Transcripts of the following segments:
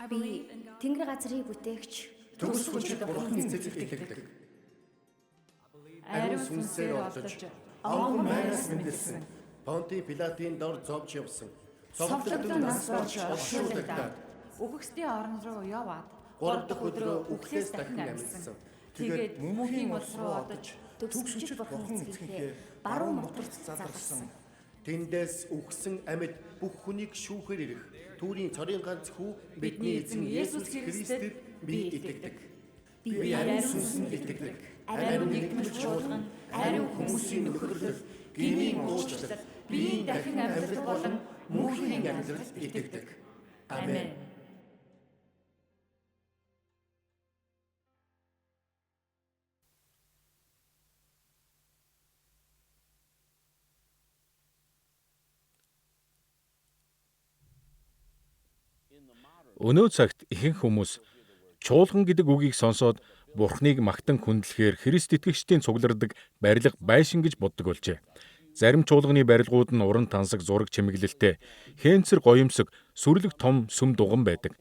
Би Тэнгэр газрыг бүтээгч Төгс хүчит Бурхан эцэст итгэдэг. Ариун сүнсээр олдож, овгон майраас мэндэлсэн. Понти Пилатын дор зовж явсан. Цовдлогдсон нас болж оршуулгадаад Үхэгсдийн орон руу яваад гурав дахь өдрөө үхлээс дахин амьдсан. Тэгээд мөнхийн улс руу одож, төгс хүчит Бурхан эцгийнхээ баруун моторт задарсан. Тэндээс үхсэн амьд бүх хүнийг шүүхээр ирэх. Түүрийн цорын ганц хүү бидний эзэн Есүс Христэд би итгэдэг. Би ариун сүнсэнд итгэдэг. Ариун нэгдмэл чуулган, ариун хүмүүсийн нөхөрлөл, гмийн уучлал, биеийн дахин амьдлал болон мөнхийн амьдралд итгэдэг. Амен. Өнөө цагт ихэнх хүмүүс чуулган гэдэг үгийг сонсоод Бурхныг магтан хүндлэхээр Христ итгэгчдийн цуглардаг барилга байшин гэж боддог болжээ. Зарим чуулганы барилгууд нь уран тансаг зураг чимэглэлтэй, хэнцэр гоёмсог, сүрлэг том сүм дуган байдаг.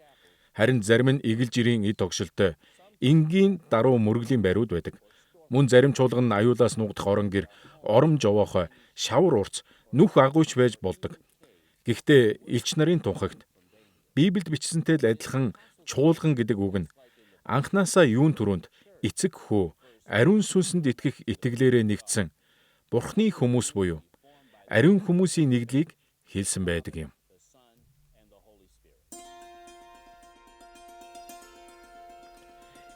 Харин зарим нь эгэл жирийн эд тогшилтой, энгийн даруй мөргөлийн бариуд байдаг. Мөн зарим чуулган нь аюулаас нуугдах орон гэр, ором жовоохой, шавар урц, нүх агуйч байж болдог. Гэхдээ элч нарын тунхагт Библиэд бичсэнтэй л адилхан чуулган гэдэг үг нь анханасаа юун түрүүнд эцэг хүү ариун сүнсэнд итгэх итгэлээрээ нэгдсэн Бурхны хүмүүс буюу ариун хүмүүсийн нэгдлийг хэлсэн байдаг юм.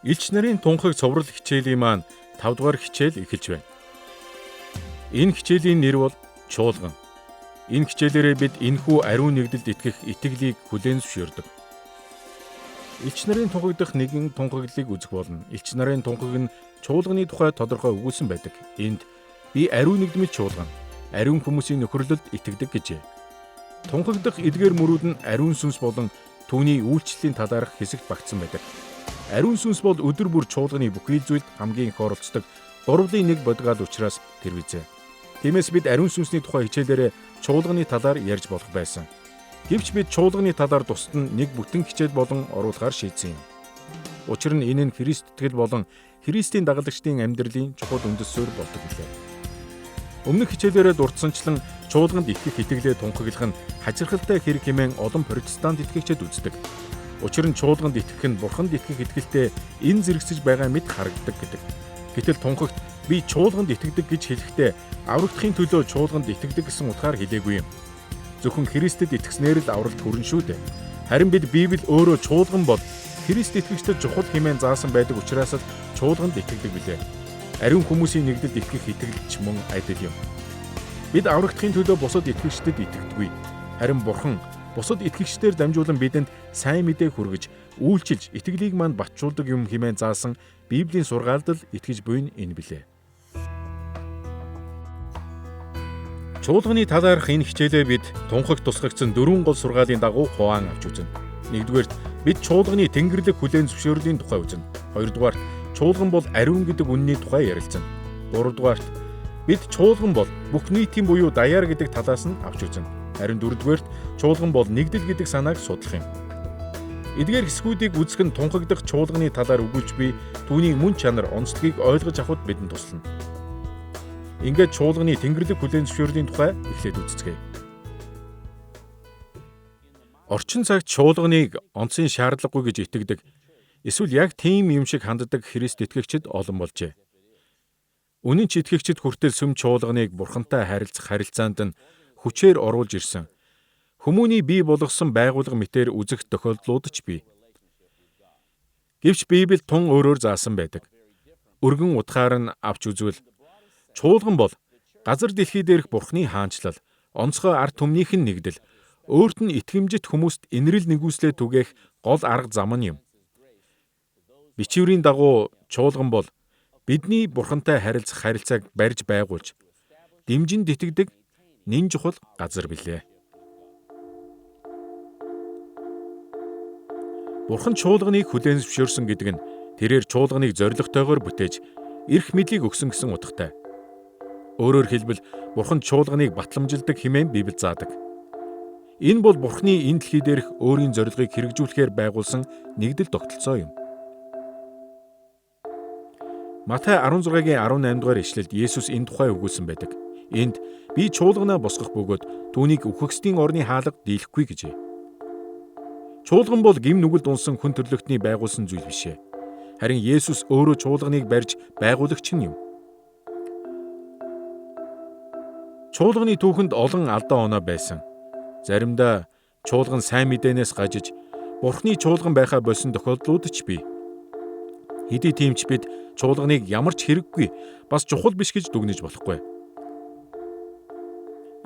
Элч нарын тунхаг цоврал хичээлийн маань 5 дугаар хичээл эхэлж байна. Энэ хичээлийн нэр бол чуулган. Энэ хичээлээрээ бид энэхүү ариун нэгдэлд итгэх итгэлийг хүлээн зөвшөөрдөг. Элч нарын тунхаг дахь нэгэн тунхаглалыг үзэх болно. Элч нарын тунхаг нь чуулганы тухай тодорхой өгүүлсэн байдаг. Энд би ариун нэгдмэл чуулган, ариун хүмүүсийн нөхөрлөлд итгэдэг гэжээ. Тунхаг дахь эдгээр мөрүүд нь ариун сүнс болон түүний үйлчлэлийн талаарх хэсэгт багтсан байдаг. Ариун сүнс бол өдөр бүр чуулганы бүхий л зүйлд хамгийн их оролцдог гурвын нэг бодгаал учраас тэр визээ. Тиймээс бид ариун сүнсний тухай хичээлээрээ чуулганы талаар ярьж болох байсан. Гэвч бид чуулганы талаар тусад нь нэг бүтэн хичээл болон оруулахар шийдсэн юм. Учир нь энэ нь Христ итгэл болон Христийн дагалдагчдын амьдралын чухал үндэс суурь болдог билээ. Өмнөх хичээлээрээ дурдсанчлан чуулганд итгэх итгэлээ тунхаглах нь хачирхалтай хэрэг хэмээн олон протестант итгэгчид үздэг. Учир нь чуулганд итгэх нь бурханд итгэх итгэлтэй энэ зэрэгцэж байгаа мэт харагддаг гэдэг. Гэтэл тунхагт би чуулганд итгэдэг гэж хэлэхдээ аврагдахын төлөө чуулганд итгэдэг гэсэн утгаар хэлээгүй юм. Зөвхөн Христэд итгэснээр л авралт хүрнэ шүү дээ. Харин бид Библи өөрөө чуулган бол Христ итгэгчдэд чухал хэмээн заасан байдаг учраас л чуулганд итгэдэг билээ. Ариун хүмүүсийн нэгдэлд итгэх итгэлч мөн адил юм. Бид аврагдахын төлөө бусад итгэгчдэд итгэдэггүй. Харин Бурхан бусад итгэгчдээр дамжуулан бидэнд сайн мэдээ хүргэж, үйлчилж, итгэлийг манд батжуулдаг юм хэмээн заасан Библийн сургаалд л итгэж буй нь энэ билээ. Чуулганы талаарх энэ хичээлээ бид тунхаг тусгагдсан дөрвөн гол сургаалын дагуу хуваан авч үзнэ. Нэгдүгээрт бид чуулганы тэнгэрлэг хүлээн зөвшөөрлийн тухай үзнэ. Хоёрдугаарт чуулган бол ариун гэдэг үнний тухай ярилцана. Гуравдугаарт бид чуулган бол бүх нийтийн буюу даяар гэдэг талаас нь авч үзнэ. Харин дөрөвдүгээрт чуулган бол нэгдэл гэдэг санааг судлах юм. Эдгээр хэсгүүдийг үзэх нь тунхаглах чуулганы талаар өгүүлж би түүний мөн чанар онцлогийг ойлгож авахд бидэнд туслана. Ингээд чуулганы тэнгэрлэг хүлээн зөвшөөрлийн тухай эхлээд үзцгээе. Орчин цагт чуулганыг онцын шаардлагагүй гэж итгэдэг эсвэл яг тийм юм шиг ханддаг Христ итгэгчид олон болжээ. Үнэн ч итгэгчид хүртэл сүм чуулганыг бурхантай харилцах харилцаанд нь хүчээр оруулж ирсэн. Хүмүүний бий болгосон байгууллага мэтээр үзэх тохиолдлууд ч бий. Гэвч Библи тун өөрөөр заасан байдаг. Өргөн утгаар нь авч үзвэл чуулган бол газар дэлхий дээрх бурхны хаанчлал, онцгой ард түмнийх нь нэгдэл, өөрт нь итгэмжит хүмүүст инрэл нэгүслээ түгээх гол арга зам нь юм. Бичвэрийн дагуу чуулган бол бидний бурхантай харилцах харилцааг барьж байгуулж, дэмжин тэтгэдэг нэн чухал газар билээ. Бурхан чуулганыг хүлээн зөвшөөрсөн гэдэг нь тэрээр чуулганыг зоригтойгоор бүтээж эрх мэдлийг өгсөн гэсэн утгатай. Өөрөөр хэлбэл Бурхан чуулганыг батламжилдаг хэмээн Библи заадаг. Энэ бол Бурхны энэ дэлхий дээрх өөрийн зорилгыг хэрэгжүүлэхээр байгуулсан нэгдэл тогтолцоо юм. Матай 16-гийн 18 дугаар ишлэлд Есүс энэ тухай өгүүлсэн байдаг. Энд би чуулганаа босгох бөгөөд түүнийг үхэгсдийн орны хаалга дийлэхгүй гэжээ. Чуулган бол гэм нүгэлд унсан хүн төрлөختний байгуулсан зүйл биш ээ. Харин Есүс өөрөө чуулганыг барьж байгуулагч нь юм. Чуулганы түүхэнд олон алдаа оноо байсан. Заримдаа чуулган сайн мэдээнээс гажиж Бурхны чуулган байхаа болсон тохиолдлууд ч бий. Хэдий тийм ч бид чуулганыг ямар ч хэрэггүй бас чухал биш гэж дүгнэж болохгүй.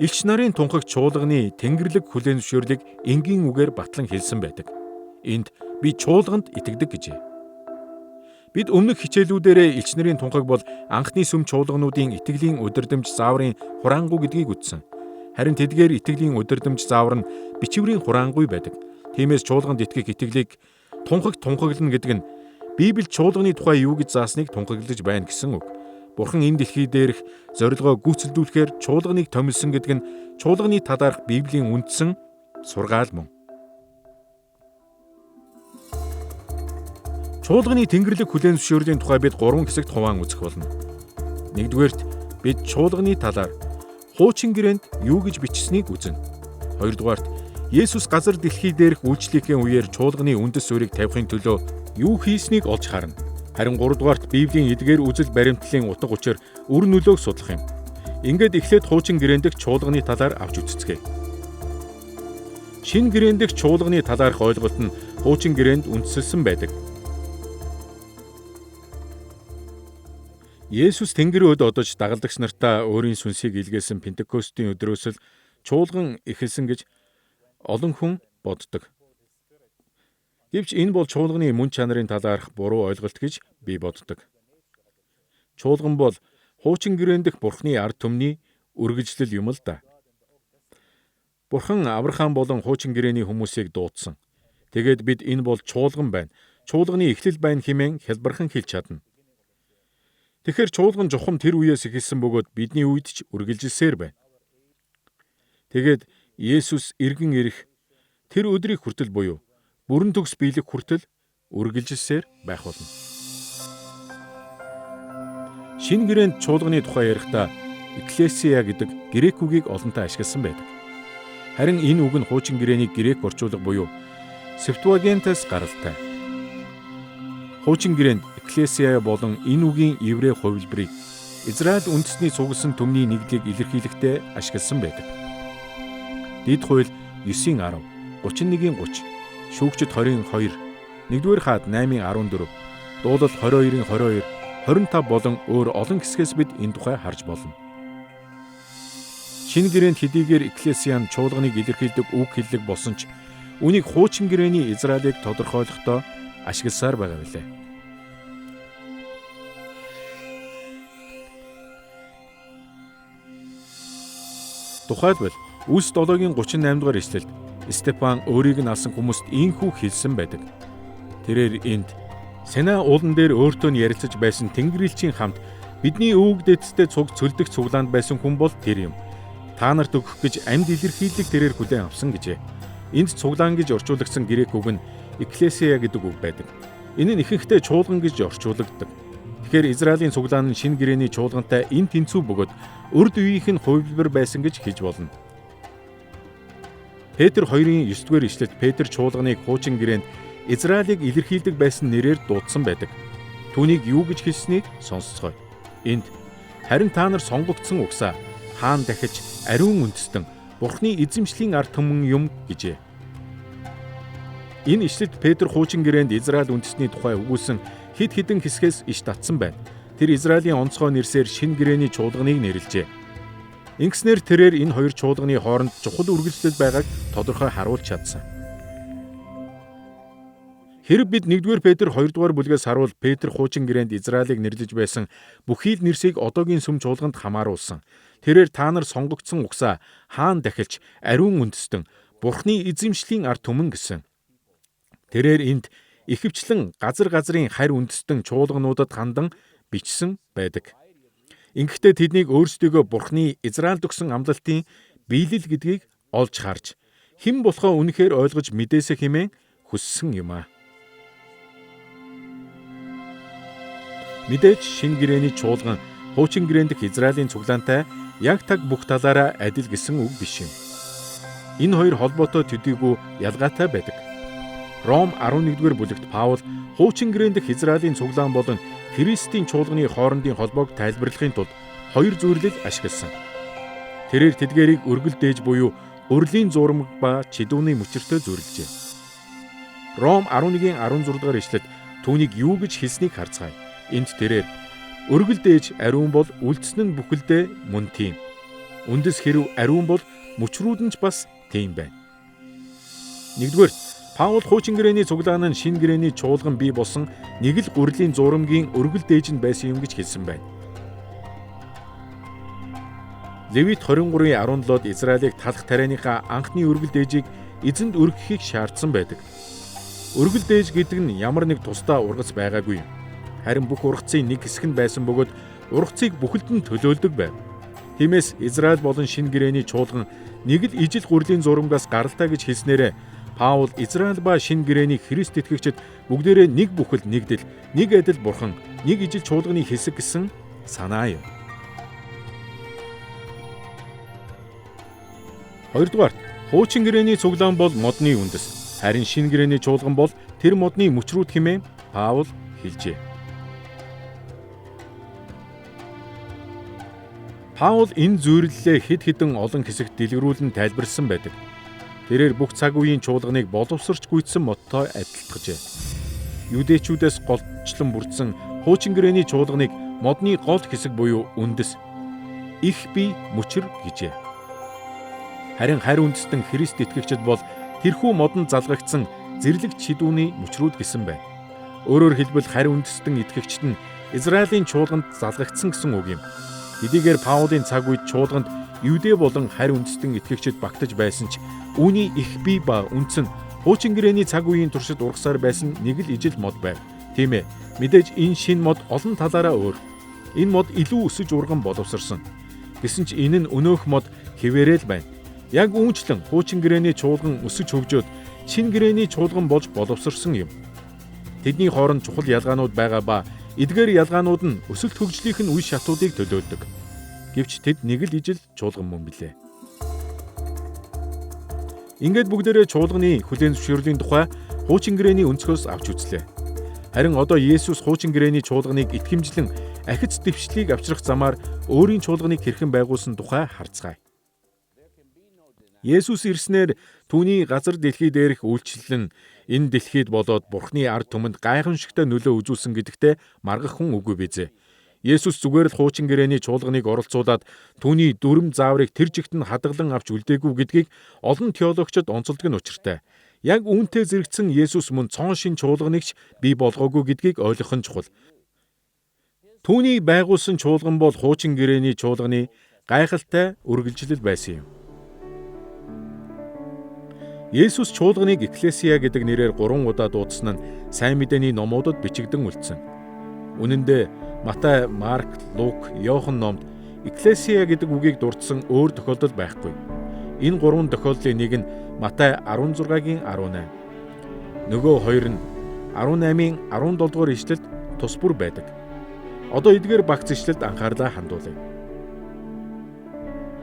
Элч нарын тунхаг чуулганы тэнгэрлэг хүлээн зөвшөөрлийг энгийн үгээр батлан хэлсэн байдаг. Энд би чуулганд итгэдэг гэжээ. Бид өмнөх хичээлүүдээрээ элч нарын тунхаг бол анхны сүм чуулгануудын итгэлийн удирдамж зааврын хураангуй гэдгийг үзсэн. Харин тэдгээр итгэлийн удирдамж заавар нь бичвэрийн хураангуй байдаг. Тиймээс чуулганд итгэх итгэлийг тунхаг тунхаглана гэдэг нь Библи чуулганы тухай юу гэж заасныг тунхаглаж байна гэсэн үг. Бурхан энэ дэлхий дээрх зорилгоо гүйцэлдүүлэхээр чуулганыг томилсон гэдэг нь чуулганы талаарх Библийн үндсэн сургаал мөн. Чуулганы тэнгэрлэг хүлээн зөвшөөрлийн тухай бид 3 хэсэгт хуваан үзэх болно. Нэгдүгээрт бид чуулганы талаар хуучин гэрээнд юу гэж бичсэнийг үзнэ. Хоёрдугаарт Есүс газар дэлхий дээрх үйлчлэлийн үеэр чуулганы үндэс суурийг тавихын төлөө юу хийснийг олж харна. Харин гуравдугаарт Библийн эдгээр үзэл баримтлалын утга учир үр нөлөөг судлах юм. Ингээд эхлээд хуучин гэрээн дэх чуулганы талаар авч үзцгээе. Шинэ гэрээн дэх чуулганы талаарх ойлголт нь хуучин гэрээнд үндэслэсэн байдаг. Есүс Тэнгэрийн өд одож дагалдагч нартаа өөрийн сүнсийг илгээсэн Пентекостийн өдрөөс л чуулган эхэлсэн гэж олон хүн боддог. Гэвч энэ бол чуулганы мөн чанарын талаарх буруу ойлголт гэж би боддог. Чуулган бол хуучин гэрээн дэх Бурхны ард түмний үргэлжлэл юм л да. Бурхан Авраам болон хуучин гэрээний хүмүүсийг дуудсан. Тэгээд бид энэ бол чуулган байна, чуулганы эхлэл байна хэмээн хялбархан хэлж чадна. Тэгэхээр чуулган жухам тэр үеэс эхэлсэн бөгөөд бидний үед ч үргэлжилсээр байна. Тэгээд Есүс эргэн ирэх тэр өдрийг хүртэл буюу бүрэн төгс биелэх хүртэл үргэлжилсээр байх болно. Шинэ гэрээнд чуулганы тухай ярихдаа экклесиа гэдэг грек үгийг олонтаа ашигласан байдаг. Харин энэ үг нь хуучин гэрээний грек орчуулга буюу Септуагентаас гаралтай. Хуучин гэрээнд экклесиа болон энэ үгийн еврей хувилбарыг Израиль үндэсний цугласан түмний нэгдлийг илэрхийлэхдээ ашигласан байдаг. Дэд хууль 9:10, 31:30, Шүүгчид 20:2, 1-р хаад 8:14, Дуулал 22:22, 25 болон өөр олон хэсгээс бид энэ тухай харж болно. Шинэ гэрээнд хэдийгээр экклесиа нь чуулганыг илэрхийлдэг үг хэллэг болсон ч үүнийг хуучин гэрээний Израилийг тодорхойлохдоо ашигласаар байгаа билээ. Тухайлбал Үлс 7-гийн 38 дугаар ишлэлд Стефан өөрийг нь алсан хүмүүст ийхүү хэлсэн байдаг. Тэрээр энд Сина уулан дээр өөртөө нь ярилцаж байсан Тэнгэрийн хамт бидний өвөг дээдстэй цуг цөлдөх цуглаанд байсан хүн бол тэр юм. Та нарт өгөх гэж амьд илэрхийллийг тэрээр хүлээн авсан гэжээ. Энд цуглаан гэж орчуулагдсан грек үг нь экклесиа гэдэг үг байдаг. Энэ нь ихэнхдээ чуулган гэж орчуулагддаг. Тэгэхээр Израилийн цуглаан нь шинэ гэрээний чуулгантай энэ тэнцүү бөгөөд урд үеийнх нь хувилбар байсан гэж хэлж болно. Петр 2-ын 9-р ишлэлд Петр чуулганыг хуучин гэрээнд Израилийг илэрхийлдэг байсан нэрээр дуудсан байдаг. Түүнийг юу гэж хэлснийг сонсцгоё. Энд харин та нар сонгогдсон угсаа хаан дахиж ариун үндэстэн Бурхны эзэмшлийн ард түмэн юм гэжээ. Энэ ишлэлд Петр хуучин гэрээнд Израиль үндэстний тухай өгүүлсэн хэд хэдэн хэсгээс иш татсан байна. Тэр Израилийн онцгой нэрсээр шинэ гэрээний чуулганыг нэрлэжээ. Ингэснээр тэрээр энэ хоёр чуулганы хооронд чухал үргэлжлэл байгааг тодорхой харуулж чадсан. Хэрэг бид 1-р Петр 2-р бүлгээс харуул Петр хуучин гэрээнд Израилийг нэрлэж байсан бүхий л нэрсийг одоогийн сүм чуулганд хамааруулсан. Тэрээр та нар сонгогдсон угсаа хаан дахилч ариун үндэстэн Бурхны эзэмшлийн ард түмэн гэсэн. Тэрээр энд ихэвчлэн газар газрын харь үндэстэн чуулгануудад хандан бичсэн байдаг. Ингэхдээ тэднийг өөрсдийгөө Бурхны Израильд өгсөн амлалтын биелэл гэдгийг олж харж хэн болохоо үнэхээр ойлгож мэдээсэй хэмээн хүссэн юм аа. Мэдээж шинэ гэрээний чуулган хуучин гэрээн дэх Израилийн цуглаантай яг таг бүх талаараа адил гэсэн үг биш юм. Энэ хоёр холбоотой төдийгүй ялгаатай байдаг. Ром 11-р бүлэгт Паул хуучин гэрээн дэх Израилийн цуглаан болон Христийн чуулганы хоорондын холбоог тайлбарлахын тулд хоёр зөвлөл ашигласан. Тэрээр тэдгээрийг өргөл дээж буюу гурилын зурмаг ба чидүүний мөчөртэй зөвлөжээ. Ром 11-ийн 16 дугаар ишлэлд түүнийг юу гэж хэлснийг харцгаая. Энд тэрээр өргөл дээж ариун бол үлдсэн нь бүхэлдээ мөн тийм. Үндэс хэрв ариун бол мөчрүүд нь ч бас тийм байна. Нэгдүгээр, Паул хуучин гэрээний цуглаан нь шинэ гэрээний чуулган бий болсон нэг л гурилын зурамгийн өргөл дээж нь байсан юм гэж хэлсэн байна. Левит 23-ийн 17-д Израилийг талах тарианыхаа анхны өргөл дээжийг эзэнд өргөхийг шаардсан байдаг. Өргөл дээж гэдэг нь ямар нэг тусдаа ургац байгаагүй юм. Харин бүх ургацын нэг хэсэг нь байсан бөгөөд ургацыг бүхэлд нь төлөөлдөг байв. Тиймээс Израиль болон шинэ гэрээний чуулган нэг л ижил гурилын зурамгаас гаралтай гэж хэлснээрээ Паул Израиль ба шинэ гэрээний Христ итгэгчид бүгдээрээ нэг бүхэл нэгдэл, нэг адил бурхан, нэг ижил чуулганы хэсэг гэсэн санаа юм. Хоёрдугаарт, хуучин гэрээний цуглаан бол модны үндэс, харин шинэ гэрээний чуулган бол тэр модны мөчрүүд хэмээн Паул хэлжээ. Паул энэ зүйрлэлээ хэд хэдэн олон хэсэгт дэлгэрүүлэн тайлбарласан байдаг. Тэрээр бүх цаг үеийн чуулганыг боловсрч гүйцсэн модтой адилтгажээ. Юдэчүүдээс голчлон бүрдсэн хуучин гэрээний чуулганыг модны гол хэсэг буюу үндэс, их бие мөчр гэжээ. Харин харь үндэстэн Христ итгэгчид бол тэрхүү модонд залгагдсан зэрлэг чидүүний мөчрүүд гэсэн байна. Өөрөөр хэлбэл харь үндэстэн итгэгчид нь Израилийн чуулганд залгагдсан гэсэн үг юм. Хэдийгээр Паулийн цаг үед чуулганд Юдэ болон харь үндэстэн итгэгчид багтаж байсан ч үүний их бие ба үндэс нь хуучин гэрээний цаг үеийн туршид ургасаар байсан нэг л ижил мод байв. Тийм ээ, мэдээж энэ шинэ мод олон талаараа өөр. Энэ мод илүү өсөж урган боловсрсон. Гэсэн ч энэ нь өнөөх мод хэвээрээ л байна. Яг үүнчлэн хуучин гэрээний чуулган өсөж хөгжөөд шинэ гэрээний чуулган болж боловсрсон юм. Тэдний хооронд чухал ялгаанууд байгаа ба эдгээр ялгаанууд нь өсөлт хөгжлийнх нь үе шатуудыг төлөөлдөг. Гэвч тэд нэг л ижил чуулган мөн билээ. Ингээд бүгдээрээ чуулганы хүлээн зөвшөөрлийн тухай хуучин гэрээний өнцгөөс авч үзлээ. Харин одоо Есүс хуучин гэрээний чуулганыг итгэмжлэн ахиц дэвшлийг авчрах замаар өөрийн чуулганыг хэрхэн байгуулсан тухай харцгаая. Есүс ирснээр түүний газар дэлхий дээрх үйлчлэл нь энэ дэлхийд болоод Бурхны ард түмэнд гайхамшигтай нөлөө үзүүлсэн гэдэгтээ маргах хүн үгүй бизээ. Есүс зүгээр л хуучин гэрээний чуулганыг оролцуулаад түүний дүрм зааврыг тэр жигт нь хадгалан авч үлдээгүй гэдгийг олон теологчид онцолдог нь учиртай. Яг үүнтэй зэрэгцэн Есүс мөн цоон шин чуулганыг ч бий болгоогүй гэдгийг ойлгох нь чухал. Түүний байгуулсан чуулган бол хуучин гэрээний чуулганы гайхалтай үргэлжлэл байсан юм. Есүс чуулганыг Экклесиа гэдэг нэрээр 3 удаа дуудсан нь сайн мэдээний номуудад бичигдэн үлдсэн. Үнэн дээр Матай, Марк, Лук, Иохан номд Экклесиа гэдэг үгийг дурдсан өөр тохиолдол байхгүй. Энэ 3 тохиолдлын нэг нь Матай 16-гийн 18. Нөгөө хоёр нь 18-ийн 17 дугаар ишлэлд тус бүр байдаг. Одоо эдгээр багц ишлэлд анхаарлаа хандуулъя.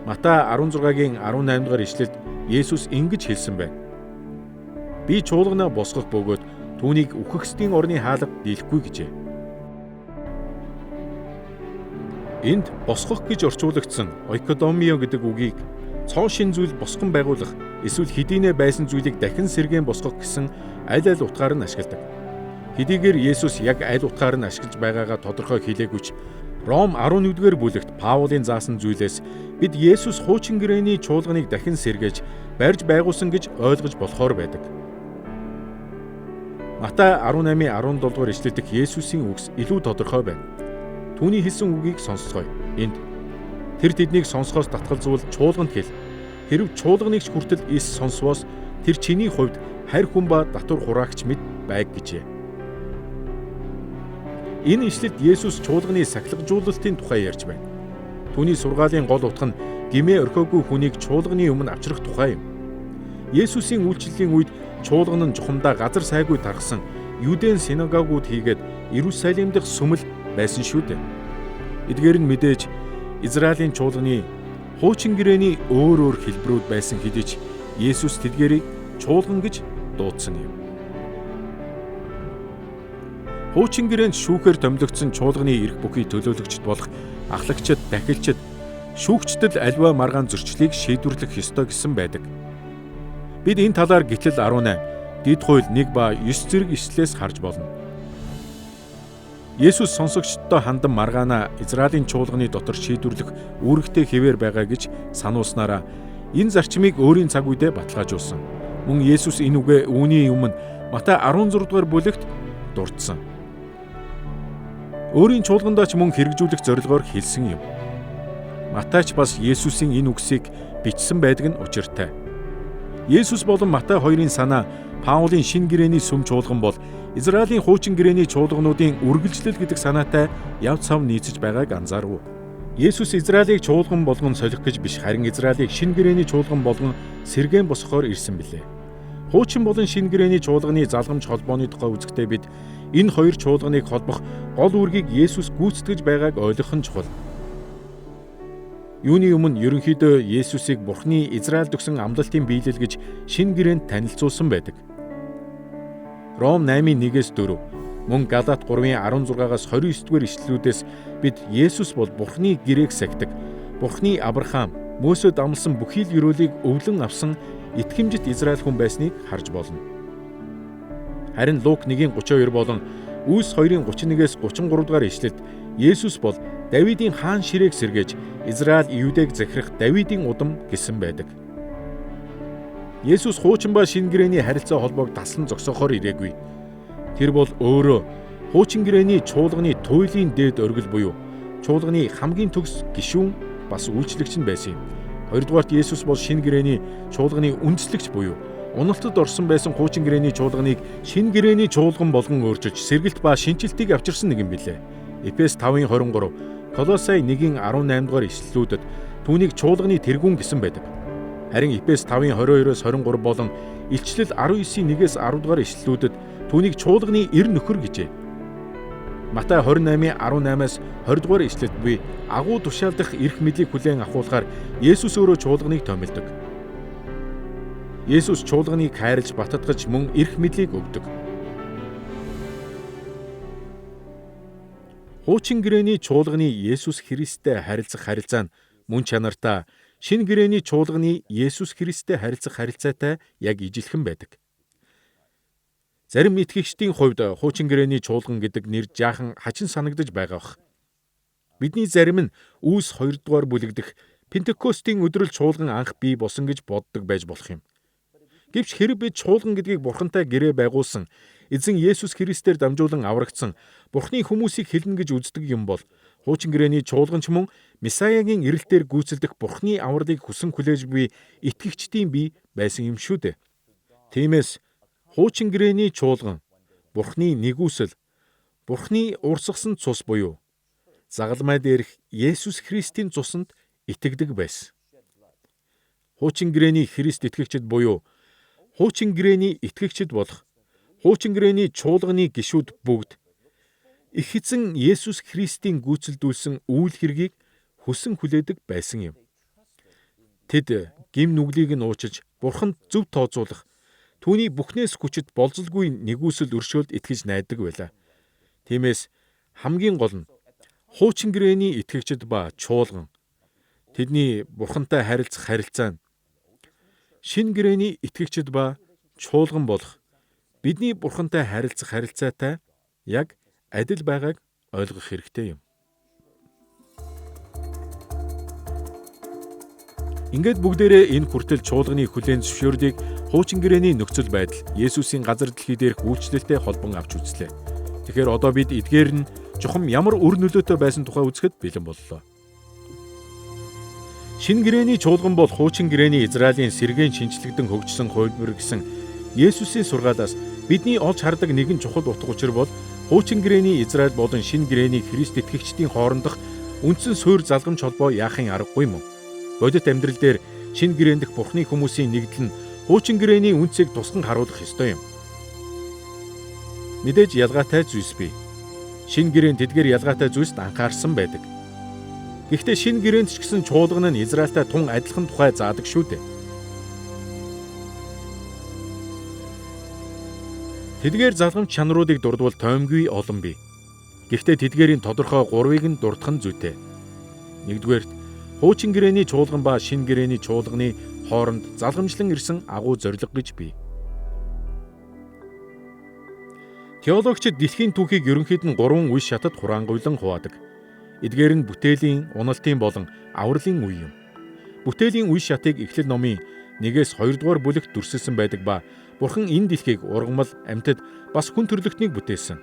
Матай 16-гийн 18 дугаар ишлэлд Есүс ингэж хэлсэн байна. Би чуулганаа босгох бөгөөд түүнийг үхэгсдийн орны хаалга дийлэхгүй гэжээ. Энд босгох гэж орчуулагдсан ойкодомио гэдэг үгийг цоо шин зүйл босгон байгуулах эсвэл хэдийнэ байсан зүйлийг дахин сэргээн босгох гэсэн аль аль утгаар нь ашигладаг. Хэдийгээр Есүс яг аль утгаар нь ашиглаж байгаагаа тодорхой хэлээгүй ч Ром 11-р бүлэгт Паулийн заасан зүйлээс бид Есүс хуучин гэрээний чуулганыг дахин сэргээж барьж байгуулсан гэж ойлгож болохоор байдаг. Матай 18-ийн 17 дугаар ишлэл дэх Есүсийн үгс илүү тодорхой байна. Түүний хэлсэн үгийг сонсцгоё. Энд тэр тэднийг сонсохоос татгалзуул чуулганд хэл. Хэрв чуулганыг ч хүртэл эс сонсвоос тэр чиний хувьд харь хүн ба татвар хураагч мэд байг гэжээ. Энэ ишлэлд Есүс чуулганы сахилгажуулалтын тухай ярьж байна. Түүний сургаалын гол утга нь гимээ орхиогүй хүнийг чуулганы өмнө авчрах тухай юм. Есүсийн үйлчлэлийн үед чуулган нь чухамдаа газар сайгүй тархсан Юдэн синагогууд хийгээд Иерусалим дахь сүмэл байсан шүү дээ. Эдгээр нь мэдээж Израилийн чуулганы хуучин гэрээний өөр өөр хэлбэрүүд байсан хэдий ч Есүс тэдгээрийг чуулган гэж дуудсан юм. Хуучин гэрээнд шүүхээр томилогдсон чуулганы эрх бүхий төлөөлөгчд болох ахлагчид, дахилчид, шүүгчдэд аливаа маргаан зөрчлийг шийдвэрлэх ёстой гэсэн байдаг. Бид энэ талаар Гэтэл 18, Дэд хууль 1 ба 9 зэрэг ишлэлээс харж болно. Есүс сонсогчдод хандан маргаанаа Израилийн чуулганы дотор шийдвэрлэх үүрэгтэй хэвээр байгаа гэж сануулснараа энэ зарчмыг өөрийн цаг үедээ баталгаажуулсан. Мөн Есүс энэ үгээ үүний өмнө Матай 16 дугаар бүлэгт дурдсан. Өөрийн чуулгандаа ч мөн хэрэгжүүлэх зорилгоор хэлсэн юм. Матай ч бас Есүсийн энэ үгсийг бичсэн байдаг нь учиртай. Есүс болон Матай хоёрын санаа Паулийн шинэ гэрээний сүм чуулган бол Израилийн хуучин гэрээний чуулгануудын үргэлжлэл гэдэг санаатай яв цав нийцэж байгааг анзаарв. Есүс Израилийг чуулган болгон солих гэж биш, харин Израилийг шинэ гэрээний чуулган болгон сэргээн босгохоор ирсэн билээ. Хуучин болон шинэ гэрээний чуулганы залгамж холбооны тухай үзэхдээ бид энэ хоёр чуулганыг холбох гол үүргийг Есүс гүйцэтгэж байгааг ойлгох нь чухал. Юуны өмнө ерөнхийдөө Есүсийг Бурхны Израильд өгсөн амлалтын биелэл гэж шинэ гэрээнд танилцуулсан байдаг. Ром 8:1-ээс 4, мөн Галат 3:16-аас 29 дугаар ишлэлүүдээс бид Есүс бол Бурхны гэрээг сахидаг, Бурхны Авраам, Мөсөд амласан бүхий л ерөөлийг өвлөн авсан итгэмжит Израиль хүн байсныг харж болно. Харин Лук 1:32 болон Үйлс 2:31-ээс 33 дугаар ишлэлд Есүс бол Давидын хаан ширээг сэргээж Израиль Иудээг захирах Давидын удам гэсэн байдаг. Есүс хуучин ба шинэ гэрээний харилцаа холбоог таслан зогсоохоор ирээгүй. Тэр бол өөрөө хуучин гэрээний чуулганы туйлын дээд оргил буюу чуулганы хамгийн төгс гишүүн бас үйлчлэгч нь байсан юм. Хоёрдугаарт Есүс бол шинэ гэрээний чуулганы үндэслэгч буюу уналтад орсон байсан хуучин гэрээний чуулганыг шинэ гэрээний чуулган болгон өөрчилж сэргэлт ба шинэчлэлтийг авчирсан нэгэн билээ. Эфес 5:23, Колосай 1:18 дугаар ишлэлүүдэд түүнийг чуулганы тэргүүн гэсэн байдаг. Харин Эфес 5:22-оос 23 болон Илчлэл 19:1-ээс 10 дугаар ишлэлүүдэд түүнийг чуулганы эр нөхөр гэжээ. Матай 28:18-аас 20 дугаар ишлэлд буй агуу тушаал дах эрх мэдлийг хүлээн авахулахаар Есүс өөрөө чуулганыг томилдог. Есүс чуулганыг хайрлаж баттгаж мөн эрх мэдлийг өгдөг. Хуучин гэрээний чуулганы Есүс Христтэй харилцах харилцаа нь мөн чанартаа шинэ гэрээний чуулганы Есүс Христтэй харилцах харилцаатай яг ижилхэн байдаг. Зарим итгэгчдийн хувьд хуучин гэрээний чуулган гэдэг нэр жаахан хачин санагдаж байгаа бах. Бидний зарим нь Үүс 2 дугаар бүлэг дэх Пентекостийн өдрөл чуулган анх бий болсон гэж боддог байж болох юм. Гэвч хэрэг бид чуулган гэдгийг Бурхантай гэрээ байгуулсан Эзэн Есүс Христээр дамжуулан аврагдсан Бурхны хүмүүсийг хэлнэ гэж үздэг юм бол хуучин гэрээний чуулган ч мөн Месаягийн ирэлтээр гүйцэлдэх Бурхны авралыг хүсэн хүлээж буй итгэгчдийн бие байсан юм шүү дээ. Тиймээс хуучин гэрээний чуулган Бурхны нэгүсэл, Бурхны урсгасан цус буюу загалмай дээрх Есүс Христийн цусанд итгэдэг байсан. Хуучин гэрээний Христ итгэгчид буюу хуучин гэрээний итгэгчид болох хуучин гэрээний чуулганы гишүүд бүгд их эзэн Есүс Христийн гүйцэлдүүлсэн үйл хэргийг хүсэн хүлээдэг байсан юм. Тэд гим нүглийг нь уучлж Бурханд зөв тооцоолох, түүний бүхнээс хүчит болзолгүй нэгүсэл өршөөлд итгэж найддаг байлаа. Тиймээс хамгийн гол нь хуучин гэрээний итгэгчид ба чуулган тэдний Бурхантай харилцах харилцаа нь шинэ гэрээний итгэгчид ба чуулган болох бидний Бурхантай харилцах харилцаатай яг адил байгааг ойлгох хэрэгтэй юм. Ингээд бүгдээрээ энэ хүртэл чуулганы хүлээн зөвшөөрлийг хуучин гэрээний нөхцөл байдал Есүсийн газар дэлхий дээрх үйлчлэлтэй холбон авч үзлээ. Тэгэхээр одоо бид эдгээр нь чухам ямар үр нөлөөтэй байсан тухай үзэхэд бэлэн боллоо. Шинэ гэрээний чуулган бол хуучин гэрээний Израилийн сэргээн шинчлэгдэн хөгжсөн хувилбар гэсэн Есүсийн сургаалаас бидний олж хардаг нэгэн чухал утга учир бол хуучин гэрээний Израиль болон шинэ гэрээний Христ итгэгчдийн хоорондох үндсэн суурь залгамж холбоо яахын аргагүй юм. Бодит амьдрал дээр шинэ гэрээн дэх Бурхны хүмүүсийн нэгдэл нь Хуучин гэрээний үндсийг тусган харуулах ёстой юм. Мэдээж ялгаатай зүйлс бий. Шинэ гэрээнд тэдгээр ялгаатай зүйлст анхаарсан байдаг. Гэхдээ шинэ гэрээнд ч гэсэн чуулган нь Израильтай тун адилхан тухай заадаг шүү дээ. Тэдгээр залгамж чанаруудыг дурдвал тоймгүй олон бий. Гэхдээ тэдгээрийн тодорхой гурвыг нь дурдах нь зүйтэй. Нэгдүгээрт, хуучин гэрээний чуулган ба шинэ гэрээний чуулганы хооронд залгамжлан ирсэн агуу зорилго гэж бий. Теологчид дэлхийн түүхийг ерөнхийд нь гурван үе шатад хураангуйлан хуваадаг. Эдгээр нь бүтээлийн, уналтын болон авралын үе юм. Бүтээлийн үе шатыг Эхлэл номын 1-ээс 2 дугаар бүлэгт дүрсэлсэн байдаг ба Бурхан энэ дэлхийг ургамал, амьтад бас хүн төрлөختнийг бүтээсэн.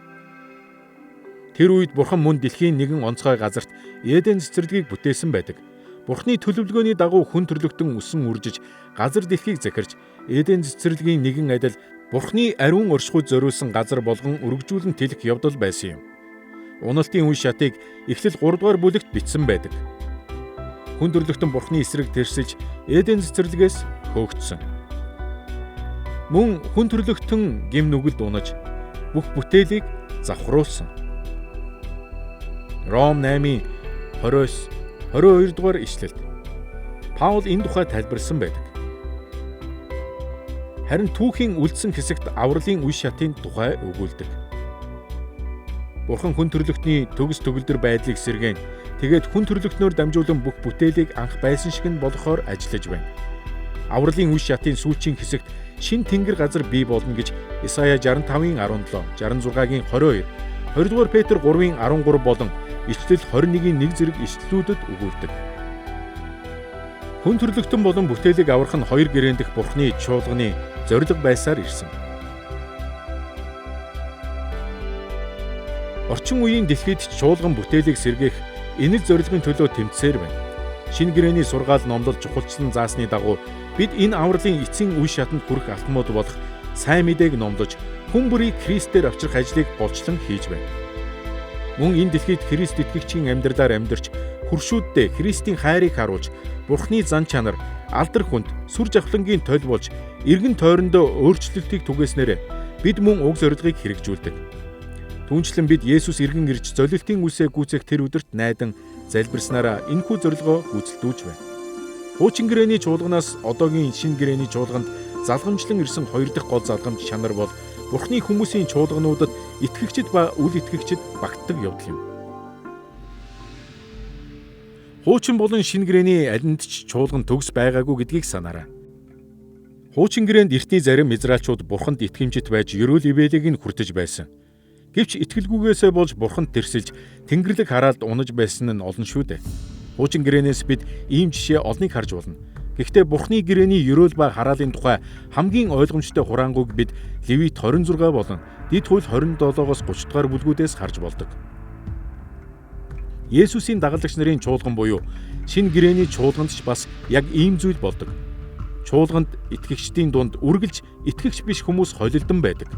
Тэр үед Бурхан мөн дэлхийн нэгэн онцгой газарт Эден цэцэрлэгийг бүтээсэн байдаг. Бурханы төлөвлөгөөний дагуу хүн төрлөختөн өсөн үржиж газар дэлхийг захирч Эден цэцэрлэгийн нэгэн адил Бурханы ариун оршихуйд зориулсан газар болгон өргөжүүлэн тэлэх явдал байсан юм. Уналтын үе шатыг Эхлэл 3 дугаар бүлэгт бичсэн байдаг. Хүн төрлөختөн Бурханы эсрэг тэрсэлж Эден цэцэрлэгээс хөөгдсөн. Мөн хүн төрлөختөн гим нүгэлд унаж бүх бүтээлийг завхруулсан. Ром 8-ийн 20-с 22 дугаар ишлэлд Паул энэ тухай тайлбарласан байдаг. Харин түүхийн үлдсэн хэсэгт авралын үе шатын тухай өгүүлдэг. Бурхан хүн төрлөختний төгс төгөлдөр байдлыг сэргээн тэгээд хүн төрлөختнөөр дамжуулан бүх бүтээлийг анх байсан шиг нь болгохоор ажиллаж байна. Авралын үе шатын сүүлчийн хэсэгт шин тэнгэр газар бий болно гэж Исая 65-ын 17, 66-гийн 22, 20 дугаар Петр 3-ын 13 болон Ишлэл 21-ийн 1 зэрэг ишлэлүүдэд өгүүлдэг. Хүн төрлөختөн болон бүтээлийг аврах нь хоёр гэрээн дэх Бурхны чуулганы зорилго байсаар ирсэн. Орчин үеийн дэлхийд чуулган бүтээлийг сэргээх энэл зорилгын төлөө тэмцсээр байна. Шинэ гэрээний сургаал номлол чухалчлан заасны дагуу бид энэ авралын эцсийн үе шатанд хүрэх алтмууд болох сайн мэдээг номлож хүн бүрийг Христээр авчрах ажлыг голчлон хийж байна. Мөн энэ дэлхийд Христ итгэгчийн амьдралаар амьдарч хөршүүддээ Христийн хайрыг харуулж Бурхны зан чанар алдар хүнд сүр жавхлангийн толь болж эргэн тойрондоо өөрчлөлтийг түгээснээр бид мөн уг зорилгыг хэрэгжүүлдэг. Түүнчлэн бид Есүс эргэн ирж золилтын үлсээ гүйцэх тэр өдөрт найдан залбирснараа энэхүү зорилгоо гүйцэлдүүлж байна. Хуучин гэрээний чуулганаас одоогийн шинэ гэрээний чуулганд залгамжлан ирсэн хоёр дахь гол залгамж чанар бол Бурхны хүмүүсийн чуулгануудад итгэгчид ба үл итгэгчид багтдаг явдал юм. Хуучин болон шинэ гэрээний алинд ч чуулган төгс байгаагүй гэдгийг санаарай. Хуучин гэрээнд эртний зарим израильчууд Бурханд итгэмжит байж ерөөл ивэлийг нь хүртэж байсан. Гэвч итгэлгүйгээсээ болж Бурханд тэрсэлж тэнгэрлэг хараалд унаж байсан нь олон шүү дээ. Хуучин гэрээнээс бид ийм жишээ олныг харж болно. Гэхдээ Бурхны гэрээний ерөөл ба хараалын тухай хамгийн ойлгомжтой хураангуйг бид Левит 26 болон Дэд хууль 27-оос 30 дугаар бүлгүүдээс харж болдог. Есүсийн дагалдагч нарын чуулган буюу шинэ гэрээний чуулганд ч бас яг ийм зүйл болдог. Чуулганд итгэгчдийн дунд үргэлж итгэгч биш хүмүүс холилдон байдаг.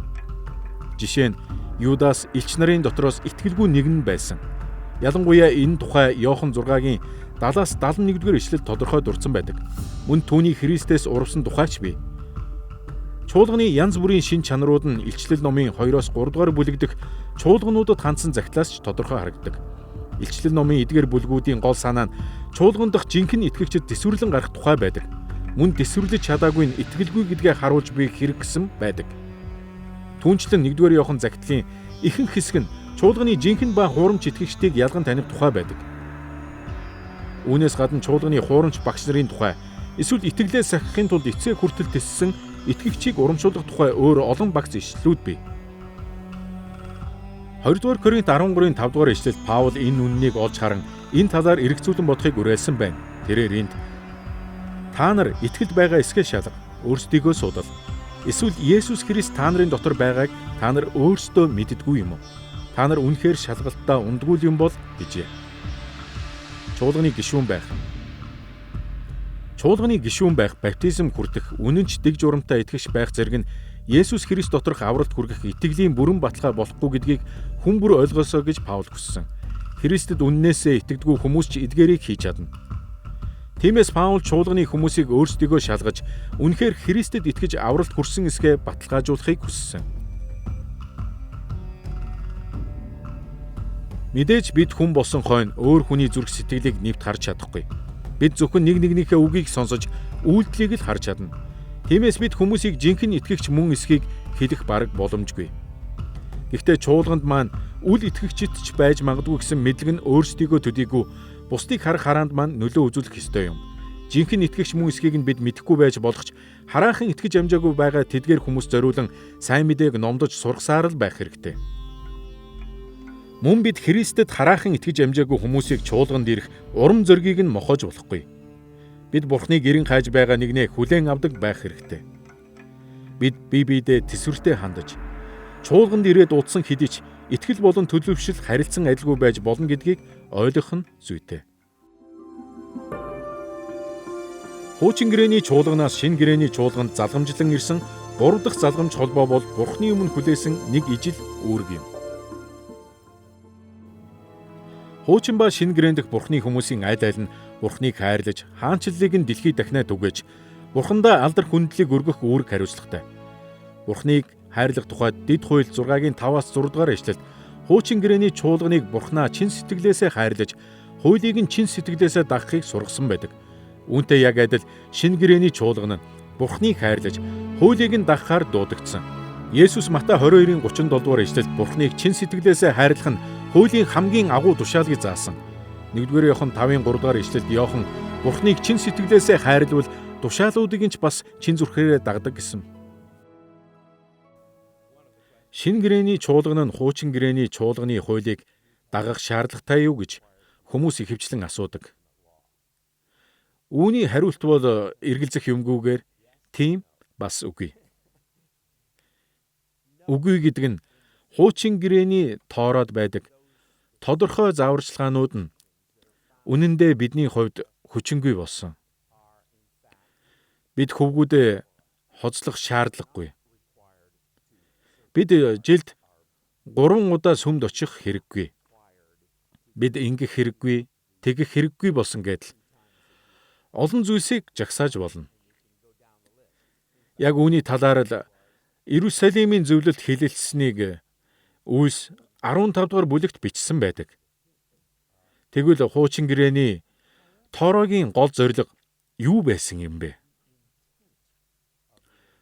Жишээ нь Юдас элч нарын дотроос итгэлгүй нэг нь байсан. Ялангуяа энэ тухай Иохан 6-гийн 70-аас 71-р ишлэл тодорхой дурдсан байдаг. Мөн түүний Христээс урвсан тухай ч бий. Чуулганы янз бүрийн шин чанарууд нь Илчлэл номын 2-оос 3 дугаар бүлэг дэх чуулгануудад хандсан захидлаас ч тодорхой харагддаг. Илчлэл номын эдгээр бүлгүүдийн гол санаа нь чуулган дахь жинхэнэ итгэгчид тэсвэрлэн гарах тухай байдаг. Мөн тэсвэрлэж чадаагүй нь итгэлгүй гэдгээ харуулж буй хэрэг гэсэн байдаг. Түүнчлэн 1-р Иохан захидлын ихэнх хэсэг нь чуулганы жинхэнэ ба хуурамч итгэгчдийг ялган таних тухай байдаг. Үүнээс гадна чуулганы хуурамч багш нарын тухай эсвэл итгэлээ сахихын тулд эцээ хүртэл тэссэн итгэгчийг урамшуулах тухай өөр олон багц ишлэлүүд бий. 20-р Коринт 13-ын 5-р ишлэлд Паул энэ үннийг олж харан энэ талаар эргцүүлэн бодохыг уриалсан байна. Тэрээр энд та нар итгэлд байгаа эсгээ шалга, өөрсдийгөө судал. Эсвэл Есүс Христ та нарын дотор байгааг та нар өөрсдөө мэддэггүй юм уу? Та нар үнэхээр шалгалтдаа ундгүй юм бол гэжээ. Чуулганы гишүүн байх. Чуулганы гишүүн байх, баптизм хүртэх, үнэн ч дэг журамтай итгэгч байх зэрэг нь Есүс Христ доторх авралт хүргэх итгэлийн бүрэн баталгаа болохгүй гэдгийг хүн бүр ойлгосоо гэж Паул хүссэн. Христэд үннээсээ итгэдэггүй хүмүүс ч эдгээрийг хийж чадна. Тиймээс Паул чуулганы хүмүүсийг өөрсдийгөө шалгаж, үнэхээр Христэд итгэж авралт хүрсэн эсгээ баталгаажуулахыг хүссэн. Мэдээж бид хүн болсон хойно өөр хүний зүрх сэтгэлийг нэвт харж чадахгүй. Бид зөвхөн нэг нэгнийхээ үгийг сонсож үйлдэлийг л харж чадна. Тиймээс бид хүмүүсийг жинхэнэ итгэгч мөн эсхийг хэлэх бараг боломжгүй. Гэхдээ чуулганд маань үл итгэгчид ч байж магадгүй гэсэн мэдлэг нь өөрсдийгөө төдийгүй бусдыг харах хараанд маань нөлөө үзүүлэх ёстой юм. Жинхэнэ итгэгч мөн эсхийг нь бид мэдэхгүй байж болох ч хараахан итгэж амжаагүй байгаа тэдгээр хүмүүс зориулан сайн мэдээг номдож сургасаар л байх хэрэгтэй. Мөн бид Христэд хараахан итгэж амжаагүй хүмүүсийг чуулганд ирэх урам зоригийг нь мохоож болохгүй. Бид Бурхныг эрен хайж байгаа нэгнээ хүлээн авдаг байх хэрэгтэй. Бид бие биедээ төсвөртэй хандаж чуулганд ирээд удсан хэдий ч итгэл болон төлөвшил харилцан адилгүй байж болно гэдгийг ойлгох нь зүйтэй. Хуучин гэрээний чуулганаас шинэ гэрээний чуулганд залгамжлан ирсэн 3 дахь залгамж холбоо бол Бурхны өмнө хүлээсэн нэг ижил үүрэг юм. Хуучин ба шинэ гэрээн дэх Бурхны хүмүүсийн аль аль нь Бурхныг хайрлаж, хаанчлалыг нь дэлхий дахинаа түгээж, Бурхандаа алдар хүндлэлийг өргөх үүрэг хариуцлагатай. Бурхныг хайрлах тухай Дэд хууль 6-гийн 5-аас 6 дугаар эшлэлд хуучин гэрээний чуулганыг Бурхнаа чин сэтгэлээсээ хайрлаж, хуулийг нь чин сэтгэлээсээ дагахыг сургасан байдаг. Үүнтэй яг адил шинэ гэрээний чуулган нь Бурхныг хайрлаж, хуулийг нь дагахаар дуудагдсан. Есүс Матай 22-ийн 37 дугаар эшлэлд Бурхныг чин сэтгэлээсээ хайрлах нь хуулийн хамгийн агуу тушаалыг заасан. 1-р Иохан 5-ын 3 дугаар эшлэлд Иохан Бурхныг чин сэтгэлээсээ хайрлавал тушаалуудыг нь ч бас чин зүрхээрээ дагдаг гэсэн. Шинэ гэрээний чуулган нь хуучин гэрээний чуулганы хуулийг дагах шаардлагатай юу гэж хүмүүс ихэвчлэн асуудаг. Үүний хариулт бол эргэлзэх юмгүйгээр тийм бас үгүй. Үгүй гэдэг нь хуучин гэрээний тоороод байдаг тодорхой зааварчилгаанууд нь үнэндээ бидний хувьд хүчингүй болсон. Бид хөвгүүдээ хоцлох шаардлагагүй. Бид жилд 3 удаа сүмд очих хэрэггүй. Бид ингэх хэрэггүй, тэгэх хэрэггүй болсон гэдэл олон зүйлсийг жагсааж болно. Яг үүний талаар л Иерусалимийн зөвлөлд хэлэлцсэнийг Үйлс 15 дугаар бүлэгт бичсэн байдаг. Тэгвэл хуучин гэрээний Торогийн гол зорилго юу байсан юм бэ?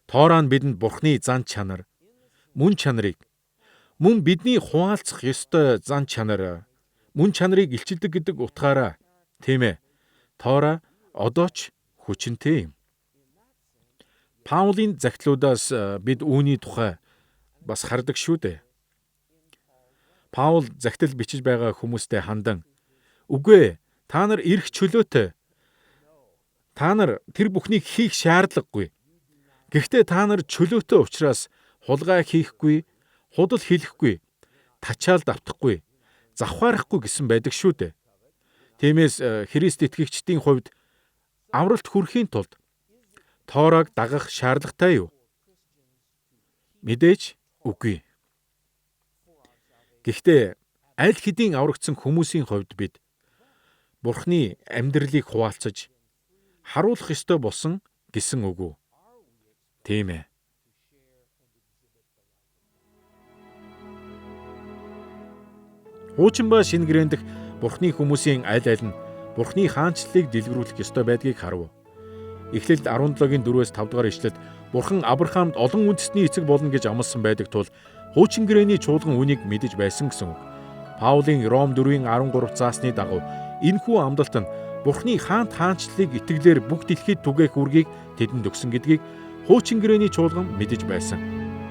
Тороо нь бидэнд Бурхны зан чанар, мөн чанарыг, мөн бидний хуваалцах ёстой зан чанар, мөн чанарыг илчилдэг гэдэг утгаараа, тийм ээ, Тора одоо ч хүчинтэй юм. Паулийн загтлуудаас бид үүний тухай бас хардаг шүү дээ. Паул загтал бичиж байгаа хүмүүстэй хандан, "Үгүй ээ, та нар эрх чөлөөтэй. Та нар тэр бүхнийг хийх шаардлагагүй. Гэхдээ та нар чөлөөтэй учраас хулгай хийхгүй, худал хэлэхгүй, тачаал давтахгүй, завхаарахгүй гэсэн байдаг шүү дээ." Тиймээс Христ итгэгчдийн хувьд авралт хүрэхийн тулд Торог дагах шаардлагатай юу? Мэдээж үгүй. Гэхдээ аль хэдийн аврагдсан хүмүүсийн хувьд бид Бурхны амьдралыг хуваалцаж харуулах ёстой болсон гэсэн үг үү? Тийм ээ. Хуучин ба шинэ гэрээн дэх Бурхны хүмүүсийн аль аль нь Бурхны хаанчлалыг дэлгэрүүлэх ёстой байдгийг харав. Эхлэлд 17-гийн 4-өөс 5 дугаар ишлэлд Бурхан Авраамд олон үндэстний эцэг болно гэж амласан байдаг тул хуучин гэрээний чуулган үүнийг мэдэж байсан гэсэн үг. Паулийн Ром 4-ийн 13 заасны дагуу энэхүү амлалт нь Бурхны хаант хаанчлалыг итгэлээр бүх дэлхийд түгээх үүргийг тэдэнд өгсөн гэдгийг хуучин гэрээний чуулган мэдэж байсан.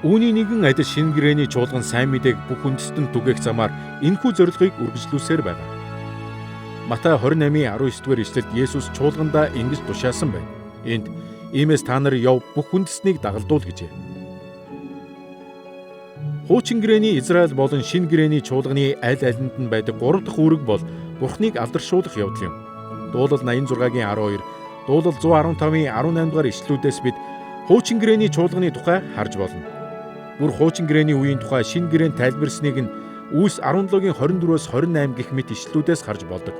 Үүний нэгэн адил шинэ гэрээний чуулган сайн мэдээг бүх үндэстэнд түгээх замаар энэхүү зорилгыг үргэлжлүүлсээр байгаа. Матай 28-ийн 19 дугаар ишлэлд Есүс чуулгандаа ингэж тушаасан байна. Энд иймээс та нар яв бүх үндэснийг дагалдуул гэжээ. Хуучин гэрээний Израиль болон шинэ гэрээний чуулганы аль алинд нь байдаг 3 дахь үүрэг бол Бурхныг алдаршуулах явдал юм. Дуулал 86-гийн 12, Дуулал 115-ийн 18 дугаар ишлүүдээс бид хуучин гэрээний чуулганы тухай харж болно. Бүр хуучин гэрээний үеийн тухай шинэ гэрээнд тайлбарсныг нь Үйлс 17-гийн 24-өөс 28 гэх мэт ишлүүдээс харж болдог.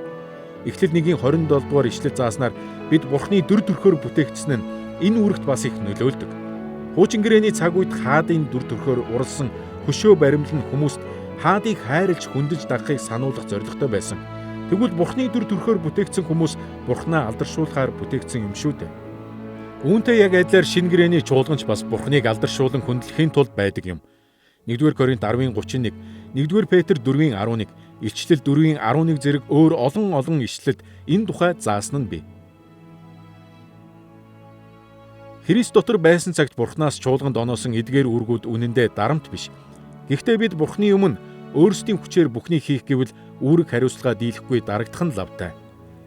Эхлэл 1-ийн 27 дугаар ишлэл зааснаар бид Бурхны дүр төрхөөр бүтээгдсэн нь энэ үүрэгт бас их нөлөөлдөг. Хуучин гэрээний цаг үед хаадын дүр төрхөөр уралсан хөшөө баримлал нь хүмүүст хаадыг хайрлж хүндэж дагахыг сануулгах зорилготой байсан. Тэгвэл Бурхны дүр төрхөөр бүтээгдсэн хүмүүс Бурхнаа алдаршуулахаар бүтээгдсэн юм шүү дээ. Үүнтэй яг адилаар шинэ гэрээний чуулганч бас Бурхныг алдаршуулан хүндлэхийн тулд байдаг юм. 1-р Коринт 10-ын 31, 1-р Петр 4-ын 11, Илчлэл 4-ын 11 зэрэг өөр олон олон ишлэлд энэ тухай заасан нь бий. Христ дотор байсан цагт Бурханаас чуулганд оноосон эдгээр үүргүүд үнэндээ дарамт биш. Гэхдээ бид Бурхны өмнө өөрсдийн хүчээр бүхнийг хийх гэвэл үүрэг хариуцлага дийлэхгүй дарагдах нь лавтай.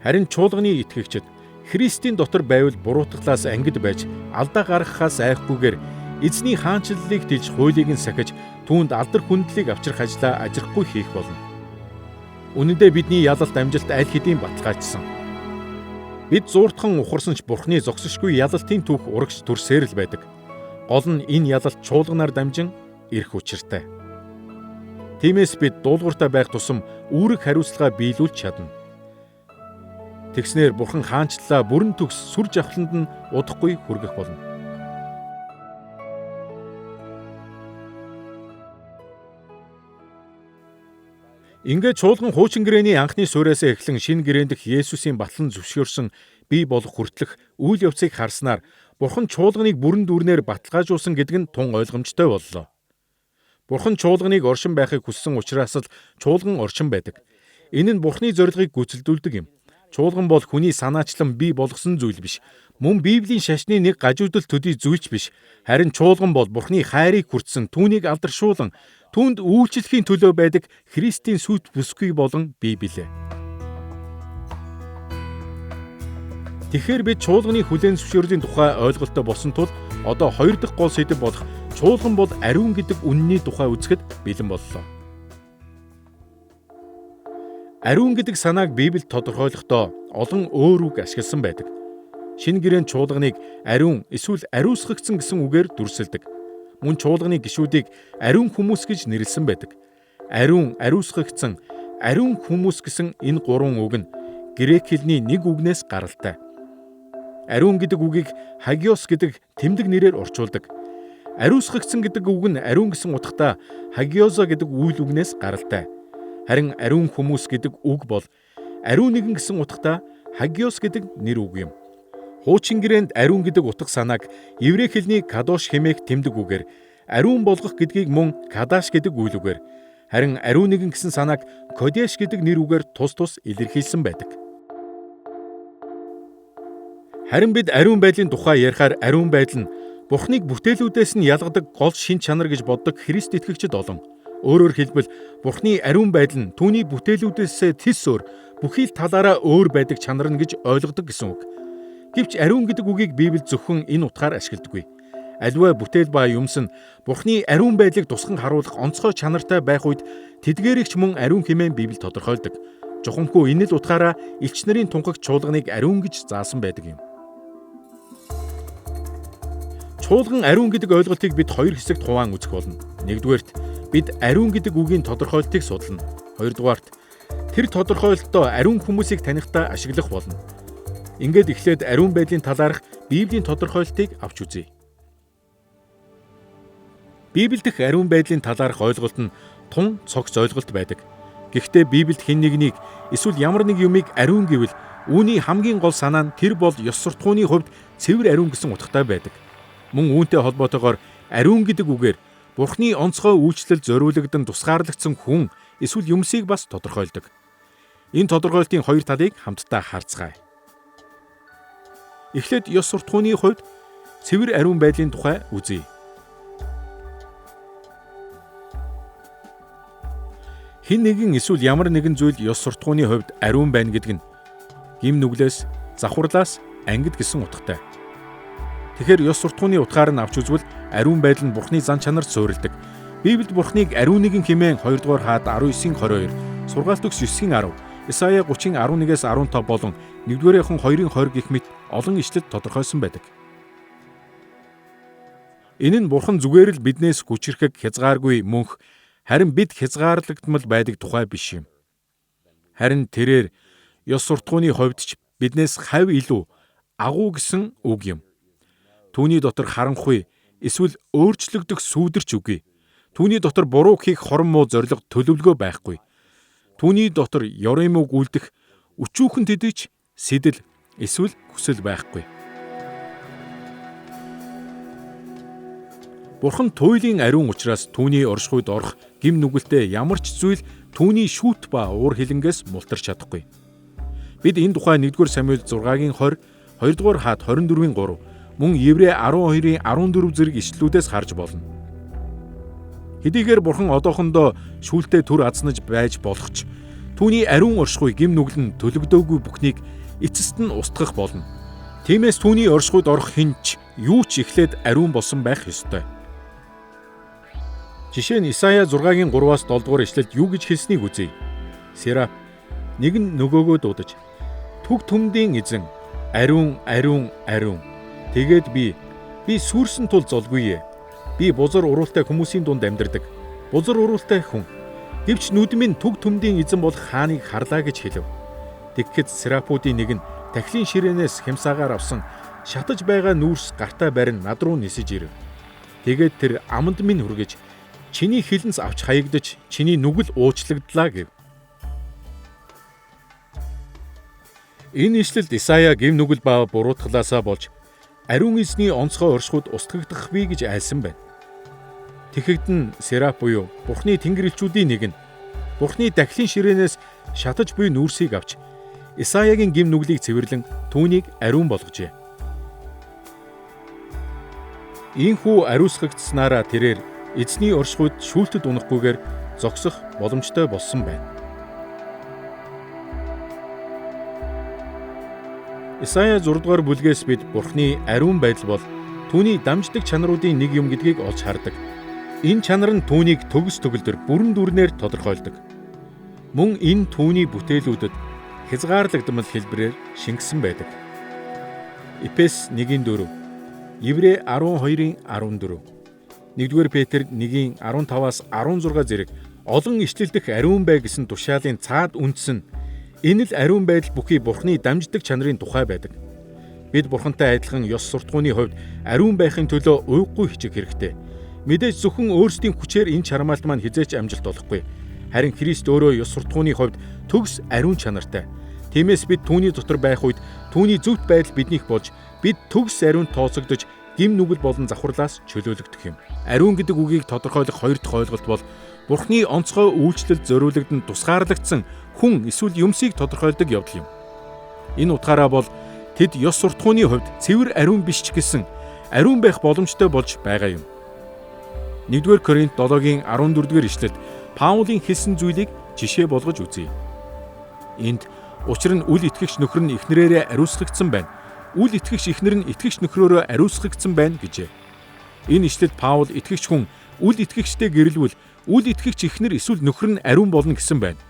Харин чуулганы итгэгчид Христийн дотор байвал буруутгалаас ангид байж алдаа гаргахаас айхгүйгээр эзний хаанчлалыг дэлж хуулийг нь сахиж түүнд алдар хүндлэлийг авчрах ажлаа ажирахгүй хийх болно. Үнэн дээр бидний ялалт амжилт аль хэдийн баталгаажсан. Бид зууртхан ухарсан ч Бурхны зогсошгүй ялалтын түүх урагш төрсээр л байдаг. Гол нь энэ ялалт чуулганаар дамжин ирэх учиртай. Тиймээс бид дуулууртай байх тусам үүрэг хариуцлага биелүүлж чадна. Тэгснээр Бурхан хаанчлалаа бүрэн төгс сүр жавхланд нь удахгүй хүргэх болно. Ингээд чуулган хуучин гэрээний анхны суурьаас эхлэн шинэ гэрээн дэх Есүсийн батлан зөвшөөрсөн бий болох хүртэлх үйл явцыг харснаар Бурхан чуулганыг бүрэн дүүрнээр баталгаажуулсан гэдэг нь тун ойлгомжтой боллоо. Бурхан чуулганыг оршин байхыг хүссэн учраас л чуулган оршин байдаг. Энэ нь Бурханы зорилгыг гүйцэлдүүлдэг юм. Чуулган бол хүний санаачлан бий болгосон зүйл биш. Мөн Библийн шашны нэг гажуудал төдий зүйлч биш. Харин чуулган бол Бурханы хайрыг хүртсэн, түүнийг алдаршуулан, түүнд үйлчлэхийн төлөө байдаг Христийн сүт бүсгүй болон бий билээ. Тэгэхээр бид чуулганы хүлээн зөвшөөрлийн тухай ойлголттой болсон тул одоо хоёр дахь гол сэдэв болох чуулган бол ариун гэдэг үнний тухай үзэхэд бэлэн боллоо. Ариун гэдэг санааг Библиэд тодорхойлохдоо олон өөр үг ашигласан байдаг. Шинэ гэрээнд чуулганыг ариун эсвэл ариусгагдсан гэсэн үгээр дүрсэлдэг. Мөн чуулганы гишүүдийг ариун хүмүүс гэж нэрлэсэн байдаг. Ариун, ариусгагдсан, ариун хүмүүс гэсэн энэ гурван үг нь грек хэлний нэг үгнээс гаралтай. Ариун гэдэг үгийг хагиос гэдэг тэмдэг нэрээр орчуулдаг. Ариусгагдсан гэдэг үг нь ариун гэсэн утгатай хагиоза гэдэг үйл үгнээс гаралтай. Харин ариун хүмүүс гэдэг үг бол ариун нэгэн гэсэн утгатай хагиос гэдэг нэр үг юм. Хуучин гэрээнд ариун гэдэг утга санааг еврей хэлний кадош хэмээх тэмдэг үгээр, ариун болгох гэдгийг мөн кадаш гэдэг үйл үгээр, харин ариун нэгэн гэсэн санааг кодеш гэдэг нэр үгээр тус тус илэрхийлсэн байдаг. Харин бид ариун байдлын тухай ярихаар ариун байдал нь Бурхныг бүтээлүүдээс нь ялгадаг гол шин чанар гэж боддог Христ итгэгчид олон. Өөрөөр хэлбэл Бурхны ариун байдал нь түүний бүтээлүүдээс тэс өөр бүхий л талаараа өөр байдаг чанар нь гэж ойлгодог гэсэн үг. Гэвч ариун гэдэг үгийг Библи зөвхөн энэ утгаар ашигладаггүй. Аливаа бүтээл ба юмс нь Бурхны ариун байдлыг тусган харуулах онцгой чанартай байх үед тэдгээрийг ч мөн ариун хэмээн Библи тодорхойлдог. Жухамгүй энэ л утгаараа элч нарын тунхаг чуулганыг ариун гэж заасан байдаг юм. Чуулган ариун гэдэг ойлголтыг бид хоёр хэсэгт хуваан үзэх болно. Нэгдүгээрт бид ариун гэдэг үгийн тодорхойлтыг судална. Хоёрдугаарт тэр тодорхойлолтоо ариун хүмүүсийг танихдаа ашиглах болно. Ингээд эхлээд ариун байдлын талаарх Библийн тодорхойлтыг авч үзье. Библиэд дэх ариун байдлын талаарх ойлголт нь тун цогц ойлголт байдаг. Гэхдээ Библиэд хэн нэгнийг эсвэл ямар нэг юмыг ариун гэвэл үүний хамгийн гол санаа нь тэр бол ёс суртахууны хувьд цэвэр ариун гэсэн утгатай байдаг. Мөн үүнтэй холбоотойгоор ариун гэдэг үгээр Бурхны онцгой үйлчлэл зориулагдсан тусгаарлагдсан хүн эсвэл юмсыг бас тодорхойлдог. Энэ тодорхойлтын хоёр талыг хамтдаа харцгаая. Эхлээд ёс суртахууны хувьд цэвэр ариун байдлын тухай үзье. Хэн нэгэн эсвэл ямар нэгэн зүйл ёс суртахууны хувьд ариун байна гэдэг нь гим нүглээс, завхарлаас ангид гэсэн утгатай. Тэгэхээр ёс суртахууны утгаар нь авч үзвэл ариун байдал нь Бурхны зан чанарт суурилдаг. Библиэд Бурхныг ариун нэгэн хэмээн 2 дугаар хаад 19-22, Сургаалт төгс 9-10, Исая 30-11-ээс 15 болон 1-р Иохан 2-20 гэх мэт олон ишлэлд тодорхойлсон байдаг. Энэ нь Бурхан зүгээр л биднээс хүчирхэг хязгааргүй мөнх, харин бид хязгаарлагдмал байдаг тухай биш юм. Харин тэрээр ёс суртахууны хувьд ч биднээс хавь илүү агуу гэсэн үг юм. Түүний дотор харанхуй эсвэл өөрчлөгдөх сүүдэрч үгүй. Түүний дотор буруу хийх хорон муу зорилго төлөвлөгөө байхгүй. Түүний дотор ёрын мөг үлдэх өчүүхэн төдийч сэдэл эсвэл хүсэл байхгүй. Бурхан туйлын ариун учраас түүний оршихуйд орох гим нүгэлтэй ямар ч зүйл түүний шүүт ба уур хилэнгээс мултарч чадахгүй. Бид энэ тухай 1-р Самуэль 6-гийн 20, 2-р хаад 24-ийн 3, мөн Еврей 12-ийн 14 зэрэг ишлэлүүдээс харж болно. Хэдийгээр Бурхан одоохондоо шүүлтээ төр азнаж байж болох ч түүний ариун оршихуй гим нүгэл нь төлөгдөөгүй бүхнийг эцэст нь устгах болно. Тиймээс түүний оршихуйд орох хэн ч юу ч эхлээд ариун болсон байх ёстой. Жишээ нь Исая 6-гийн 3-аас 7 дугаар ишлэлд юу гэж хэлснийг үзье. Сераф нэг нь нөгөөгөө дуудаж "Түг түмдийн эзэн ариун, ариун, ариун. Тэгээд би сүрсэн тул золгүй. Би бузар уруултай хүмүүсийн дунд амьдардаг. Бузар уруултай хүн. Гэвч нүд минь түг түмдийн эзэн болох хааныг харлаа" гэж хэлв. Тэгэхэд серафуудын нэг нь тахилын ширээнээс хямсаагаар авсан шатаж байгаа нүүрс гартаа барин над руу нисэж ирэв. Тэгээд тэр аманд минь хүргэж "Чиний хилэнц авч хаягдаж, чиний нүгэл уучлагдлаа" гэв. Энэ ишлэлд Исая гэм нүгэл ба буруутгалаасаа болж ариун эзний онцгой оршихуйд устгагдах бий гэж айлсан байна. Тэгэхэд нь Сераф буюу Бурхны тэнгэр элчүүдийн нэг нь Бурхны дахлын ширээнээс шатаж буй нүүрсийг авч Исаягийн гэм нүглийг цэвэрлэн түүнийг ариун болгожээ. Ийхүү ариусгагдсанаараа тэрээр эзний оршихуйд шүүлтэд унахгүйгээр зогсох боломжтой болсон байна. Исая 6 дугаар бүлгээс бид Бурхны ариун байдал бол түүний дамждаг чанаруудын нэг юм гэдгийг олж хардаг. Энэ чанар нь түүнийг төгс төгөлдөр бүрэн дүрнээр тодорхойлдог. Мөн энэ түүний бүтээлүүдэд хязгаарлагдмал хэлбэрээр шингэсэн байдаг. Эфес 1:4, Еврей 12:14, 1-р Петр 1-ийн 15-аас 16 зэрэг олон ишлэл дэх ариун бай гэсэн тушаалын цаад үндс нь энэ л ариун байдал бүхий Бурхны дамждаг чанарын тухай байдаг. Бид Бурхантай адилхан ёс суртахууны хувьд ариун байхын төлөө уйггүй хичээх хэрэгтэй. Мэдээж зөвхөн өөрсдийн хүчээр энэ чармаалт маань хэзээ ч амжилт олохгүй. Харин Христ өөрөө ёс суртахууны хувьд төгс ариун чанартай. Тиймээс бид түүний дотор байх үед түүний зөвхт байдал биднийх болж бид төгс ариун тооцогдож гим нүгэл болон завхарлаас чөлөөлөгдөх юм. Ариун гэдэг үгийг тодорхойлох хоёр дахь ойлголт бол Бурхны онцгой үйлчлэлд зориулагдсан тусгаарлагдсан хүн эсвэл юмсыг тодорхойлдог явдал юм. Энэ утгаараа бол тэд ёс суртахууны хувьд цэвэр ариун биш ч гэсэн ариун байх боломжтой болж байгаа юм. 1-р Коринт 7-гийн 14-р ишлэлд Паулийн хэлсэн зүйлийг жишээ болгож үзье. Энд учир нь үл итгэгч нөхөр нь эхнэрээрээ ариусгагдсан байна. Үл итгэгч эхнэр нь итгэгч нөхрөөрөө ариусгагдсан байна гэжээ. Энэ ишлэлд Паул итгэгч хүн үл итгэгчтэй гэрлвэл үл итгэгч эхнэр эсвэл нөхөр нь ариун болно гэсэн байна.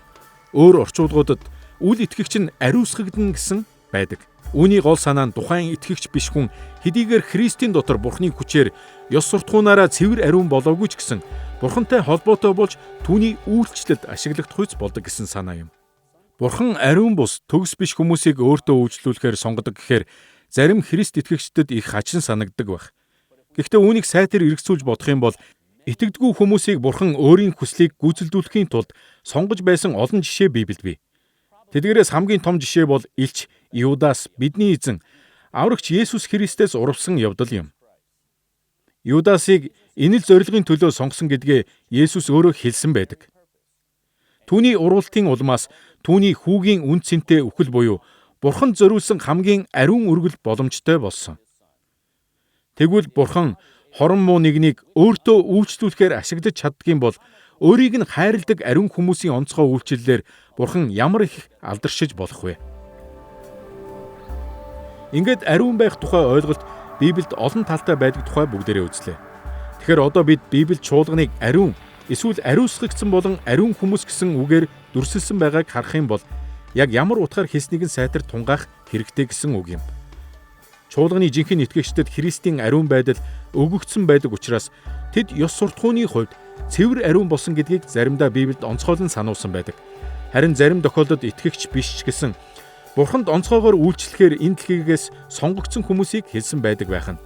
Өөр орчуулгуудад үл итгэгч нь ариусгагдана гэсэн байдаг. Үүний гол санаа нь тухайн итгэгч биш хүн хэдийгээр Христийн дотор Бурхны хүчээр ёс суртахуунаараа цэвэр ариун болоогүй ч гэсэн Бурхантай холбоотой болж түүний үйлчлэлд ашиглагдах болдог гэсэн санаа юм. Бурхан ариун бус төгс биш хүмүүсийг өөртөө үйлчлүүлэхээр сонгодог гэхээр зарим Христ итгэгчдэд их хачин санагддаг байх. Гэхдээ үүнийг сайтар эргэцүүлж бодох юм бол итгэдэггүй хүмүүсийг Бурхан өөрийн хүслийг гүйцэлдүүлэхийн тулд сонгож байсан олон жишээ Библиэд бий. Тэдгээрээс хамгийн том жишээ бол элч Иудас бидний эзэн аврагч Есүс Христээс урвсан явдал юм. Иудасыг энэ л зорилгын төлөө сонгосон гэдгээ Есүс өөрөө хэлсэн байдаг. Түүний уруултын улмаас түүний хүүгийн үн цэнтэй үхэл буюу Бурханд зориулсан хамгийн ариун өргөл боломжтой болсон. Тэгвэл Бурхан хорон муу нэгнийг өөртөө үйлчлүүлэхээр ашиглаж чаддгийн бол өөрийг нь хайрладаг ариун хүмүүсийн онцгой үйлчлэлээр Бурхан ямар их алдаршиж болох вэ? Ингээд ариун байх тухай ойлголт Библиэд олон талтай байдаг тухай бүгдээрээ үзлээ. Тэгэхээр одоо бид Библи чуулганыг ариун эсвэл ариусгагдсан болон ариун хүмүүс гэсэн үгээр дүрсэлсэн байгааг харах юм бол яг ямар утгаар хэлснийг нь сайтар тунгаах хэрэгтэй гэсэн үг юм. Чуулганы жинхэнэ итгэгчдэд Христийн ариун байдал өгөгдсөн байдаг учраас тэд ёс суртахууны хувьд цэвэр ариун болсон гэдгийг заримдаа Библиэд онцгойлон сануулсан байдаг. Харин зарим тохиолдолд итгэгч биш ч гэсэн Бурханд онцгойгоор үйлчлэхээр энэ дэлхийгээс сонгогдсон хүмүүсийг хэлсэн байдаг байх нь.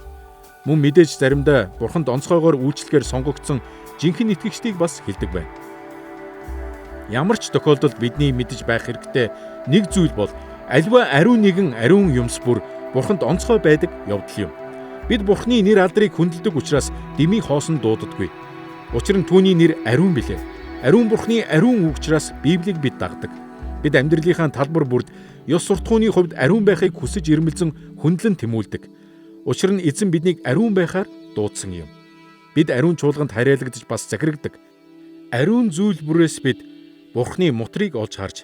Мөн мэдээж заримдаа Бурханд онцгойгоор үйлчлэхээр сонгогдсон жинхэнэ итгэгчдийг бас хэлдэг байна. Ямар ч тохиолдолд бидний мэдэж байх хэрэгтэй нэг зүйл бол аливаа ариун нэгэн ариун юмс бүр Бурханд онцгой байдаг явдал юм. Бид Бурханы нэр алдрыг хүндэлдэг учраас дэмий хоосон дууддаггүй. Учир нь түүний нэр ариун билээ. Ариун Бурханы ариун үг учраас Библийг бид дагдаг. Бид амьдралынхаа талбар бүрд ёс суртахууны хувьд ариун байхыг хүсэж ирмэлзэн хүндлэн тэмүүлдэг. Учир нь эзэн биднийг ариун байхаар дуудсан юм. Бид ариун чуулганд харьяалагдаж бас захирагдаг. Ариун зүйл бүрээс бид Бурхны мутрыг олж харж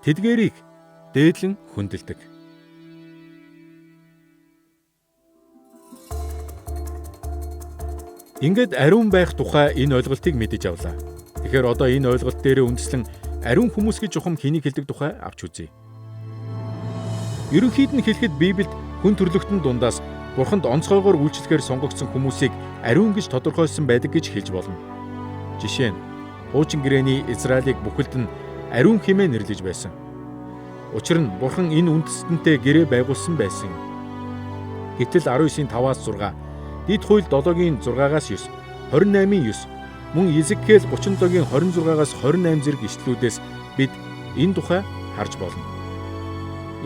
тэдгээрийг дээдлэн хүндэлдэг. Ингээд ариун байх тухай энэ ойлголтыг мэдэж авлаа. Тэгэхээр одоо энэ ойлголт дээрээ үндэслэн ариун хүмүүс гэж чухам хэнийг хэлдэг тухай авч үзье. Ерөнхийд нь хэлэхэд Библиэд хүн төрлөختөн дундаас Бурханд онцгойгоор үйлчлэхээр сонгогдсон хүмүүсийг ариун гэж тодорхойлсон байдаг гэж хэлж болно. Жишээ нь хуучин гэрээний Израилийг бүхэлд нь ариун хэмээн нэрлэж байсан. Учир нь Бурхан энэ үндэстэнтэй гэрээ байгуулсан байсан юм. Гэтэл 19-ийн 5-аас 6, Дид хууль 7-гийн 6-аас 9, 28-ийн 9, мөн Езекиэл 37-гийн 26-аас 28 зэрэг ишлүүдээс бид энэ тухай харж болно.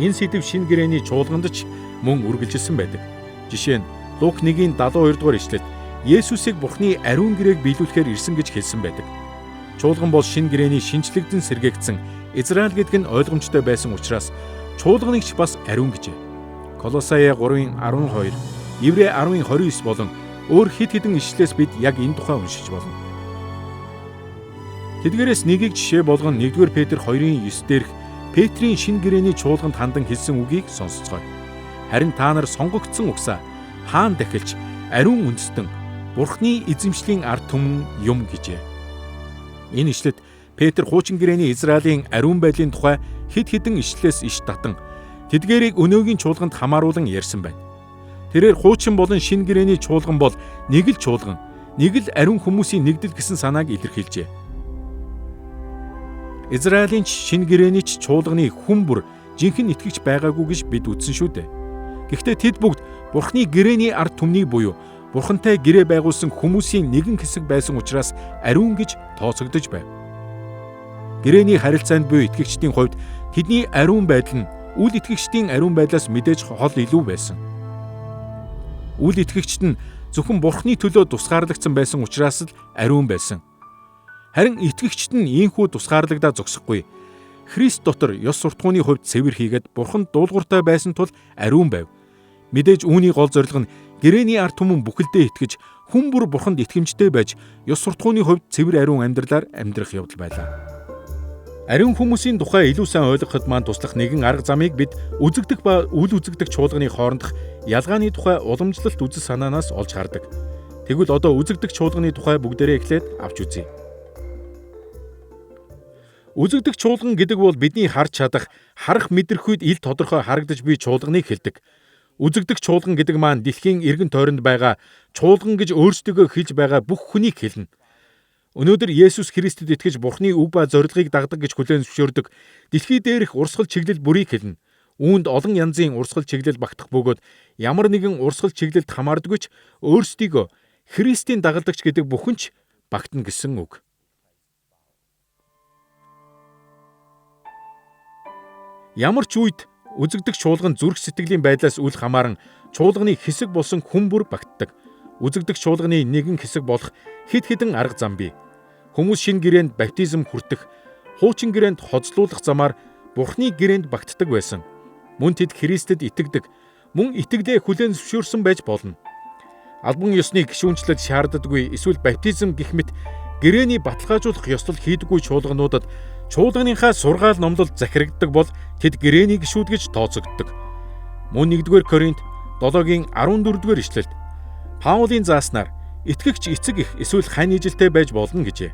Энэ сэдэв шинэ гэрээний чуулганд ч мөн үргэлжилсэн байдаг. Жишээ нь Лук 1-ийн 72 дугаар ишлэлд Есүсийг Бурхны ариун гэрээг биелүүлэхээр ирсэн гэж хэлсэн байдаг. Чуулган бол шинэ гэрээний шинчлэгдэн сэргээгдсэн Израиль гэдэг нь ойлгомжтой байсан учраас чуулганыг ч бас ариун гэжээ. Колосая 3-ын 12, Еврей 10-ын 29 болон өөр хэд хэдэн ишлэлээс бид яг энэ тухай уншиж болно. Тэдгээрээс нэгийг жишээ болгон 1-р Петр 2-ын 9 дээрх Петрийн шинэ гэрээний чуулганд хандан хэлсэн үгийг сонсоцгоё. Харин та нар сонгогдсон угсаа хаан дахилч ариун үндэстэн Бурхны эзэмшлийн ард түмэн юм гэжээ. Энэ ишлэлд Петр хуучин гэрээний Израилийн ариун байдлын тухай хэд хэдэн ишлэлээс иш татан тэдгээрийг өнөөгийн чуулганд хамааруулан ярьсан байна. Тэрээр хуучин болон шинэ гэрээний чуулган бол нэг л чуулган, нэг л ариун хүмүүсийн нэгдэл гэсэн санааг илэрхийлжээ. Израилийн ч шинэ гэрээний ч чуулганы хүн бүр жинхэнэ итгэгч байгаагүй гэж бид үзсэн шүү дээ. Гэхдээ тэд бүгд Бурхны гэрээний ард түмнийг буюу Бурхантай гэрээ байгуулсан хүмүүсийн нэгэн хэсэг байсан учраас ариун гэж тооцогдож байв. Гэрээний харилцаанд буй итгэгчдийн хувьд тэдний ариун байдал нь үл итгэгчдийн ариун байдлаас мэдээж хол илүү байсан. Үл итгэгчд нь зөвхөн Бурхны төлөө тусгаарлагдсан байсан учраас л ариун байсан. Харин итгэгчд нь ийхүү тусгаарлагдаа зогсохгүй. Христ дотор ёс суртахууны хувьд цэвэр хийгээд Бурханд дуулууртай байсан тул ариун байв. Мэдээж үүний гол зорилго нь гэрээний ард түмэн бүхэлдээ итгэж хүн бүр Бурханд итгэмжтэй байж ёс суртахууны хувьд цэвэр ариун амьдралаар амьдрах явдал байлаа. Ариун хүмүүсийн тухай илүү сайн ойлгоход маань туслах нэгэн арга замыг бид үзэгдэх ба үл үзэгдэх чуулганы хоорондох ялгааны тухай уламжлалт үзэл санаанаас олж хардаг. Тэгвэл одоо үзэгдэх чуулганы тухай бүгдээрээ эхлээд авч үзье. Үзэгдэх чуулган гэдэг бол бидний харж чадах, харах мэдрэх үед ил тодорхой харагдаж буй чуулганыг хэлдэг. Үзэгдэх чуулган гэдэг маань дэлхийн эргэн тойронд байгаа чуулган гэж өөрсдийгөө хэлж байгаа бүх хүнийг хэлнэ. Өнөөдөр Есүс Христэд итгэж Бурхны үг ба зорилгыг дагдаг гэж хүлээн зөвшөөрдөг дэлхий дээрх урсгал чиглэл бүрийг хэлнэ. Үүнд олон янзын урсгал чиглэл багтах бөгөөд ямар нэгэн урсгал чиглэлд хамаардаггүй ч өөрсдийгөө Христийн дагалдагч гэдэг бүхэн ч багтана гэсэн үг. Ямар ч үед үзэгдэх чуулган зүрх сэтгэлийн байдлаас үл хамааран чуулганы хэсэг болсон хүн бүр багтдаг. Үзэгдэх чуулганы нэгэн хэсэг болох хэд хэдэн арга зам бий. Хүмүүс шинэ гэрээнд баптизм хүртэх, хуучин гэрээнд хоцлуулах замаар Бурхны гэрээнд багтдаг байсан. Мөн тэд Христэд итгэдэг, мөн итгэлээ хүлээн зөвшөөрсөн байж болно. Албан ёсны гишүүнчлэл шаарддаггүй эсвэл баптизм гэх мэт гэрээний баталгаажуулах ёслол хийдэггүй чуулгануудад чуулганыхаа сургаал номлол захирагддаг бол тэд гэрээний гишүүд гэж тооцогддог. Мөн 1-р Коринт 7-гийн 14-р ишлэлд Паулийн зааснаар итгэгч эцэг их эсвэл хань ижилтэй байж болно гэжээ.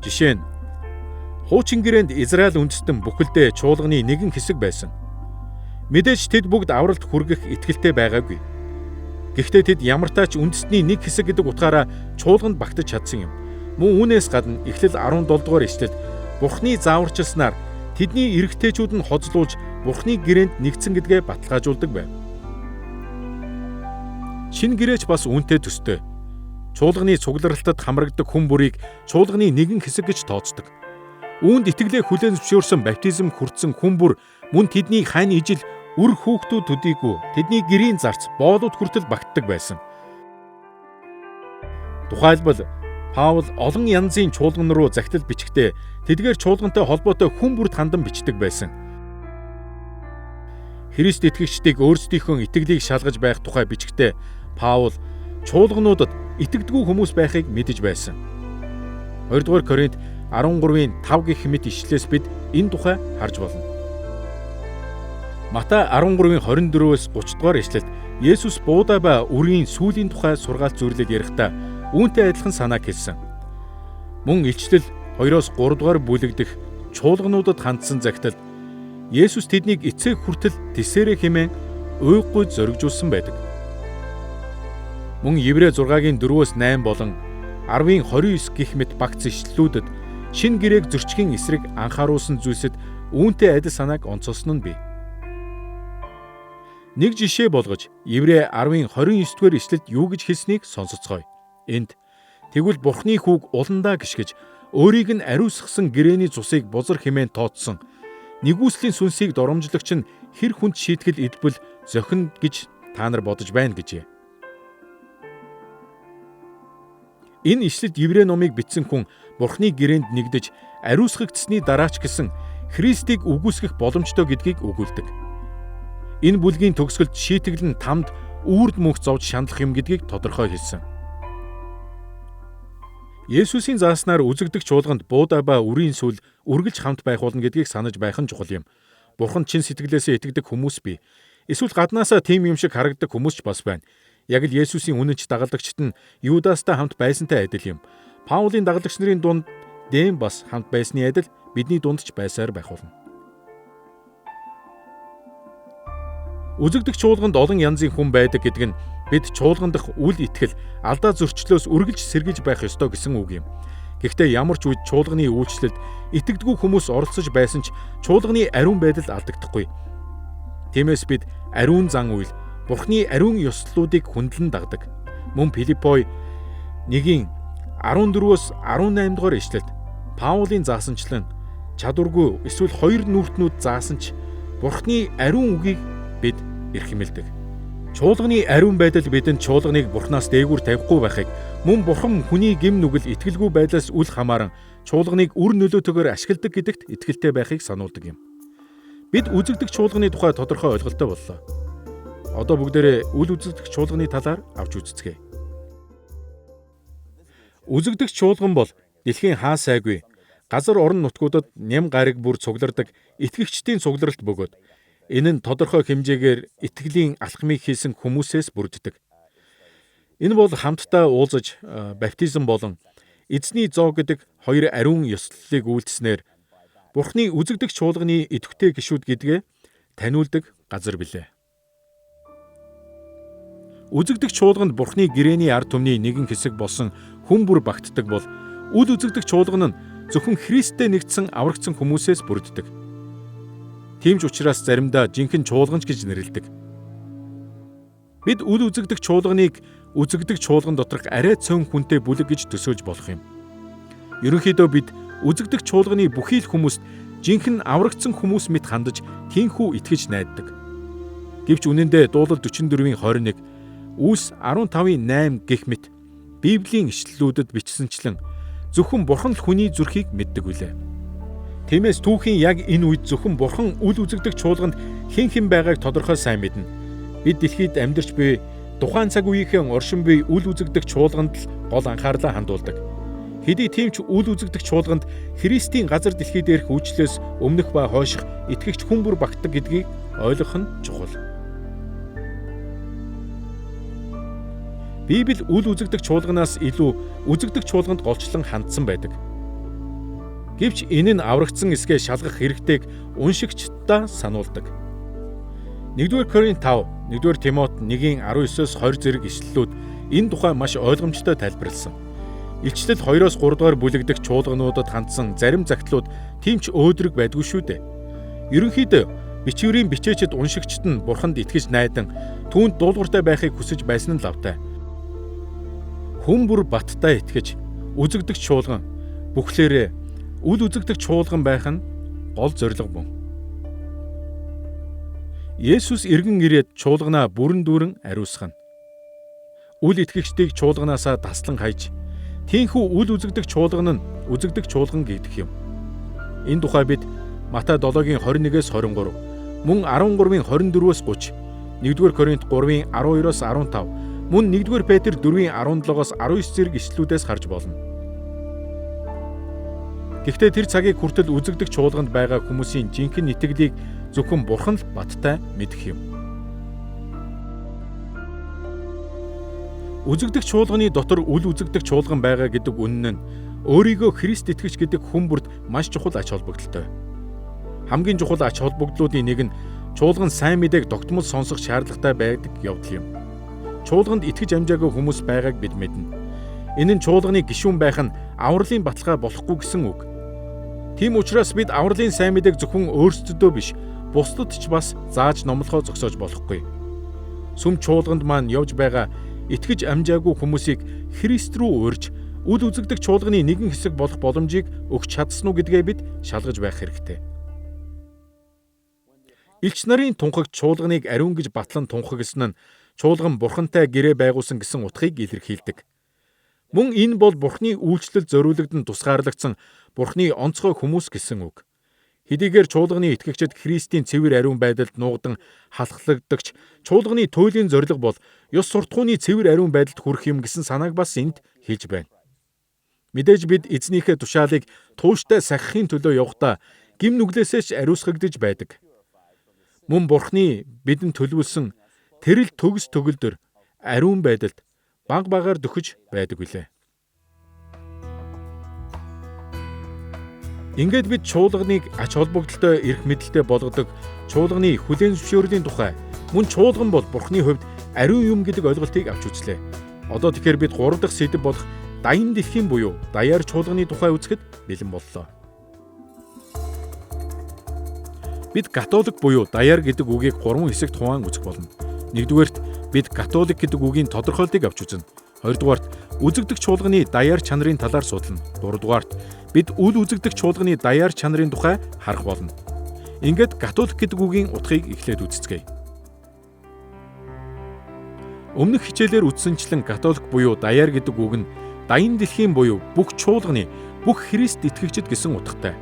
Жишээ нь хуучин гэрээнд Израиль үндэстэн бүхэлдээ чуулганы нэгэн хэсэг байсан. Мэдээж тэд бүгд авралт хүргэх итгэлтэй байгаагүй. Гэхдээ тэд ямартаа ч үндэстний нэг хэсэг гэдэг утгаараа чуулганд багтаж чадсан юм. Мөн үүнээс гадна Эхлэл 17 дугаар ишлэлд Бурхны зааварчилснаар тэдний эрэгтэйчүүд нь хоцлуулж Бурхны гэрээнд нэгдсэн гэдгээ баталгаажуулдаг байв. Шинэ гэрээч бас үүнтэй төстэй. Чуулганы цугларалтад хамрагддаг хүн бүрийг чуулганы нэгэн хэсэг гэж тооцдог. Үүнд итгэлээ хүлээн зөвшөөрсөн баптизм хүртсэн хүн бүр мөн тэдний хань ижил үр хүүхдүүд төдийгүй тэдний гэрийн зарц боолууд хүртэл багтдаг байсан. Тухайлбал Паул олон янзын чуулган руу захидал бичгтээ тэдгээр чуулгантай холбоотой хүн бүрд хандан бичдэг байсан. Христ итгэгчдийг өөрсдийнхөө итгэлийг шалгаж байх тухай бичгтээ Паул чуулгануудад итгэдэггүй хүмүүс байхыг мэдэж байсан. 2-р Коринт 13-ийн 5 гэх мэт ишлэлээс бид энэ тухай харж болно. Матай 13-ийн 24-өөс 30 дугаар ишлэлд Есүс буудаа ба үрийн сүүлийн тухай сургаалт зөвлөл ярихдаа үүнтэй адилхан санааг хэлсэн. Мөн илчлэл 2-оос 3 дугаар бүлэг дэх чуулгануудад хандсан захидалд Есүс тэднийг эцэг хүртэл тэсээрэ хэмээн уйггүй зоригжуулсан байдаг. Мөн Еврей 6-гийн 4-өөс 8 болон 10-ийн 29 гэх мэт багц ишлэлүүдэд шинэ гэрээг зөрчгийн эсрэг анхааруулсан зүйлсэд үүнтэй адил санааг онцолсон нь бий. Нэг жишээ болгож Еврей 10-ийн 29 дугаар ишлэлд юу гэж хэлснийг сонсоцгоё. Энд тэгвэл Бурхны хүүг уландаа гიშгэж өөрийг нь ариусгасан гэрээний цусыг бузар хэмээн тооцсон нэгүслийн сүнсийг доромжлогч нь хэр хүнд шийтгэл идбэл зохино гэж та нар бодож байна гэжээ. Энэ ишлэлд Еврей номыг бичсэн хүн Бурхны гэрээнд нэгдэж ариусгагдсаны дараа ч гэсэн Христийг үгүйсгэх боломжтой гэдгийг өгүүлдэг. Энэ бүлгийн төгсгөлд шийтгэл нь тамд үрд мөнх зовж шаналх юм гэдгийг тодорхой хэлсэн. Есүсийн зааснаар үзэгдэх чуулганд буудаа ба үрийн сүл үргэлж хамт байх болно гэдгийг санаж байх нь чухал юм. Бурхан чин сэтгэлээсээ итгэдэг хүмүүс бий. Эсвэл гаднаасаа тийм юм шиг харагддаг хүмүүс ч бас байна. Яг л Есүсийн үнэнч дагалдагчид нь Юдастай хамт байсантай адил юм. Паулийн дагалдагч нарын дунд Дэм бас хамт байсны адил бидний дунд ч байсаар байх болно. Үзэгдэх чуулганд олон янзын хүн байдаг гэдэг нь бид чуулган дахь үл итгэл алдаа зөрчлөөс үргэлж сэргийлж байх ёстой гэсэн үг юм. Гэхдээ ямар ч үед чуулганы үйлчлэлд итгэдэггүй хүмүүс оролцож байсан ч чуулганы ариун байдал алдагдахгүй. Тиймээс бид ариун зан үйл Бурхны ариун ёслолуудыг хүндлэн дагдаг. Мөн Филиппой 1-ийн 14-өөс 18 дугаар ишлэлд Паулийн заасанчлан чадваргүй эсвэл хоёр нүртнүүд заасан ч Бурхны ариун үгийг бид эрхэмлэдэг. Чуулганы ариун байдал бидэнд чуулганыг Бурханаас дээгүүр тавихгүй байхыг мөн Бурхан хүний гэм нүгэл итгэлгүй байдлаас үл хамааран чуулганыг үр нөлөөтэйгээр ашигладаг гэдэгт итгэлтэй байхыг сануулдаг юм. Бид үзэгдэх чуулганы тухай тодорхой ойлголттой боллоо. Одоо бүгдээрээ үл үзэгдэх чуулганы талаар авч үзцгээе. Үзэгдэх чуулган бол дэлхийн хаа сайгүй газар орон нутгуудад ням гариг бүр цуглардаг итгэгчдийн цугларалт бөгөөд энэ нь тодорхой хэмжээгээр итгэлийн алхмыг хийсэн хүмүүсээс бүрддэг. Энэ бол хамтдаа уулзаж баптизм болон эзний зоо гэдэг хоёр ариун ёслолыг үйлдснээр Бурхны үзэгдэх чуулганы идэвхтэй гишүүд гэдгээ таниулдаг газар билээ. Үзэгдэх чуулганд Бурхны гэрээний ард түмний нэгэн хэсэг болсон хүн бүр багтдаг бол үл үзэгдэх чуулган нь зөвхөн Христтэй нэгдсэн аврагдсан хүмүүсээс бүрддэг. Тийм ч учраас заримдаа жинхэнэ чуулганч гэж нэрлэдэг. Бид үл үзэгдэх чуулганыг үзэгдэх чуулган доторх арай цөөн хүнтэй бүлэг гэж төсөөлж болох юм. Ерөнхийдөө бид үзэгдэх чуулганы бүхий л хүмүүст жинхэнэ аврагдсан хүмүүс мэт хандаж тийхүү итгэж найддаг. Гэвч үнэн дээр дуулал 44-ийн 21, Үүс 15-ийн 8 гэх мэт Библийн ишлэлүүдэд бичсэнчлэн зөвхөн Бурхан л хүний зүрхийг мэддэг билээ. Тиймээс түүхийн яг энэ үед зөвхөн Бурхан үл үзэгдэх чуулганд хэн хэн байгааг тодорхой сайн мэднэ. Бид дэлхийд амьдарч буй тухайн цаг үеийнхэн оршин буй үл үзэгдэх чуулганд л гол анхаарлаа хандуулдаг. Хэдий тийм ч үл үзэгдэх чуулганд Христийн газар дэлхий дээрх үйлчлээс өмнөх ба хойших итгэгч хүн бүр багтдаг гэдгийг ойлгох нь чухал. Библи үл үзэгдэх чуулганаас илүү үзэгдэх чуулганд голчлон хандсан байдаг. Гэвч энэ нь аврагдсан эсгээ шалгах хэрэгтэйг уншигчдаа сануулдаг. 1-р Коринт 5, 1-р Тимот 1-ийн 19-оос 20 зэрэг ишлэлүүд энэ тухай маш ойлгомжтой тайлбарласан. Илчлэл 2-оос 3 дугаар бүлэг дэх чуулгануудад хандсан зарим загтлууд тийм ч өөдрөг байдгүй шүү дээ. Ерөнхийдөө Бичвэрийн бичээчд уншигчид нь Бурханд итгэж найдан түүнд дуулууртай байхыг хүсэж байсан нь лавтай. Хүн бүр баттай итгэж үзэгдэх чуулган бүхлээрээ үл үзэгдэх чуулган байх нь гол зорилго мөн. Есүс эргэн ирээд чуулганаа бүрэн дүүрэн ариусгана. Үл итгэгчдийг чуулганаасаа таслан хайж, тийхүү үл үзэгдэх чуулган нь үзэгдэх чуулган гэгдэх юм. Энэ тухай бид Матай 7-гийн 21-ээс 23, мөн 13-ийн 24-өөс 30, 1-р Коринт 3-ийн 12-оос 15, мөн 1-р Петр 4-ийн 17-оос 19 зэрэг ишлүүдээс харж болно. Гэхдээ тэр цагийг хүртэл үзэгдэх чуулганд байгаа хүмүүсийн жинхэнэ итгэлийг зөвхөн Бурхан л баттай мэдэх юм. Үзэгдэх чуулганы дотор үл үзэгдэх чуулган байгаа гэдэг үнэн нь өөрийгөө Христ итгэгч гэдэг хүн бүрд маш чухал ач холбогдолтой. Хамгийн чухал ач холбогдлуудын нэг нь чуулган сайн мэдээг тогтмол сонсох шаардлагатай байдаг явдал юм. Чуулганд итгэж амжаагүй хүмүүс байгааг бид мэднэ. Энэ нь чуулганы гишүүн байх нь авралын баталгаа болохгүй гэсэн үг. Тийм учраас бид авралын сайн мэдээг зөвхөн өөрсдөдөө биш, бусдад ч бас зааж номлохоо зогсоож болохгүй. Сүм чуулганд маань явж байгаа итгэж амжаагүй хүмүүсийг Христ рүү урьж үл үзэгдэх чуулганы нэгэн хэсэг болох боломжийг өгч чадсан уу гэдгээ бид шалгаж байх хэрэгтэй. Элч нарын тунхаг чуулганыг ариун гэж батлан тунхагласан нь чуулган бурхантай гэрээ байгуулсан гэсэн утгыг илэрхийлдэг. Мөн энэ бол бурхны үйлчлэл зориулагдсан тусгаарлагдсан бурхны онцгой хүмүүс гэсэн үг. Хэдийгээр чуулганы итгэгчид Христийн цэвэр ариун байдалд нуугдан халахлагдагч чуулганы туйлын зорилго бол ёс суртахууны цэвэр ариун байдалд хүрэх юм гэсэн санааг бас энд хэлж байна. Мэдээж бид эзнийхээ тушаалыг тууштай сахихын төлөө явхдаа гим нүглээсээ ч ариусгагдаж байдаг. Мөн бурхны бидэнд төлөвлөсөн тэрэл төгс төгөлдөр ариун байдалд баг багаар дөхөж байдаг билээ. Ингээд бид чуулганыг ач холбогдолтой эрх мэдэлтэй болгодог чуулганы хүлээн зөвшөөрлийн тухай мөн чуулган бол Бурхны хувьд ариун юм гэдэг ойлголтыг авч үзлээ. Одоо тэгэхээр бид 3 дахь сэдэв болох даян дэлхийн буюу даяар чуулганы тухай үзэхэд бэлэн боллоо. Бид католик буюу даяар гэдэг үгийг 3 хэсэгт хуваан үзэх болно. Нэгдүгээрт бид католик гэдэг үгийн тодорхойлолтыг авч үзнэ. Хоёрдугаарт үзэгдэх чуулганы даяар чанарын талаар судална. Гуравдугаарт бид үл үзэгдэх чуулганы даяар чанарын тухай харах болно. Ингээд католик гэдэг үгийн утгыг эхлээд үздэцгээе. Өмнөх хичээлээр үзсэнчлэн католик буюу даяар гэдэг үг нь даян дэлхийн буюу бүх чуулганы бүх Христ итгэгчид гэсэн утгатай.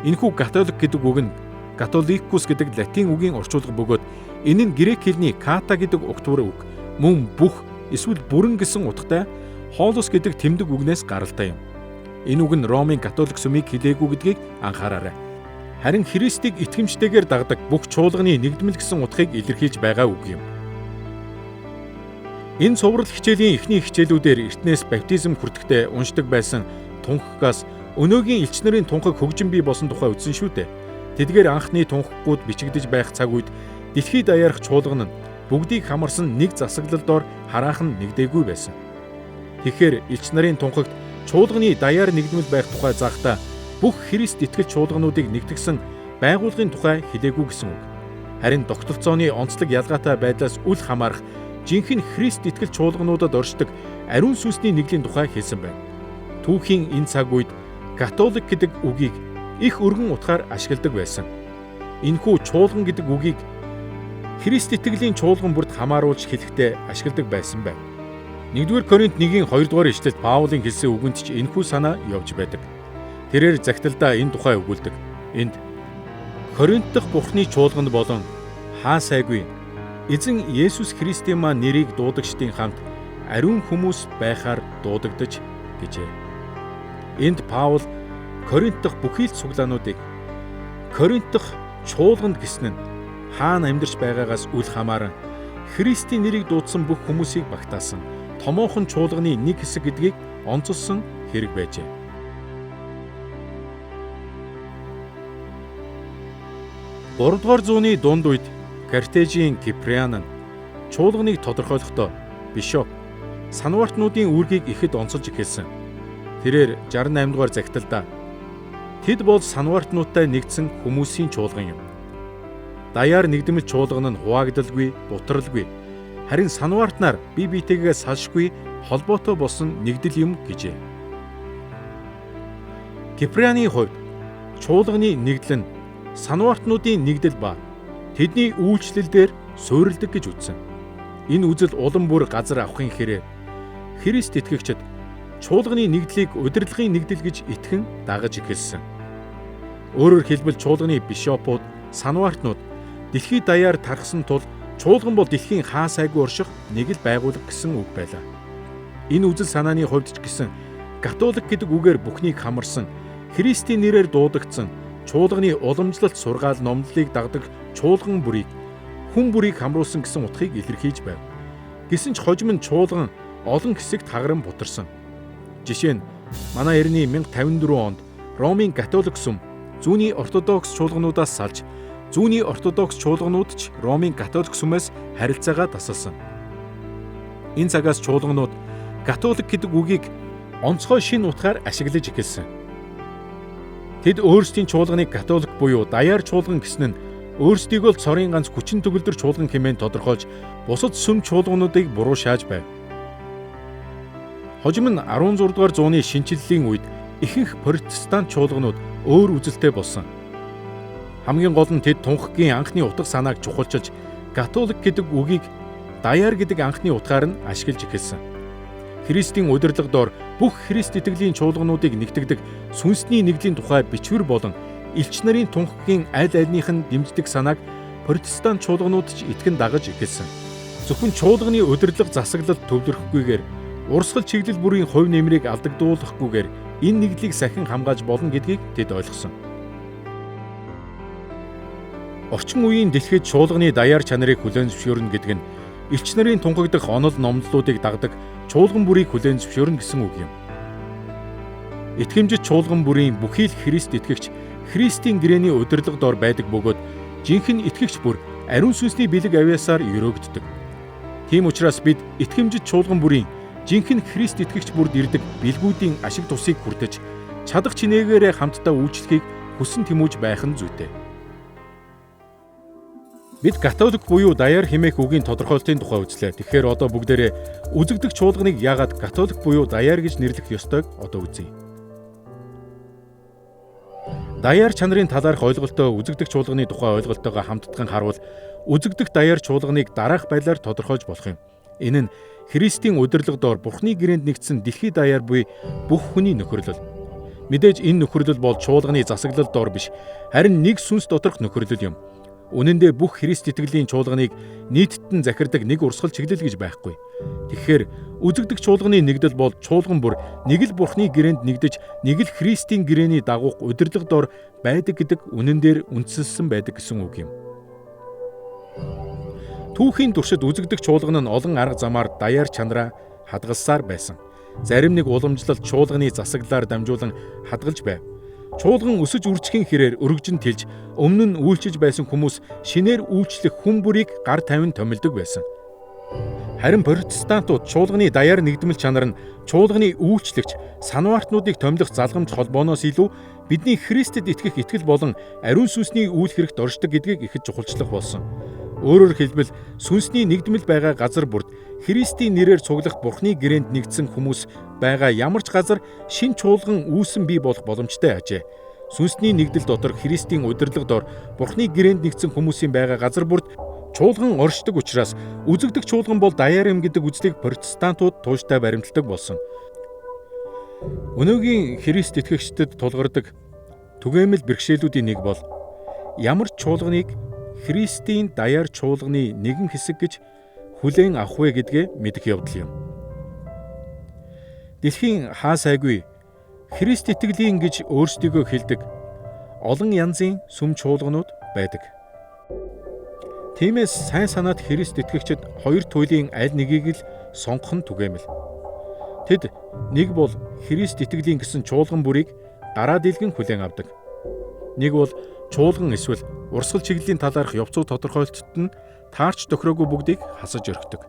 Энэхүү католик гэдэг үг нь католикус гэдэг латин үгийн орчуулга бөгөөд энэ нь грек хэлний ката гэдэг угтвар үг мөн бүх эсвэл бүрэн гэсэн утгатай холос гэдэг тэмдэг үгнээс гаралтай юм. Энэ үг нь Ромын католик сүмийг хэлээгүй гэдгийг анхаараарай. Харин Христийг итгэмжтэйгээр дагдаг бүх чуулганы нэгдмэл гэсэн утгыг илэрхийлж байгаа үг юм. Энэ цуврал хичээлийн эхний хичээлүүдээр эртнээс баптизм хүртэхдээ уншдаг байсан тунхагаас өнөөгийн элч нарын тунхаг хөгжин бий болсон тухай үзсэн шүү дээ. Тэдгээр анхны тунхаггууд бичигдэж байх цаг үед дэлхийд даяарх чуулган нь бүгдийг хамарсан нэг засаглал дор хараахан нэгдээгүй байсан. Тэгэхээр элч нарын тунхагт чуулганы даяар нэгдмэл байх тухай захдаа бүх Христ итгэл чуулгануудыг нэгтгсэн байгууллагын тухай хэлээгүй гэсэн үг. Харин тогтолцооны онцлог ялгаатай байдлаас үл хамаарах жинхэнэ Христ итгэл чуулгануудад оршдог ариун сүнсний нэглийн тухай хэлсэн байна. Түүхийн энэ цаг үед католик гэдэг үгийг их өргөн утгаар ашигладаг байсан. Энэхүү чуулган гэдэг үгийг Христ итгэлийн чуулган бүрд хамааруулж хэлэхдээ ашигладаг байсан байна. 1-р Коринт 1-ийн 2-р ишлэлд Паулийн хэлсэн үгэнд ч энэхүү санаа явж байдаг. Тэрээр захидалдаа энэ тухай өгүүлдэг. Энд Коринт дахь Бурхны чуулганд болон хаа сайгүй Эзэн Есүс Христийн маань нэрийг дуудагчдын хамт ариун хүмүүс байхаар дуудагдаж гэжээ. Энд Паул Коринт дахь бүхий л цуглаануудыг Коринт дахь чуулганд гэсэн нь хаана амьдарч байгаагаас үл хамааран Христийн нэрийг дуудсан бүх хүмүүсийг багтаасан томоохон чуулганы нэг хэсэг гэдгийг онцолсон хэрэг байжээ. Гуравдугаар зууны дунд үед Картежийн Киприан нь чуулганыг тодорхойлохдоо бишоп санвартнуудын үүргийг ихэд онцолж эхэлсэн. Тэрээр 68 дугаар захидалдаа тэд бол санвартнуудтай нэгдсэн хүмүүсийн чуулган юм. Даяар нэгдмэл чуулган нь хуваагдalгүй, бутралгүй. Харин санваартнаар бие биетэйгээ салшгүй холбоотой болсон нэгдэл юм гэжээ. Киприаны хувьд чуулганы нэгдэл нь санваартнуудын нэгдэл ба тэдний үйлчлэл дээр суурилдаг гэж үзсэн. Энэ үзэл улам бүр газар авахын хэрээр Христ итгэгчид чуулганы нэгдлийг удирдлагын нэгдэл гэж итгэн дагаж эхэлсэн. Өөрөөр хэлбэл чуулганы бишопууд, санваартнууд дэлхий даяар тархсан тул чуулган бол дэлхийн хаа сайгүй орших нэг л байгууллага гэсэн үг байлаа. Энэ үзэл санааны хувьд ч гэсэн католик гэдэг үгээр бүхнийг хамарсан, Христийн нэрээр дуудагдсан чуулганы уламжлалт сургаал номлолыг дагдаг чуулган бүрийг хүн бүрийг хамруулсан гэсэн утгыг илэрхийлж байв. Гэсэн ч хожим нь чуулган олон хэсэгт хагаран бутарсан. Жишээ нь манай эртний 1054 онд Ромын католик сүм зүүнний ортодокс чуулгануудаас салж зүүнний ортодокс чуулганууд ч Ромын католик сүмээс харилцаагаа тасалсан. Энэ цагаас чуулганууд католик гэдэг үгийг онцгой шинэ утгаар ашиглаж эхэлсэн. Тэд өөрсдийн чуулганыг католик буюу даяар чуулган гэсэн нь өөрсдийгөө л цорын ганц хүчин төгөлдөр чуулган хэмээн тодорхойлж бусад сүм чуулгануудыг буруу шааж байв. Хожим нь 16 дугаар зууны шинэчлэлийн үед ихэнх протестант чуулганууд өөр үзэлтэй болсон. Хамгийн гол нь тэд тунхагийн анхны утга санааг чухалчилж католик гэдэг үгийг даяар гэдэг анхны утгаар нь ашиглаж эхэлсэн. Христийн удирдлага дор бүх Христ итгэлийн чуулгануудыг нэгтгэдэг сүнсний нэгдлийн тухай бичвэр болон элч нарын тунхагийн аль альных нь дэмждэг санааг протестант чуулганууд ч итгэн дагаж эхэлсэн. Зөвхөн чуулганы удирдлага засаглалд төвлөрөхгүйгээр урсгал чиглэл бүрийн хувь нэмрийг алдагдуулахгүйгээр энэ нэгдлийг сахин хамгаалж болно гэдгийг тэд ойлгосон. Орчин үеийн дэлхийд чуулганы даяар чанарыг хүлээн зөвшөөрнө гэдэг нь элч нарын тунхаглах онол номлолуудыг дагдаг чуулган бүрийг хүлээн зөвшөөрнө гэсэн үг юм. Итгэмжит чуулган бүрийн бүхий л Христ итгэгч Христийн гэрээний удирдлага дор байдаг бөгөөд жинхэнэ итгэгч бүр ариун сүнсний бэлэг авьяасаар өрөөгддөг. Тийм учраас бид итгэмжит чуулган бүрийн жинхэнэ Христ итгэгч бүрд ирдэг бэлгүүдийн ашиг тусыг хүртэж чадах чинээгээрээ хамтдаа үйлчлэхийг хүсэн тэмүүлж байх нь зүйтэй. Бид католик буюу даяар хэмээх үгийн тодорхойлолтын тухай үзлээ. Тэгэхээр одоо бүгдээрээ үзэгдэх чуулганыг яагаад католик буюу даяар гэж нэрлэх ёстойг одоо үзье. Даяар чанарын талаарх ойлголтоо үзэгдэх чуулганы тухай ойлголтойгоо хамтдхан харуул үзэгдэх даяар чуулганыг дараах байдлаар тодорхойлж болох юм. Энэ нь Христийн удирдлага дор Бурхны гэрээнд нэгдсэн дэлхий даяар буй бүх хүний нөхөрлөл. Мэдээж энэ нөхөрлөл бол чуулганы засаглал дор биш, харин нэг сүнс доторх нөхөрлөл юм. Үнэн дээр бүх Христ итгэлийн чуулганыг нийтд нь захирдаг нэг урсгал чиглэл гэж байхгүй. Тэгэхээр үзэгдэх чуулганы нэгдэл бол чуулган бүр нэг л Бурхны гэрээнд нэгдэж нэг л Христийн гэрээний дагуух удирдлага дор байдаг гэдэг үнэн дээр үндсэлсэн байдаг гэсэн үг юм. Түүхийн туршид үзэгдэх чуулган нь олон арга замаар даяар чанараа хадгалсаар байсан. Зарим нэг уламжлалт чуулганы засаглалаар дамжуулан хадгалж байв. Чуулган өсөж үржихийн хэрээр өргөжин тэлж өмнө нь үйлчилж байсан хүмүүс шинээр үйлчлэх хүн бүрийг гар тавин томилдог байсан. Харин протестантууд чуулганы даяар нэгдмэл чанар нь чуулганы үйлчлэгч санваартнуудыг томилох залгамж холбооноос илүү бидний Христэд итгэх итгэл болон ариун сүнсний үйл хэрэгт оршдог гэдгийг ихэд чухалчлах болсон. Өөрөөр хэлбэл сүнсний нэгдмэл байгаа газар бүрд Христийн нэрээр цуглах Бурхны гэрээнд нэгдсэн хүмүүс байгаа ямар ч газар шинэ чуулган үүсэн бий болох боломжтой ажээ. Сүнсний нэгдэл дотор Христийн удирдлага дор Бурхны гэрээнд нэгдсэн хүмүүсийн байгаа газар бүрд чуулган оршдог учраас үзэгдэх чуулган бол даяар юм гэдэг үзлийг протестантууд тууштай баримталдаг болсон. Өнөөгийн Христ итгэгчдэд тулгардаг түгээмэл бэрхшээлүүдийн нэг бол ямар ч чуулганыг Христийн даяар чуулганы нэгэн хэсэг гэж хүлээн авах вэ гэдгээ мэдэх явдал юм. Дэлхийн хаа сайгүй Христ итгэлийн гэж өөрсдийгөө хэлдэг олон янзын сүм чуулганууд байдаг. Тиймээс сайн санаат Христ итгэгчид хоёр туйлын аль нэгийг л сонгох нь түгээмэл. Тэд нэг бол Христ итгэлийн гэсэн чуулган бүрийг дараа дийлгэн хүлээн авдаг. Нэг бол чуулган эсвэл урсгал чиглэлийн талаарх явцуу тодорхойлолтод нь таарч тохироогүй бүгдийг хасаж өргөдөг.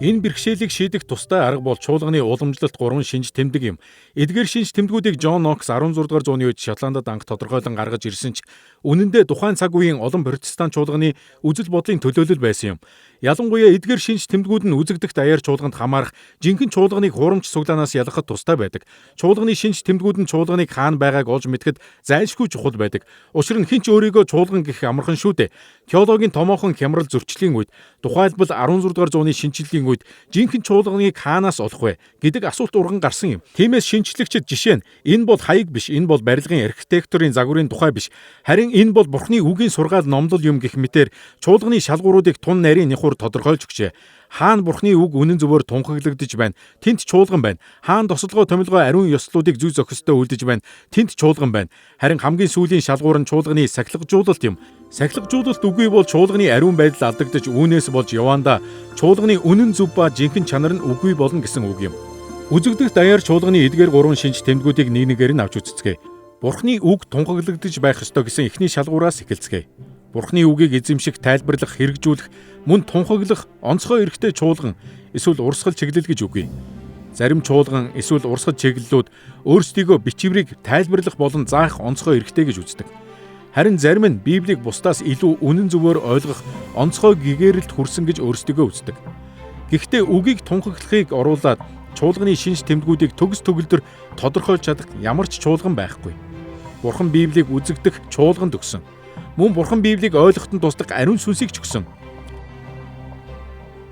Энэ бэрхшээлийг шийдэх тустай арга бол чуулганы уламжлалт 3 шинж тэмдэг юм. Эдгээр шинж тэмдгүүдийг Джон Нокс 16 дугаар зууны үед Шотландад анх тодорхойлон гаргаж ирсэн ч үнэн дээр тухайн цаг үеийн олон протестант чуулганы үзэл бодлын төлөөлөл байсан юм. Ялангуяа эдгээр шинж тэмдгүүд нь үзэгдэх даяар чуулганд хамаарах жинхэнэ чуулганыг хуурамч цуглаанаас ялгахад тустай байдаг. Чуулганы шинж тэмдгүүд нь чуулганыг хаана байгааг олж мэдэхэд зайлшгүй чухал байдаг. Учир нь хэн ч өөрийгөө чуулган гэх амархан шүү дээ. Теологийн томоохон хямрал зөрчлийн үед, тухайлбал 16 дугаар зууны шинэчлэлийн үед жинхэнэ чуулганыг хаанаас олох вэ гэдэг асуулт урган гарсан юм. Тиймээс шинэчлэгчид жишээ нь энэ бол хаяг биш, энэ бол барилгын архитектурын загварын тухай биш. Харин энэ бол Бурхны үгийн сургаал номлол юм гэх мэтээр чуулганы шалгууруудыг тун нарийн нихур тодорхойлж өгчээ. Хаана Бурхны үг үнэн зөвөөр тунхаглагдаж байна. Тэнд чуулган байна. Хаана тосолгой томилгой ариун ёслолуудыг зүй зохистой үлдэж байна. Тэнд чуулган байна. Харин хамгийн сүүлийн шалгуур нь чуулганы сахилгажуулалт юм. Сахилгажуулалт үгүй бол чуулганы ариун байдал алдагдаж үүнээс болж яваандаа чуулганы үнэн зөв ба жинхэнэ чанар нь үгүй болно гэсэн үг юм. Үзэгдэх даяар чуулганы эдгээр гурван шинж тэмдгүүдийг нэг нэгээр нь авч үзцгээе. Бурхны үг тунхаглагдаж байх ёстой гэсэн эхний шалгуураас эхэлцгээе. Бурхны үгийг эзэмших, тайлбарлах, хэрэгжүүлэх, мөн тунхаглах онцгой эрхтэй чуулган эсвэл урсгал чиглэл гэж үгүй. Зарим чуулган эсвэл урсгал чиглэлүүд өөрсдийгөө бичвэрийг тайлбарлах болон заах онцгой эрхтэй гэж үздэг. Харин зарим нь Библийг бусдаас илүү үнэн зөвөөр ойлгох онцгой гэгээрэлд хүрсэн гэж өөрсдийгөө үздэг. Гэхдээ үгийг тунхаглахыг оруулаад чуулганы шинж тэмдгүүдийг төгс төгөлдөр тодорхойлж чадах ямар ч чуулган байхгүй. Бурхан Библийг үзэгдэх чуулганд өгсөн. Мөн Бурхан Библийг ойлгоход нь туслах ариун сүнсийг ч өгсөн.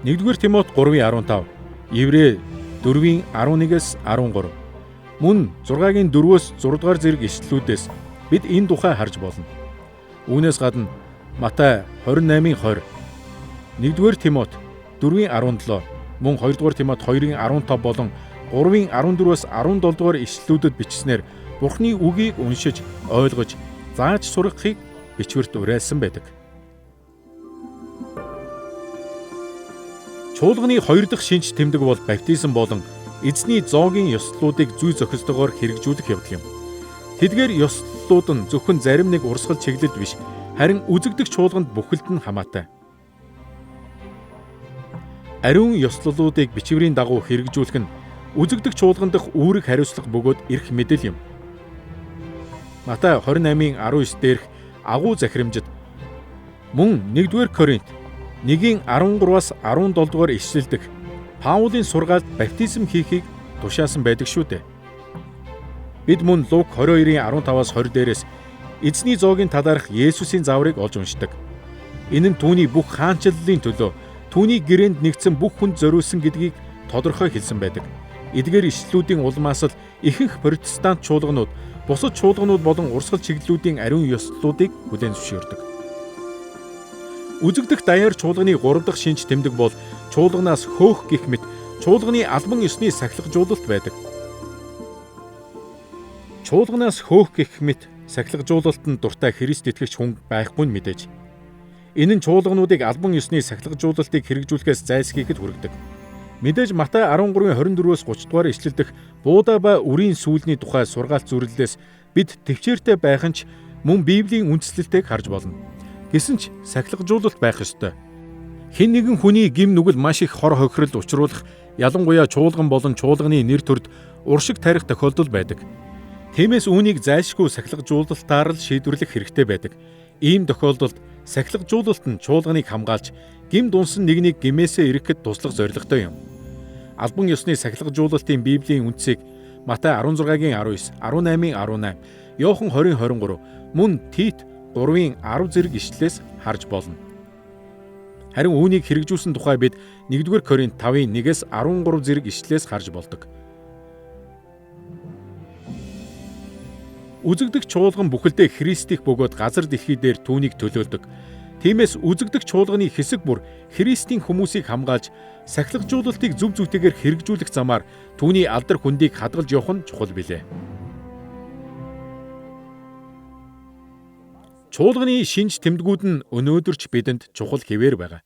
1-р Тимот 3:15, Еврей 4:11-ээс 13, мөн 6-гийн 4-өөс 6-р зэрэг ишлэлүүдээс бид энэ тухай харж болно. Үүнээс гадна Матай 28:20, 1-р Тимот 4:17, мөн 2-р Тимот 2:15 болон 3:14-өөс 17-р ишлэлүүдэд бичснээр Бурхны үгийг уншиж, ойлгож, зааж сургахыг бичвэрт уриалсан байдаг. Чуулганы хоёр дахь шинж тэмдэг бол баптизм болон эзний зоогийн ёслолуудыг зүй зохистойгоор хэрэгжүүлэх явдал юм. Тэдгээр ёслолууд нь зөвхөн зарим нэг урсгал чиглэлд биш, харин үзэгдэх чуулганд бүхэлд нь хамаатай. Ариун ёслолуудыг бичвэрийн дагуу хэрэгжүүлэх нь үзэгдэх чуулган дахь үүрэг хариуцлага бөгөөд эрх мэдэл юм. Матай 28:19 дээрх агуу захирамжид мөн 1-р Коринт 1:13-аас 17-р ишлэлдэх Паулийн сургаалд баптизм хийхийг тушаасан байдаг шүү дээ. Бид мөн Лук 22:15-аас 20 дээрээс эзний зоогийн талаарх Есүсийн зааврыг олж уншдаг. Энэ нь түүний бүх хаанчлалын төлөө түүний гэрээнд нэгдсэн бүх хүнд зориулсан гэдгийг тодорхой хэлсэн байдаг. Эдгээр ишлэлүүдийн улмаас л ихэнх протестант чуулганууд, бусад чуулганууд болон урсгал чиглэлүүдийн ариун ёслолуудыг хүлээн зөвшөөрдөг. Үзэгдэх даяар чуулганы 3 дахь шинж тэмдэг бол чуулганаас хөөх гэх мэт чуулганы албан ёсны сахилгажуулалт байдаг. Чуулганаас хөөх гэх мэт сахилгажуулалтанд дуртай Христ итгэгч хүн байхгүй нь мэдээж. Энэ нь чуулгануудыг албан ёсны сахилгажуулалтыг хэрэгжүүлэхээс зайлсхийхэд хүргэдэг. Мэдээж Матай 13:24-өөс 30 дугаар ишлэлдэх буудаа ба үрийн сүүлний тухай сургаалт зүрлэлээс бид төвчээртэй байх нь ч мөн Библийн үндслэлтэйг харж болно. Гэсэн ч сахилгажуулалт байх ёстой. Хэн нэгэн хүний гэм нүгэл маш их хор хохирол учруулах, ялангуяа чуулган болон чуулганы нэр төрд уршиг тарих тохиолдол байдаг. Тиймээс үүнийг зайлшгүй сахилгажуулалтаар л шийдвэрлэх хэрэгтэй байдаг. Ийм тохиолдолд сахилгажуулалт нь чуулганыг хамгаалж, гэм дунсан нэгнийг гэмээсээ ирэхэд туслах зорилготой юм. Албан ёсны сахилгажуулалтын Библийн үндсийг Матай 16-гийн 19, 18-ийн 18, Иохан 20:23, мөн Тит 3:10 зэрэг ишлэлээс харж болно. Харин үүнийг хэрэгжүүлсэн тухай бид 1-р Коринт 5-ийн 1-ээс 13 зэрэг ишлэлээс харж болдог. Үзэгдэх чуулган бүхэлдээ Христийнх бөгөөд газар дэлхий дээр түүнийг төлөөлдөг. Тиймээс үзэгдэх чуулганы хэсэг бүр Христийн хүмүүсийг хамгаалж, сахилгажуулалтыг зөв зөвтэйгээр хэрэгжүүлэх замаар түүний алдар хүндийг хадгалж явах нь чухал билээ. Чуулганы шинж тэмдгүүд нь өнөөдөр ч бидэнд чухал хэвээр байгаа.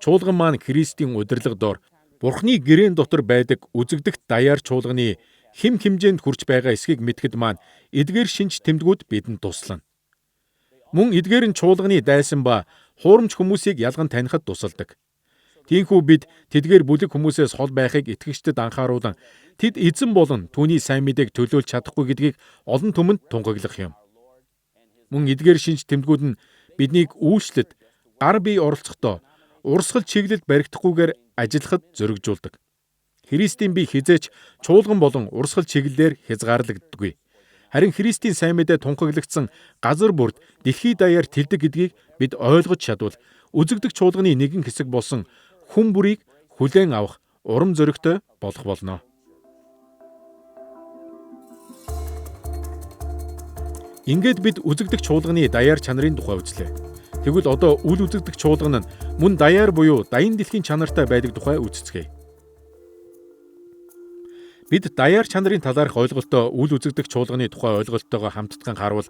Чуулган маань Христийн удирдлага дор Бурхны гэрээн дотор байдаг үзэгдэх даяар чуулганы хэм хэмжээнд хүрч байгаа эсхийг мэдэхэд маань эдгээр шинж тэмдгүүд бидэнд туслана. Мөн эдгээр нь чуулганы дайсан ба хуурамч хүмүүсийг ялган танихад тусалдаг. Тиймээс бид тэдгээр бүлэг хүмүүсээс хол байхыг итгэгчдэд анхааруулан тэд эзэн болон түүний сайн мэдээг төлөөлж чадахгүй гэдгийг олон түмэнд тунхаглах юм. Мөн эдгээр шинж тэмдгүүд нь биднийг үйлчлэлд гар бие оролцохдоо урсгал чиглэлд баригдахгүйгээр ажиллахад зоригжуулдаг. Христийн бие хэзээ ч чуулган болон урсгал чиглэлээр хязгаарлагддаггүй. Харин Христийн сайн мэдээ тунхаглагдсан газар бүрд дэлхий даяар тэлдэг гэдгийг бид ойлгож чадвал үзэгдэх чуулганы нэгэн хэсэг болсон хүн бүрийг хүлээн авах урам зоригтой болох болно. Ингээд бид үзэгдэх чуулганы даяар чанарын тухай үзлээ. Тэгвэл одоо үл үзэгдэх чуулган нь мөн даяар буюу даян дэлхийн чанартай байдаг тухай үздэцгээе. Бид даяар чанарын талаарх ойлголтоо үл үзэгдэх чуулганы тухай ойлголттойгоо хамттан харуул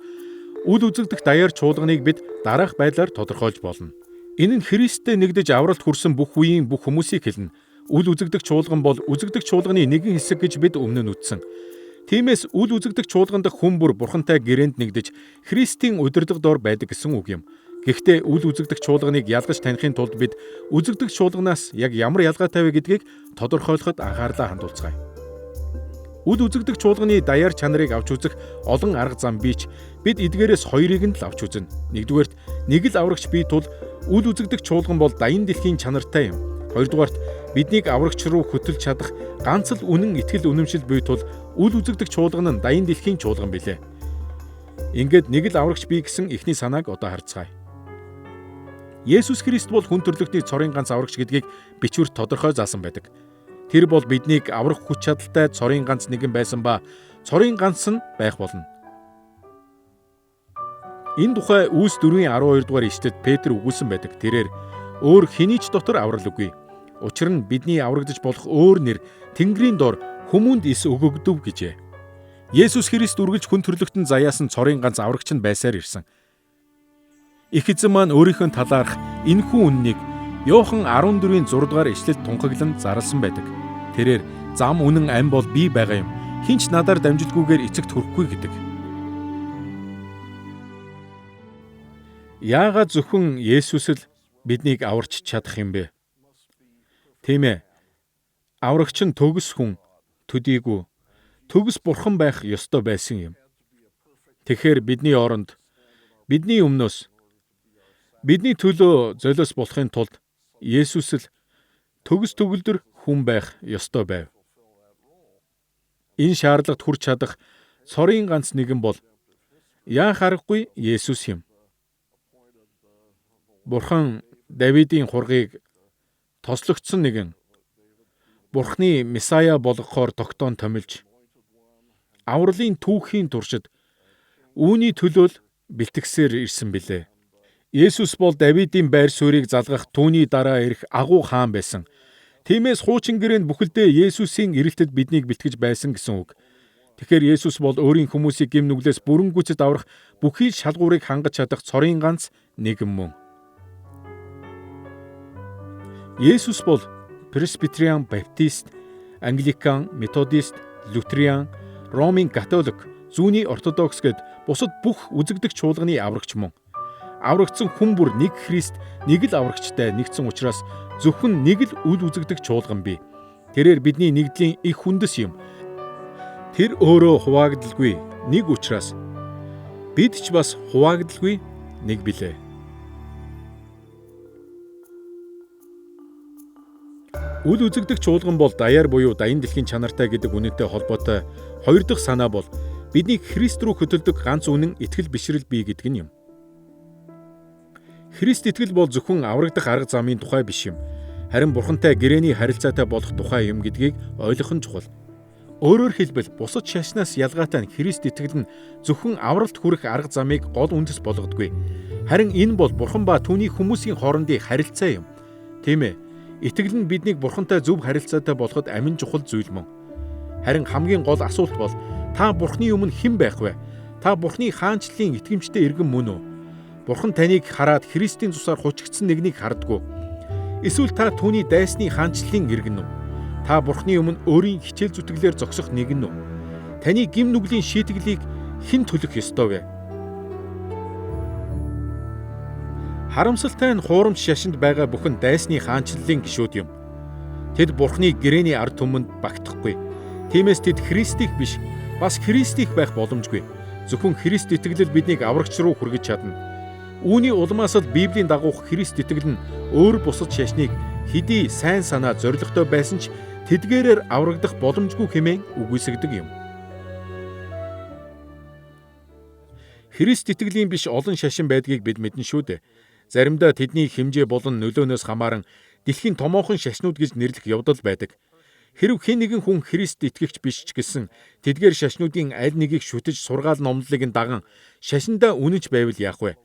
үл үзэгдэх даяар чуулганыг бид дараах байдлаар тодорхойлж болно. Энэ нь Христтэй нэгдэж авралт хүрсэн бүх үеийн бүх хүмүүсийг хэлнэ. Үл үзэгдэх чуулган бол үзэгдэх чуулганы нэгэн хэсэг гэж бид өмнө нь үзсэн. Тиймээс үл үзэгдэх чуулган дахь хүн бүр Бурхантай гэрээнд нэгдэж Христийн удирдах дор байдаг гэсэн үг юм. Гэхдээ үл үзэгдэх чуулганыг ялгаж таних тулд бид үзэгдэх чуулганаас яг ямар ялгаатай вэ гэдгийг тодорхойлоход анхаарлаа хандуулцгаая. Үл үзэгдэх чуулганы даяар чанарыг авч үзэх олон арга зам бий ч бид эдгээрээс хоёрыг нь л авч үзнэ. Нэгдүгээрт нэг л аврагч бий тул үл үзэгдэх чуулган бол даян дэлхийн чанартай юм. Хоёрдугаарт биднийг аврагч руу хөтөлж чадах ганц л үнэн итгэл үнэмшил буй тул үл үзэгдэх чуулган нь даян дэлхийн чуулган билээ. Ингээд нэг л аврагч бий гэсэн эхний санааг одоо харцгаая. Есүс Христ бол хүн төрлөختний цорын ганц аврагч гэдгийг бичвэрт тодорхой заасан байдаг. Тэр бол биднийг аврах хүч чадалтай цорын ганц нэгэн байсан ба цорын ганц нь байх болно. Энэ тухай Үүс 4-ийн 12 дугаар ишлэлд Петр өгүүлсэн байдаг. Тэрээр өөр хэний ч дотор аврал үгүй. Учир нь бидний аврагдаж болох өөр нэр Тэнгэрийн дор хүмүүнд ис өгөгдөв гэжээ. Есүс Христ үргэлж хүн төрлөختөнд заяасан цорын ганц аврагч нь байсаар ирсэн. Их эзэн маань өөрийнхөө талаарх энэхүү үннийг Иохан 14-ийн 6 дугаар ишлэлд тунхаглан зарласан байдаг. Тэрээр зам үнэн ам бол би байгаа юм. Хэн ч надаар дамжилгүйгээр эцэгт хүрэхгүй гэдэг. Яагаад зөвхөн Есүс л биднийг аварч чадах юм бэ? Тийм ээ. Аврагч нь төгс хүн төдийгүй төгс бурхан байх ёстой байсан юм. Тэгэхээр бидний оронд бидний өмнөөс бидний төлөө золиос болохын тулд Есүс л төгс төгөлдөр хүн байх ёстой байв. Энэ шаардлагат хүрч чадах цорын ганц нэгэн бол яах аргагүй Есүс юм. Бурхан Давидын хургийг тослогдсон нэгэн Бурхны Месая болгохоор тогтоон томилж авралын түүхийн туршид үүний төлөө л бэлтгэсээр ирсэн билээ. Есүс бол Давидын байр суурийг залгах түүний дараа ирэх агуу хаан байсан. Тиймээс хуучин гэрээнд бүхэлдээ Есүсийн ирэлтэд биднийг бэлтгэж байсан гэсэн үг. Тэгэхээр Есүс бол өөрийн хүмүүсийг гэм нүглээс бүрэн гүйцэд аврах бүхий л шалгуурыг хангаж чадах цорын ганц нэгэн мөн. Есүс бол Пресбитериан, Баптист, Англикан, Методист, Лютериан, Ромын католик, зүүнний ортодокс гэд бусад бүх үзэгдэх чуулганы аврагч мөн. Аврагдсан хүн бүр нэг Христ, нэг л аврагчтай нэгдсэн учраас зөвхөн нэг л үл үзэгдэх чуулган бий. Тэрээр бидний нэгдлийн их хүндэс юм. Тэр өөрөө хуваагдalгүй нэг учраас бид ч бас хуваагдalгүй нэг билээ. Үл үзэгдэх чуулган бол даяар буюу даян дэлхийн чанартай гэдэг үнэнтэй холбоотой хоёр дахь санаа бол биднийг Христ рүү хөтөлдөг ганц үнэн итгэл бишрэл бий гэдэг нь юм. Христ итгэл бол зөвхөн аврагдах арга замын тухай биш юм. Харин Бурхантай гэрээний харилцаатай болох тухай юм гэдгийг ойлгох нь чухал. Өөрөөр хэлбэл бусад шашнаас ялгаатай нь Христ итгэл нь зөвхөн авралт хүрэх арга замыг гол үндэс болгодгүй. Харин энэ бол Бурхан ба түүний хүмүүсийн хоорондын харилцаа юм. Тийм ээ. Итгэл нь биднийг Бурхантай зөв харилцаатай болоход амин чухал зүйл мөн. Харин хамгийн гол асуулт бол та Бурханы өмнө хэн байх вэ? Та Бурханы хаанчлалын итгэмжтэй иргэн мөн үү? Бурхан таныг хараад Христийн цусаар хучигдсан нэгнийг хардаггүй. Эсвэл та түүний дайсны хаанчлалын иргэн үү? Та Бурханы өмнө өөрийн хичээл зүтгэлээр зогсох нэгэн үү? Таны гэм нүглийн шийтгэлийг хэн төлөх ёстой вэ? Харамсалтай нь хуурамч шашинд байгаа бүхэн дайсны хаанчлалын гишүүд юм. Тэд Бурхны гэрээний ард түмэнд багтахгүй. Тиймээс тэд Христийнх биш, бас Христийнх байх боломжгүй. Зөвхөн Христ итгэлэл биднийг аврагч руу хүргэж чадна. Үүний улмаас л Библийн дагуух Христ итгэл нь өөр бусад шашныг хэдий сайн санаа зоригтой байсан ч тэдгээрээр аврагдах боломжгүй хэмээн үгүйсгэдэг юм. Христ итгэлийн биш олон шашин байдгийг бид мэднэ шүү дээ. Заримдаа тэдний хэмжээ болон нөлөөнөөс хамааран дэлхийн томоохон шашнууд гэж нэрлэх явдал байдаг. Хэрв хэн нэгэн хүн Христ итгэгч биш ч гэсэн тэдгээр шашнуудын аль нэгийг шүтэж сургаал номлолыг нь даган шашиндаа үнэнч байвал яах вэ?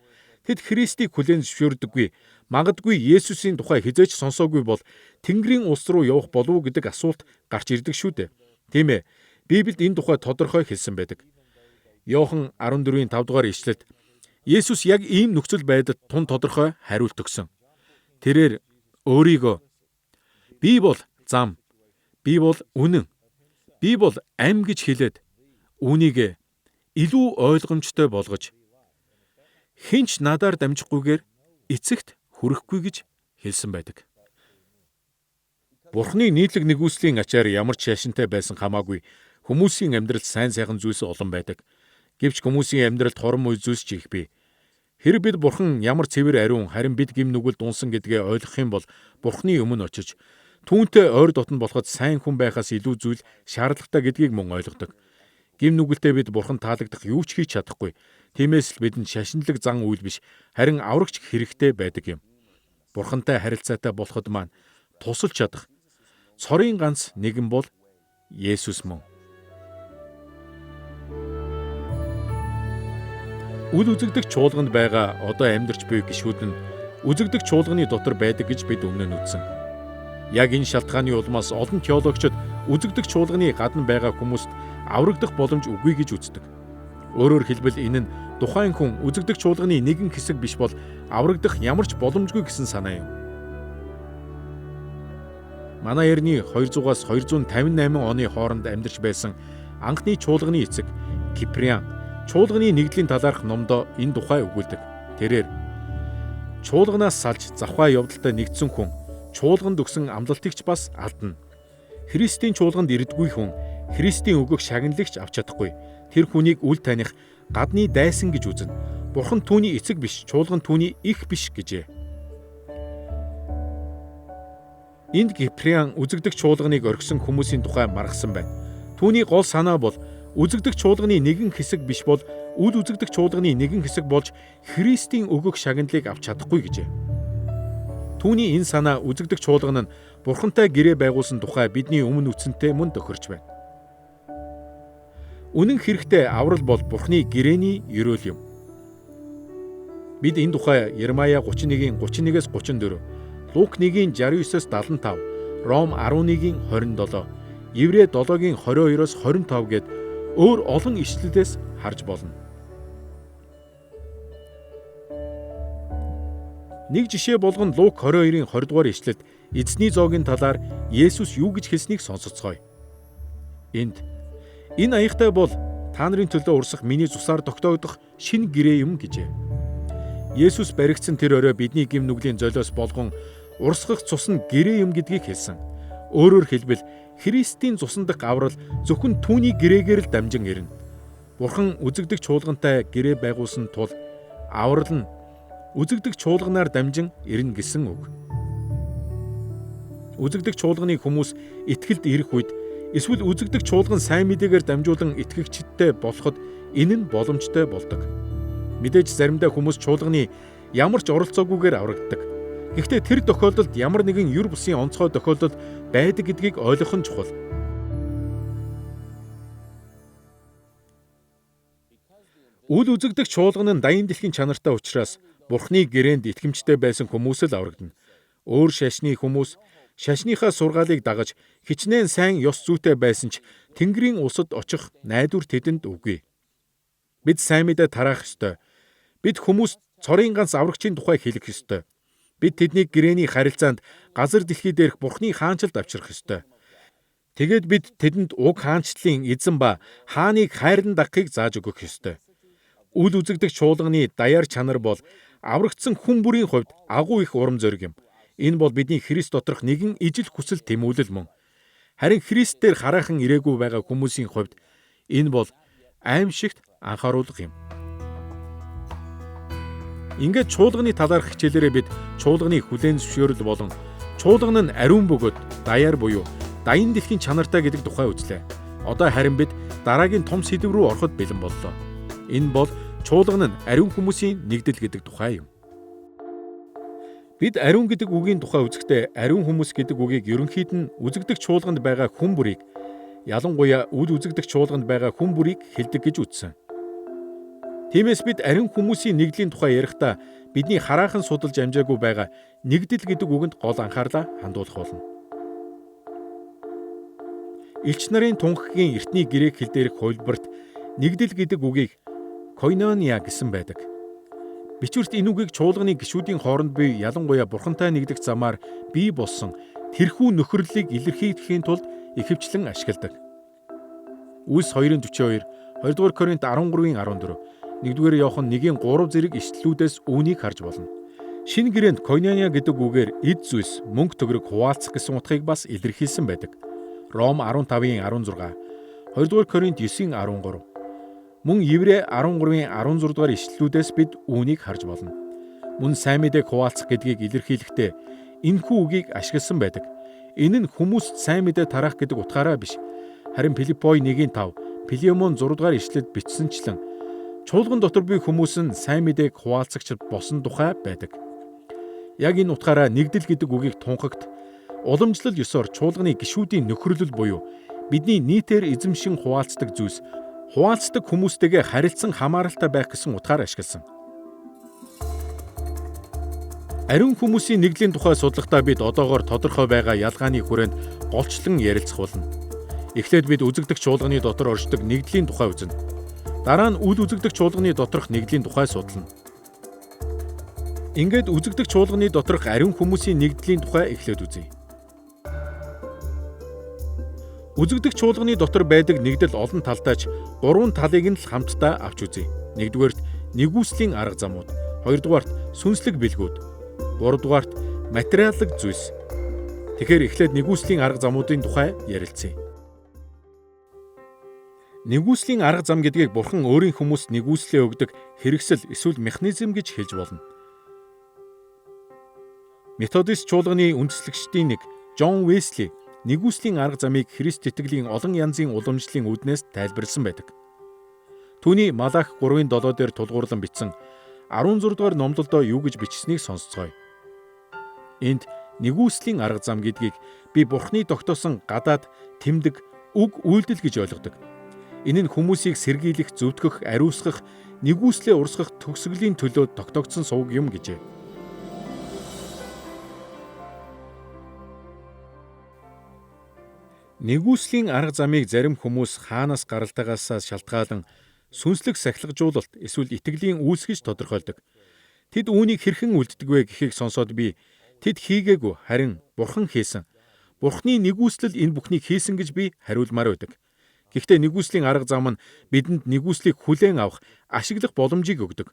Тэд Христийг хүлээн зөвшөөрдөггүй. Магадгүй Есүсийн тухай хэзээ ч сонсоогүй бол Тэнгэрийн улс руу явах болов уу гэдэг асуулт гарч ирдэг шүү дээ. Тийм ээ. Библиэд энэ тухай тодорхой хэлсэн байдаг. Иохан 14-ийн 5 дугаар ишлэлд Есүс яг ийм нөхцөл байдалд тун тодорхой хариулт өгсөн. Тэрээр өөрийгөө би бол зам, би бол үнэн, би бол ам гэж хэлээд үүнийг илүү ойлгомжтой болгож хэн ч надаар дамжихгүйгээр эцэгт хүрэхгүй гэж хэлсэн байдаг. Бурхны нийтлэг нэгүслийн ачаар ямар ч шашинтай байсан хамаагүй хүмүүсийн амьдралд сайн сайхан зүйлс олон байдаг. Гэвч хүмүүсийн амьдралд хором үе зүйлс ч их бий. Хэрэг бид Бурхан ямар цэвэр ариун харин бид гэм нүгэлд унсан гэдгээ ойлгох юм бол Бурханы өмнө очиж түүнтэй ойр дотно болоход сайн хүн байхаас илүү зүйл шаардлагатай гэдгийг мөн ойлгодог. Гэм нүгэлтэй бид Бурхан таалагдах юу ч хийж чадахгүй. Тиймээс л бидэнд шашинлаг зан үйл биш харин аврагч хэрэгтэй байдаг юм. Бурхантай харилцаатай болоход маань тусалж чадах цорын ганц нэгэн бол Есүс мөн. Үл үзэгдэх чуулганд байгаа одоо амьдарч буй гишүүд нь үзэгдэх чуулганы дотор байдаг гэж бид өмнө нь үзсэн. Яг энэ шалтгааны улмаас олон теологчид үзэгдэх чуулганы гадна байгаа хүмүүст аврагдах боломж үгүй гэж үздэг. Өөрөөр хэлбэл энэ нь тухайн хүн үзэгдэх чуулганы нэгэн хэсэг биш бол аврагдах ямар ч боломжгүй гэсэн санаа юм. Манай эртний 200-аас 258 оны хооронд амьдарч байсан анхны чуулганы эцэг Киприан чуулганы нэгдлийн талаарх номдоо энэ тухай өгүүлдэг. Тэрээр чуулганаас салж завхаа явдалтай нэгдсэн хүн чуулганд өгсөн амлалтыг ч бас алдна. Христийн чуулганд ирдэггүй хүн Христийн өгөх шагналыг ч авч чадахгүй. Тэр хүнийг үл таних гадны дайсан гэж үзнэ. Бурхан түүний эцэг биш, чуулган түүний их биш гэжээ. Энд Киприан үзэгдэх чуулганыг орхисон хүмүүсийн тухай маргасан байна. Түүний гол санаа бол үзэгдэх чуулганы нэгэн хэсэг биш бол үл үзэгдэх чуулганы нэгэн хэсэг болж Христийн өгөх шагналыг авч чадахгүй гэжээ. Түүний энэ санаа үзэгдэх чуулган нь Бурхантай гэрээ байгуулсан тухай бидний өмнө үтсэнтэй мөн тохирч байна. Үнэн хэрэгтээ аврал бол Бурхны гэрээний ерөөл юм. Бид энэ тухай Ермая 31-ийн 31-ээс 34, Лук 1-ийн 69-ээс 75, Ром 11-ийн 27, Еврей 7-гийн 22-оос 25 гээд өөр олон ишлэлээс харж болно. Нэг жишээ болгон Лук 22-ийн 20 дугаар ишлэлд эзний зоогийн талаар Есүс юу гэж хэлснийг сонсоцгоё. Энд энэ аягатай бол та нарын төлөө урсах миний цусаар тогтоогдох шинэ гэрээ юм гэжээ. Есүс баригдсан тэр орой бидний гэм нүглийн золиос болгон урсгах цус нь гэрээ юм гэдгийг хэлсэн. Өөрөөр хэлбэл Христийн цусан дах аврал зөвхөн түүний гэрээгээр л дамжин ирнэ. Бурхан үзэгдэх чуулгантай гэрээ байгуулсан тул аврал нь үзэгдэх чуулганаар дамжин ирнэ гэсэн үг. Үзэгдэх чуулганы хүмүүс итгэлд ирэх үед эсвэл үзэгдэх чуулган сайн мэдээгээр дамжуулан итгэгчидтэй болоход энэ нь боломжтой болдог. Мэдээж заримдаа хүмүүс чуулганы ямар ч оролцоогүйгээр аврагддаг. Гэхдээ тэр тохиолдолд ямар нэгэн юр бусын онцгой тохиолдол байдаг гэдгийг ойлгох нь чухал. Үл үзэгдэх чуулган нь даян дэлхийн чанартай учраас Бурхны гэрээнд итгэмжтэй байсан хүмүүс л аврагдана. Өөр шашны хүмүүс шашныхаа сургаалыг дагаж хичнээн сайн ёс зүйтэй байсан ч Тэнгэрийн улсад очих найдвар тэдэнд үгүй. Бид сайн мэдээ тараах ёстой. Бид хүмүүст цорын ганц аврагчийн тухай хэлэх ёстой. Бид тэднийг гэрээний харилцаанд газар дэлхий дээрх Бурхны хаанчлалд авчрах ёстой. Тэгээд бид тэдэнд уг хаанчлалын эзэн ба хааныг хайрлан дагахыг зааж өгөх ёстой. Үл үзэгдэх чуулганы даяар чанар бол аврагдсан хүн бүрийн хувьд агуу их урам зориг юм. Энэ бол бидний Христ доторх нэгэн ижил хүсэл тэмүүлэл мөн. Харин Христээр хараахан ирээгүй байгаа хүмүүсийн хувьд энэ бол аимшигт анхааруулга юм. Ингээд чуулганы талаарх хичээлээрээ бид чуулганы хүлээн зөвшөөрөл болон чуулган нь ариун бөгөөд даяар буюу даян дэлхийн чанартай гэдэг тухай үзлээ. Одоо харин бид дараагийн том сэдэв рүү ороход бэлэн боллоо. Энэ бол чуулган нь ариун хүмүүсийн нэгдэл гэдэг тухай юм. Бид ариун гэдэг үгийн тухай үзэхдээ ариун хүмүүс гэдэг үгийг ерөнхийд нь үзэгдэх чуулганд байгаа хүн бүрийг, ялангуяа үл үзэгдэх чуулганд байгаа хүн бүрийг хэлдэг гэж үзсэн. Тиймээс бид ариун хүмүүсийн нэгдлийн тухай ярихдаа бидний хараахан судалж амжаагүй байгаа нэгдэл гэдэг үгэнд гол анхаарлаа хандуулах болно. Элч нарын тунхагийн эртний грек хэл дээрх хувилбарт нэгдэл гэдэг үгийг койнониа гэсэн байдаг. Бичвэрт энэ үгийг чуулганы гишүүдийн хооронд буй ялангуяа бурхантай нэгдэх замаар бий болсон тэрхүү нөхөрлөлийг илэрхийлэхийн тулд ихэвчлэн ашигладаг. Үлс 2:42, 2-р Коринт 13:14, 1-р Иохан 1:3 зэрэг ишлэлүүдээс үүнийг харж болно. Шинэ гэрээнд койнониа гэдэг үгээр эд зүйлс, мөнгө төгрөг хуваалцах гэсэн утгыг бас илэрхийлсэн байдаг. Ром 15:16, 2-р Коринт 9:13, мөн Еврей 13:16 дугаар ишлэлүүдээс бид үүнийг харж болно. Мөн сайн мэдээг хуваалцах гэдгийг илэрхийлэхдээ энэхүү үгийг ашигласан байдаг. Энэ нь хүмүүст сайн мэдээ тараах гэдэг утгаараа биш. Харин Филиппой 1:5, Филемон 6 дугаар ишлэлд бичсэнчлэн чуулган дотор буй хүмүүс нь сайн мэдээг хуваалцагч болсон тухай байдаг. Яг энэ утгаараа нэгдэл гэдэг үгийг тунхагт уламжлал ёсоор чуулганы гишүүдийн нөхөрлөл буюу бидний нийтээр эзэмшин хуваалцдаг зүйлс хуваалцдаг хүмүүстэйгээ харилцан хамааралтай байх гэсэн утгаар ашигласан. Ариун хүмүүсийн нэгдлийн тухай судлахдаа бид одоогоор тодорхой байгаа ялгааны хүрээнд голчлон ярилцах болно. Эхлээд бид үзэгдэх чуулганы дотор оршдог нэгдлийн тухай үзнэ. Дараа нь үл үзэгдэх чуулганы доторх нэгдлийн тухай судлана. Ингээд үзэгдэх чуулганы доторх ариун хүмүүсийн нэгдлийн тухай эхлээд үзье. Үзэгдэх чуулганы дотор байдаг нэгдэл олон талтай ч гурван талыг нь л хамтдаа авч үзье. Нэгдүгээрт нэгүслийн арга замууд, хоёрдугаарт сүнслэг бэлгүүд, гуравдугаарт материаллык зүйлс. Тэгэхээр эхлээд нэгүслийн арга замуудын тухай ярилцъя. Нэгүслийн арга зам гэдгийг Бурхан өөрийн хүмүүст нэгүслээ өгдөг хэрэгсэл эсвэл механизм гэж хэлж болно. Методист чуулганы үндэслэгчдийн нэг Джон Уэсли нэгүслийн арга замыг Христ итгэлийн олон янзын уламжлалын үүднээс тайлбарласан байдаг. Түүний Малах 3:7 дээр тулгуурлан бичсэн 16 дугаар номлолдоо юу гэж бичсэнийг сонсцгоё. Энд нэгүслийн арга зам гэдгийг би Бурхны тогтоосон гадаад тэмдэг үг үйлдэл гэж ойлгодог. Энэ нь хүмүүсийг сэргийлэх, зөвтгөх, ариусгах, нэгүслээ урсгах төгсгөлийн төлөө тогтоогдсон сувг юм гэжээ. Нэгүслийн арга замыг зарим хүмүүс хаанаас гаралтайгаасаа шалтгаалan сүнслэг сахилгажуулалт эсвэл итгэлийн үйлс гэж тодорхойлдог. Тэд үүнийг хэрхэн үлддэг вэ гэхийг сонсоод би тэд хийгээгүй харин Бурхан хийсэн. Бурханы нэгүслэл энэ бүхнийг хийсэн гэж би хариулмаар байдаг. Гэхдээ нэгүслийн арга зам нь бидэнд нэгүслийг хүлээн авах, ашиглах боломжийг өгдөг.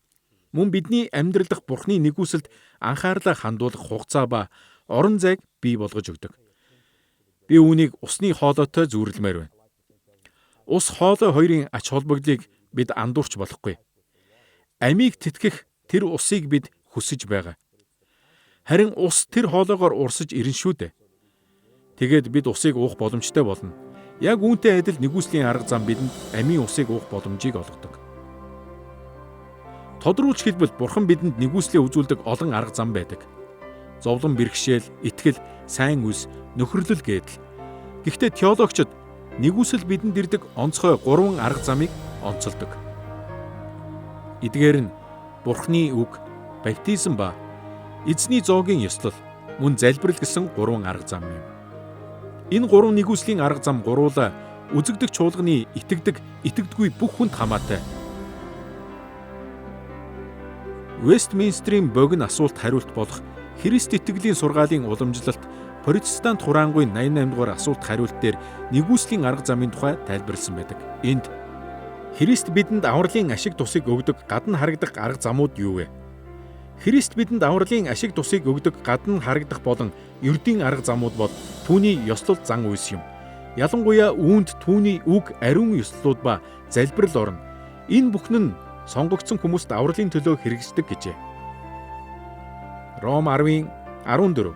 Мөн бидний амьдрал дахь Бурханы нэгүсэлд анхаарлаа хандуулах хугацаа ба орон зайг бий болгож өгдөг. Би үүнийг усны хоолойтой зүйрлэмээр байна. Ус хоолой хоёрын ач холбогдлыг бид андуурч болохгүй. Амийг тэтгэх тэр усыг бид хүсэж байгаа. Харин ус тэр хоолойгоор урсаж ирнэ шүү дээ. Тэгээд бид усыг уух боломжтой болно. Яг үүнтэй адил нэгүслийн арга зам бидэнд амийн усыг уух боломжийг олгодог. Тодруулж хэлбэл Бурхан бидэнд нэгүслээ үзүүлдэг олон арга зам байдаг. Зовлон бэрхшээл, итгэл, сайн үйлс, нөхөрлөл гэдэл. Гэхдээ теологчид нэгүсэл бидэнд ирдэг онцгой гурван арга замыг онцолдог. Эдгээр нь Бурхны үг, баптизм ба эзний зоогийн ёслол, мөн залбирал гэсэн гурван арга зам юм. Энэ гурван нэгүслийн арга зам гуруулаа үзэгдэх чуулганы итгэдэг, итгэдэггүй бүх хүнд хамаатай. Вестминстерийн богино асуулт хариулт болох Христ итгэлийн сургаалын уламжлалт Протестант хураангуй 88 дугаар асуулт хариулт дээр нэгүслийн арга замын тухай тайлбарласан байдаг. Энд Христ бидэнд авралын ашиг тусыг өгдөг гадна харагдах арга замууд юу вэ? Христ бидэнд авралын ашиг тусыг өгдөг гадна харагдах болон ердийн арга замууд бол түүний ёслол зан үйлс юм. Ялангуяа үүнд түүний үг ариун ёслолууд ба залбирал орно. Энэ бүхэн нь сонгогдсон хүмүүст авралын төлөө хэрэгждэг гэжээ. Ром 10:14,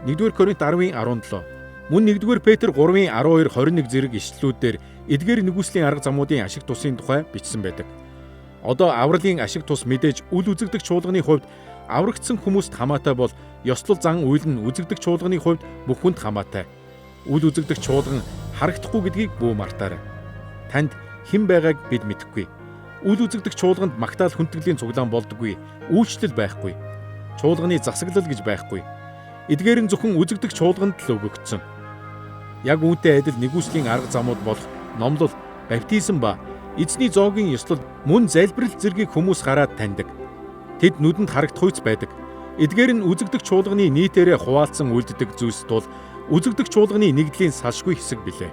1-р Коринт 10:17, мөн 1-р Петр 3:12 21 зэрэг ишлэлүүдээр эдгээр нэгүслийн арга замуудын ашиг тусын тухай бичсэн байдаг. Одоо авралын ашиг тус мэдээж үл үзэгдэх чуулганы хувьд аврагдсан хүмүүст хамаатай бол ёслол зан үйл нь үзэгдэх чуулганы хувьд бүх хүнд хамаатай. Үл үзэгдэх чуулган харагдахгүй гэдгийг бүү мартаарай. Танд хэн байгааг бид мэдэхгүй. Үл үзэгдэх чуулганд магтаал хүндэтгэлийн цуглаан болдоггүй, үйлчлэл байхгүй. Чуулганы засаглал гэж байхгүй. Эдгээр нь зөвхөн үзэгдэх чуулганд л өгөгдсөн. Яг үүнтэй адил нэгүслийн арга замууд болох номлол, баптизм ба эзний зоогийн ёслол мөн залбирал зэргийг хүмүүс хараад таньдаг. Тэд нүдэнд харагдахуйц байдаг. Эдгээр нь үзэгдэх чуулганы нийтээрээ хуваалцсан үлддэг зүйлс тул үзэгдэх чуулганы нэгдлийн салшгүй хэсэг билээ.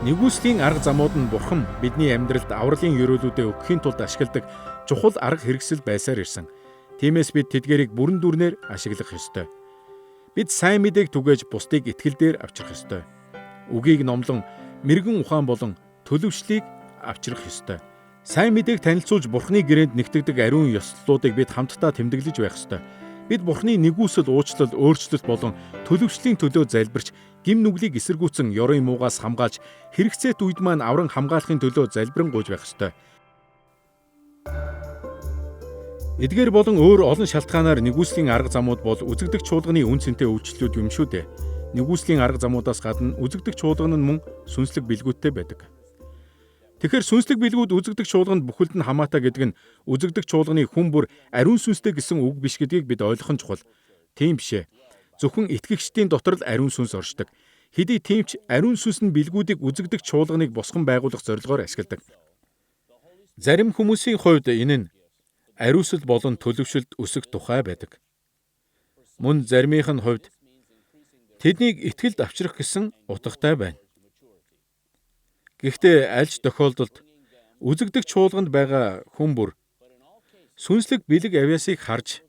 Нэгүслийн арга замууд нь Бурхан бидний амьдралд авралын ёроолуудыг өгөхийн тулд ашигладаг чухал арга хэрэгсэл байсаар ирсэн. Тиймээс бид тэдгэрийг бүрэн дүрнээр ашиглах ёстой. Бид сайн мэдээг түгээж бусдыг итгэл дээр авчрах ёстой. Үгийг номлон мэрэгэн ухаан болон төлөвшлийг авчрах ёстой. Сайн мэдээг танилцуулж Бурханы гэрээнд нэгтгэдэг ариун ёслолуудыг бид хамтдаа тэмдэглэж байх ёстой. Бид Бурханы нэгүсэл, уучлал, өөрчлөлт болон төлөвшлийн төлөө залбирч, гим нүглийг эсэргүүцэн ёрын муугаас хамгаалж, хэрэгцээт үед маань авран хамгаалахын төлөө залбирэн гуйж байх ёстой. Эдгээр болон өөр олон шалтгаанаар нэгүслийн арга замууд бол үзэгдэх чуулганы үн цэнтэй үйлчлэлүүд юм шүү дээ. Нэгүслийн арга замуудаас гадна үзэгдэх чуулган нь мөн сүнслэг бэлгүүттэй байдаг. Тэгэхээр сүнслэг бэлгүүд үзэгдэх чуулганд бүхэлд нь хамаатай гэдэг нь үзэгдэх чуулганы хүн бүр ариун сүнстэй гэсэн үг биш гэдгийг бид ойлгох нь чухал. Тийм биш ээ. Зөвхөн итгэгчдийн дотор л ариун сүнс оршдог. Хэдий тийм ч ариун сүнс нь бэлгүүдийг үзэгдэх чуулганыг босгон байгуулах зорилгоор ашигладаг. Зарим хүмүүсийн хувьд энэ нь ариусл болон төлөвшөлд өсөх тухай байдаг. Мөн заримынх нь хувьд тэднийг итгэлд авчрах гэсэн утгатай байна. Гэхдээ аль ч тохиолдолд үзэгдэх чуулганд байгаа хүн бүр сүнслэг бэлэг авьяасыг харж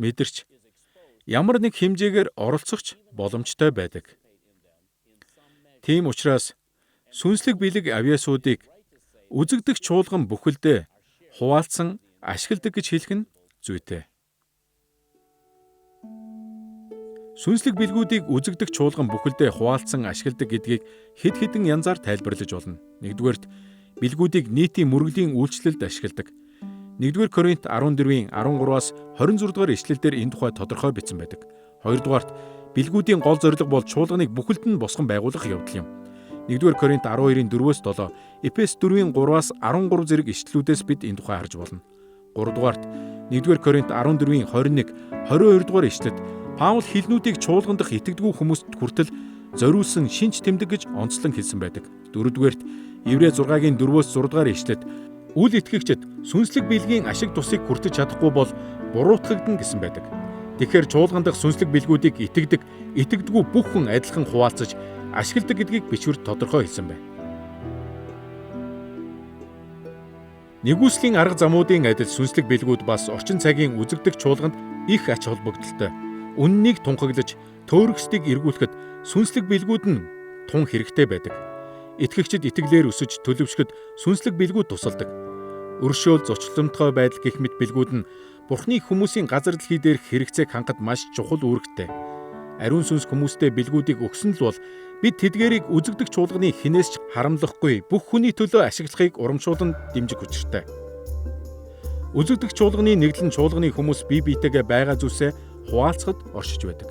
мэдэрч ямар нэг хэмжээгээр оролцох ч боломжтой байдаг. Тийм учраас сүнслэг бэлэг авьяасуудыг үзэгдэх чуулган бүхэлдээ хуваалцсан ашигладаг гэж хэлэх нь зүйтэй. Сүнслэг бэлгүүдийг үзэгдэх чуулган бүхэлдээ хуваалцсан ашигладаг гэдгийг хэд хэдэн янзаар тайлбарлаж болно. Нэгдүгээрт бэлгүүдийг нийтийн мөргөлийн үйлчлэлд ашигладаг. 1-р Коринт 14-ийн 13-аас 26 дугаар ишлэлдэр энэ тухай тодорхой бичсэн байдаг. Хоёрдугаарт бэлгүүдийн гол зорилго бол чуулганыг бүхэлд нь босгон байгуулах явдал юм. 1-р Коринт 12-ийн 4-өөс 7, Эфес 4-ийн 3-аас 13 зэрэг ишлэлүүдээс бид энэ тухай харж болно. 3-дугаарт 1-р Коринт 14-ийн 21, 22 дугаар ишлэлд Паул хилнүүдийг чуулган дахь итгэдэггүй хүмүүст хүртэл зориулсан шинж тэмдэг гэж онцлон хэлсэн байдаг. 4-дүгээрт Еврей 6-гийн 4-өөс 6 дугаар ишлэлд үл итгэгчид сүнслэг бэлгийн ашиг тусыг хүртэж чадахгүй бол буруутгагдана гэсэн байдаг. Тэгэхээр чуулган дахь сүнслэг бэлгүүдийг итгэдэг, итгэдэггүй бүх хүн адилхан хуваалцаж ашигладаг гэдгийг бичвэрт тодорхой хэлсэн байна. Нэгүслийн арга замуудын адил сүнслэг бэлгүүд бас орчин цагийн үзэгдэх чуулганд их ач холбогдолтой. Үннийг тунхаглаж, төөрөгсдийг эргүүлэхэд сүнслэг бэлгүүд нь тун хэрэгтэй байдаг. Итгэгчид итгэлээр өсөж төлөвшөхөд сүнслэг бэлгүүд тусалдаг. Өршөөл, зочломтгой байдал гэх мэт бэлгүүд нь Бурхны хүмүүсийн газар дэлхий дээрх хэрэгцээг хангахад маш чухал үүрэгтэй. Ариун сүнс хүмүүстэй бэлгүүдийг өгсөн л бол бид тэдгээрийг үзэгдэх чуулганы хинээс ч харамлахгүй бүх хүний төлөө ашиглахыг урамшуулан дэмжих учиртай. Үзэгдэх чуулганы нэгдэл нь чуулганы хүмүүс бие биетэйгээ байгаа зүйлсээ хуваалцахад оршиж байдаг.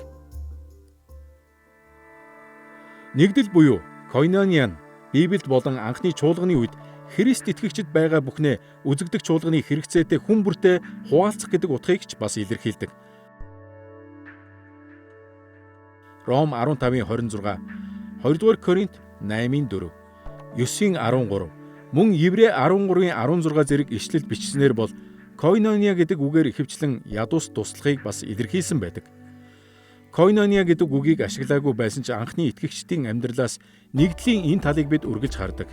Нэгдэл буюу койнония нь Библиэд болон анхны чуулганы үед Христ итгэгчид байгаа бүхнээ үзэгдэх чуулганы хэрэгцээтэй хүн бүртээ хуваалцах гэдэг утгыг ч бас илэрхийлдэг. Ром 15-ийн 26, 2-р Коринт 8-ийн 4, 9-ийн 13, мөн Еврей 13-ийн 16 зэрэг ишлэл бичснээр бол койнония гэдэг үгээр ихэвчлэн ядуус туслахыг бас илэрхийлсэн байдаг. Койнония гэдэг үгийг ашиглаагүй байсан ч анхны итгэгчдийн амьдралаас нэгдлийн энэ талыг бид үргэлж хардаг.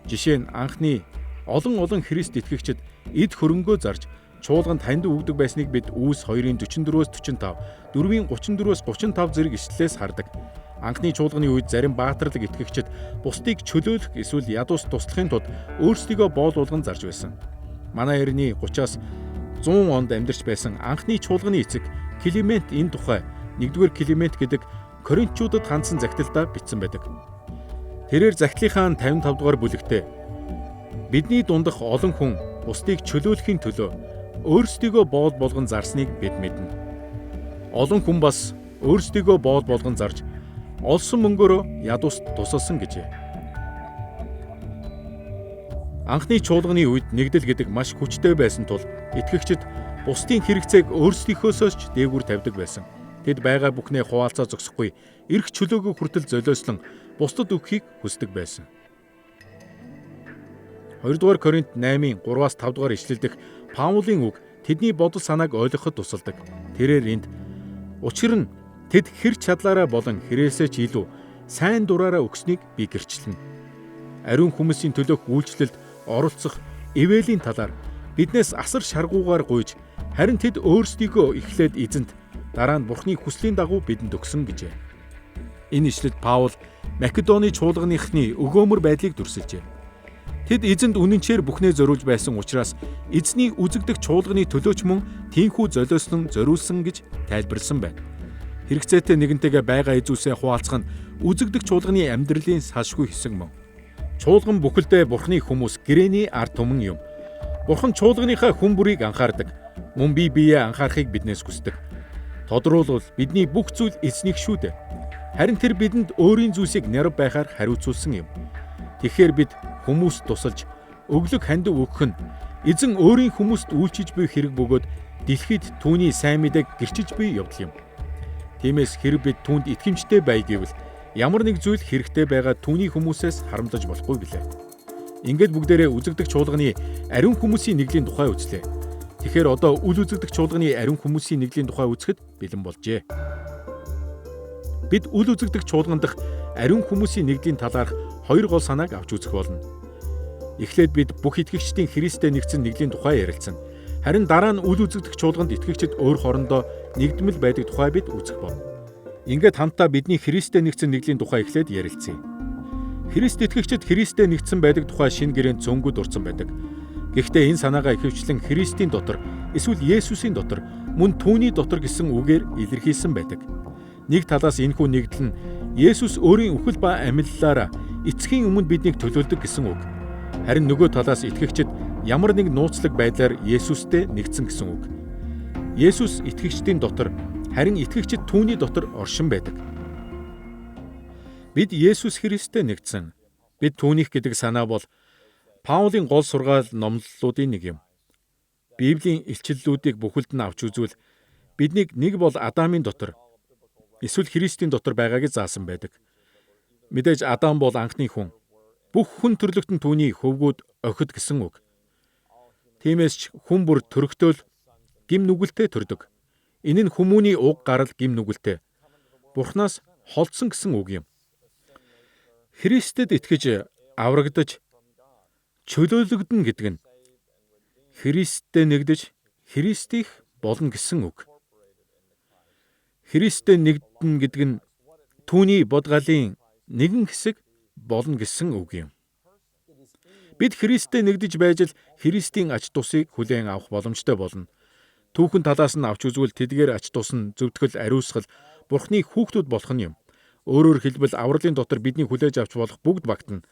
Жишээ нь анхны Олон Христ итгэгчид эд хөрөнгөө зарж чуулганд хандив өгдөг байсныг бид Үүс 2-ын 44-өөс 45, 4-ийн 34-өөс 35 зэрэг ишлэлээс хардаг. Анхны чуулганы үед зарим баатарлаг итгэгчид бусдыг чөлөөлөх эсвэл ядуус туслахын тулд өөрсдийгөө боол болгон зарж байсан. Манай эртний 30-аас 100 онд амьдарч байсан анхны чуулганы эцэг Климент энэ тухай 1-р Климент гэдэг Коринтчуудад хандсан захидалдаа бичсэн байдаг. Тэрээр захидлынхаа 55 дугаар бүлэгтээ бидний дундах олон хүн бусдыг чөлөөлөхийн төлөө өөрсдийгөө боол болгон зарсныг бид мэднэ. Олон хүн бас өөрсдийгөө боол болгон зарж олсон мөнгөөрөө ядууст тусалсан гэжээ. Анхны чуулганы үед нэгдэл гэдэг маш хүчтэй байсан тул итгэгчид бусдын хэрэгцээг өөрсдийнхөөсөө ч дээгүүр тавьдаг байсан. Тэд байгаа бүхнээ хуваалцаа зогсохгүй эрх чөлөөгөө хүртэл золиослон бусдад өгөхийг хүсдэг байсан. 2-р Коринт 8-ын 3-аас 5 дугаар ишлэл дэх Паулийн үг тэдний бодол санааг ойлгоход тусалдаг. Тэрээр энд учир нь тэд хэр чадлаараа болон хэрээсээ ч илүү сайн дураараа өгснийг би гэрчлэнэ. Ариун хүмүүсийн төлөөх үйлчлэлд оролцох ивэлийн талаар биднээс асар шаргуугаар гуйж харин тэд өөрсдийгөө эхлээд эзэнт дараа нь Бурхны хүслийн дагуу бидэнд өгсөн гэжээ. Энэ ишлэлд Паул Македоны чуулганыхны өгөөмөр байдлыг дүрсэлжээ. Тэд эзэнд үнэнчээр бүхнээ зориулж байсан учраас эзний үзэгдэх чуулганы төлөөч мөн тийхүү золиослон зориулсан гэж тайлбарлсан байна. Хэрэгцээтэй нэгэнтэйгээ байгаа эзүүсээ хуваалцах нь үзэгдэх чуулганы амьдралын салшгүй хэсэг мөн. Чуулган бүхэлдээ Бурхны хүмүүс гэрээний ард түмэн юм. Бурхан чуулганыхаа хүн бүрийг анхаардаг. Мөн бие биеэ анхаарахыг биднээс хүсдэг. Тодруулбал бидний бүх зүйл эзнийх шүү дээ. Харин тэр бидэнд өөрийн зүйлсийг нярав байхаар хариуцуулсан юм. Тэгэхээр бид хүмүүст тусалж өглөг хандив өгөх нь эзэн өөрийн хүмүүст үйлчиж буй хэрэг бөгөөд дэлхийд түүний сайн мэдээг гэрчиж буй явдал юм. Тиймээс хэрэг бид түүнд итгэмжтэй бай гэвэл ямар нэг зүйл хэрэгтэй байгаа түүний хүмүүсээс харамдаж болохгүй билээ. Ингээд бүгдээрээ үзэгдэх чуулганы ариун хүмүүсийн нэгдлийн тухай үзлээ. Тэгэхээр одоо үл үзэгдэх чуулганы ариун хүмүүсийн нэгдлийн тухай үзэхэд бэлэн болжээ. Бид үл үзэгдэх чуулган дахь ариун хүмүүсийн нэгдлийн талаарх хоёр гол санааг авч үзэх болно. Эхлээд бид бүх итгэгчдийн Христтэй нэгдсэн нэгдлийн тухай ярилцсан. Харин дараа нь үл үзэгдэх чуулганд итгэгчид өөр хоорондоо нэгдмэл байдаг тухай бид үзэх болно. Ингээд хамтдаа бидний Христтэй нэгдсэн нэгдлийн тухай эхлээд ярилцъя. Христ итгэгчид Христтэй нэгдсэн байдаг тухай шинэ гэрээнд цөөнгүүд дурдсан байдаг. Гэхдээ энэ санаагаа ихэвчлэн Христийн дотор эсвэл Есүсийн дотор мөн түүний дотор гэсэн үгээр илэрхийлсэн байдаг. Нэг талаас энэхүү нэгдэл нь Есүс өөрийн үхэл ба амьллаараа эцгийн өмнө биднийг төлөөлдөг гэсэн үг. Харин нөгөө талаас итгэгчид ямар нэг нууцлаг байдлаар Есүстэй нэгдсэн гэсэн үг. Есүс итгэгчдийн дотор харин итгэгчид түүний дотор оршин байдаг. Бид Есүс Христтэй нэгдсэн. Бид түүнийх гэдэг санаа бол Паулийн гол сургаал номлолуудын нэг юм. Библийн илчлэлүүдийг бүхэлд нь авч үзвэл биднийг нэг бол Адамын дотор эсвэл Христийн дотор байгааг заасан байдаг. Мэдээж Адам бол анхны хүн. Бүх хүн төрлөختөн түүний хөвгүүд охид гэсэн үг. Тиймээс ч хүн бүр төрөгтөөл гим нүгэлтэй төрдөг. Энэ нь хүмүүний уг гарал гим нүгэлтэй. Бурханаас холдсон гэсэн үг юм. Христэд итгэж аврагдаж чөлөөлөгдөн гэдэг нь Христтэй нэгдэж Христийнх болно гэсэн үг. Христтэй нэгдэн гэдэг нь түүний бодгалын нэгэн хэсэг болно гэсэн үг юм. Бид Христтэй нэгдэж байж л Христийн ач тусыг хүлээн авах боломжтой болно. Түүхэн талаас нь авч үзвэл тэдгээр ач тус нь зөвтгөл, ариусгал, Бурхны хүүхдүүд болох нь юм. Өөрөөр хэлбэл авралын дотор бидний хүлээж авч болох бүгд багтана.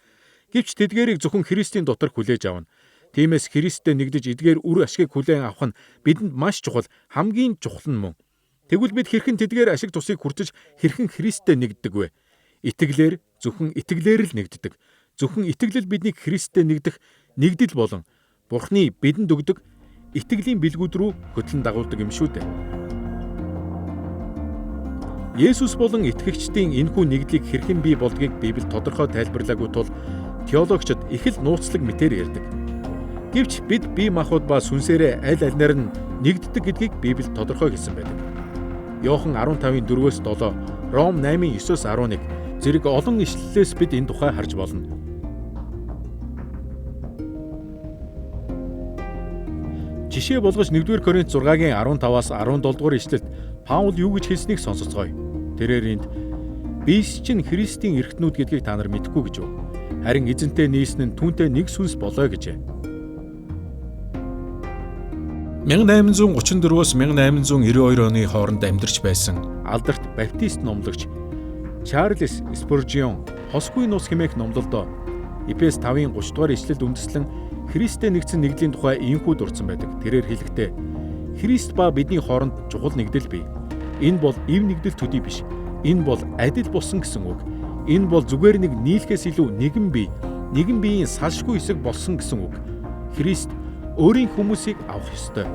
Гэвч тэдгээрийг зөвхөн Христийн дотор хүлээж авна. Тиймээс Христтэй нэгдэж эдгээр үр ашгийг хүлээн авах нь бидэнд маш чухал, хамгийн чухал нь мөн. Тэгвэл бид хэрхэн тэдгээр ашиг тусыг хүртэж хэрхэн Христтэй нэгддэг вэ? Итгэлээр, зөвхөн итгэлээр л нэгддэг. Зөвхөн итгэлэл биднийг Христтэй нэгдэх нэгдэл болон Бурхны бидэнд өгдөг итгэлийн бэлгүүд рүү хөтлөн дагуулдаг юм шүү дээ. Есүс болон итгэгчдийн энэхүү нэгдлийг хэрхэн бий болдгийг Библи тодорхой тайлбарлаагүй тул теологчид их л нууцлаг мэтээр ярьдаг. Гэвч бид бие махбод ба сүнсээрээ аль альнаар нь нэгддэг гэдгийг Библи тодорхой хэлсэн байдаг. Иохан 15-ын 4-өөс 7, Ром 8-ын 9-өөс 11 зэрэг олон ишлэлээс бид энэ тухай харж болно. Жишээ болгож 1-р Коринт 6-гийн 15-аас 17 дугаар ишлэлд Паул юу гэж хэлснийг сонсоцгоё. Тэрээр энд "Биес чинь Христийн эрхтнүүд гэдгийг та нар мэдэхгүй" гэж юу. Харин эзэнтэй нийлсэн нь түүнтэй нэг сүнс болоо гэжээ. 1834-өөс 1892 оны хооронд амьдарч байсан алдарт баптист номлогч Чарльз Спуржион "Хосгүй нууц" хэмээх номлолдоо Эфес 5-ын 30 дугаар ишлэлд үндэслэн Христтэй нэгдсэн нэгдлийн тухай ийнхүү дурдсан байдаг. Тэрээр хэлэхдээ Христ ба бидний хооронд чухал нэгдэл бий. Энэ бол эв нэгдэл төдий биш. Энэ бол адил болсон гэсэн үг. Энэ бол зүгээр нэг нийлхээс илүү нэгэн бие, нэгэн биеийн салшгүй хэсэг болсон гэсэн үг. Христ өөрийн хүмүүсийг авах ёстой.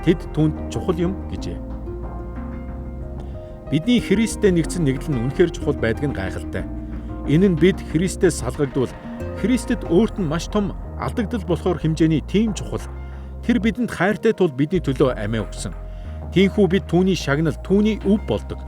Тэд түүнд чухал юм гэжээ. Бидний Христтэй нэгдсэн нэгдэл нь үнэхээр чухал байдаг нь гайхалтай. Энэ нь бид Христээс салгагдвал Христэд өөрт нь маш том алдагдал болохоор хэмжээний тийм чухал. Тэр бидэнд хайртай тул бидний төлөө амиа өгсөн. Тиймээс бид түүний шагнал, түүний өв болдог.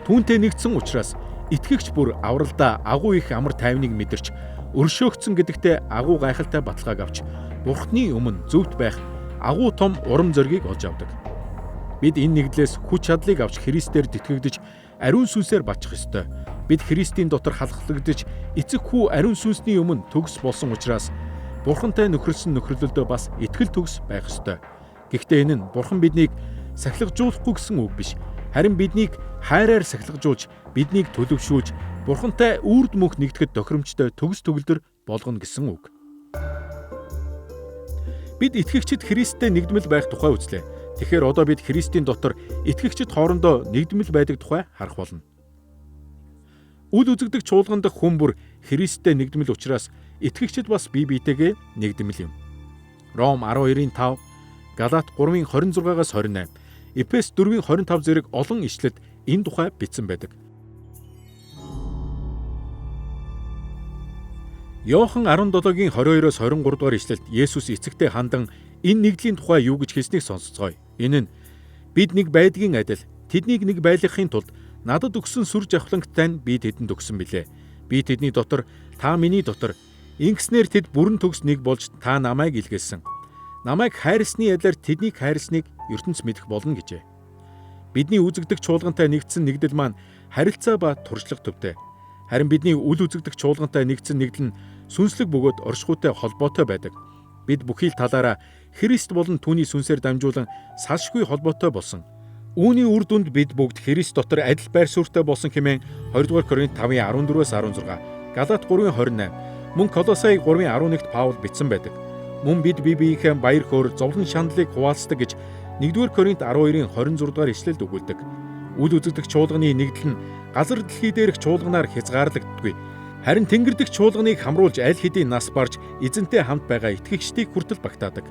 Түүнтэй нэгдсэн учраас итгэгч бүр авралдаа агуу их амар тайвныг мэдэрч өршөөгдсөн гэдэгтээ агуу гайхалтай баталгааг авч Бурхны өмнө зөвхт байх агуу том урам зоригийг олж авдаг. Бид энэ нэгдлээс хүч чадлыг авч Христээр тэтгэгдэж ариун сүнсээр бачих ёстой. Бид Христийн дотор халахлагдаж эцэг хүү ариун сүнсний өмнө төгс болсон учраас Бурхантай нөхөрлсөн нөхөрлөлдөө бас итгэл төгс байх ёстой. Гэхдээ энэ нь Бурхан биднийг сахилгажуулахгүй гэсэн үг биш. Харин биднийг хайраар сахилгажуулж, биднийг төлөвшүүлж, Бурхантай үрд мөнх нэгдэхэд тохиромжтой төгс төгөлдөр болгоно гэсэн үг. Бид итгэгчид Христтэй нэгдмэл байх тухай үзлээ. Тэгэхээр одоо бид Христийн дотор итгэгчид хоорондоо нэгдмэл байдаг тухай харах болно. Үл үзэгдэх чуулган дахь хүн бүр Христтэй нэгдмэл учраас итгэгчид бас бие биетэйгээ нэгдмэл юм. Ром 12-ын 5, Галат 3-ын 26-аас 28, Эфес 4-ийн 25 зэрэг олон ишлэлд энэ тухай бичсэн байдаг. Иохан 17-гийн 22-оос 23 дугаар ишлэлд Есүс эцэгтэй хандан энэ нэгдлийн тухай юу гэж хэлснийг сонсоцгоё. Энэ нь бид нэг байдгийн адил тэднийг нэг байлгахын тулд надад өгсөн сүр жавхлангтай нь би тэдэнд өгсөн билээ. Би тэдний дотор, та миний дотор ингэснээр тэд бүрэн төгс нэг болж та намайг илгээсэн. Намайг хайрласны ялаар тэднийг хайрласныг ертөнц мэдэх болно гэжээ. Бидний үзэгдэх чуулгантай нэгдсэн нэгдэл маань харилцаа ба туршлага төвтэй. Харин бидний үл үзэгдэх чуулгантай нэгдсэн нэгдэл нь сүнслэг бөгөөд оршихуйтай холбоотой байдаг. Бид бүхий л талаараа Христ болон түүний сүнсээр дамжуулан салшгүй холбоотой болсон. Үүний үр дүнд бид бүгд Христ дотор адил байр суурьтай болсон хэмээн 2-р Коринт 5-ын 14-өөс 16, Галат 3-ын 28, мөн Колосай 3-ын 11-т Паул бичсэн байдаг. Мөн бид бие биеийнхээ баяр хөөр, зовлон шаналлыг хуваалцдаг гэж 1-р Коринт 12-ын 26 дугаар ишлэлд өгүүлдэг. Үл үзэгдэх чуулганы нэгдэл нь газар дэлхий дээрх чуулганаар хязгаарлагддаггүй. Харин тэнгэр дэх чуулганыг хамруулж аль хэдийн нас барж эзэнтэй хамт байгаа итгэгчдийг хүртэл багтаадаг.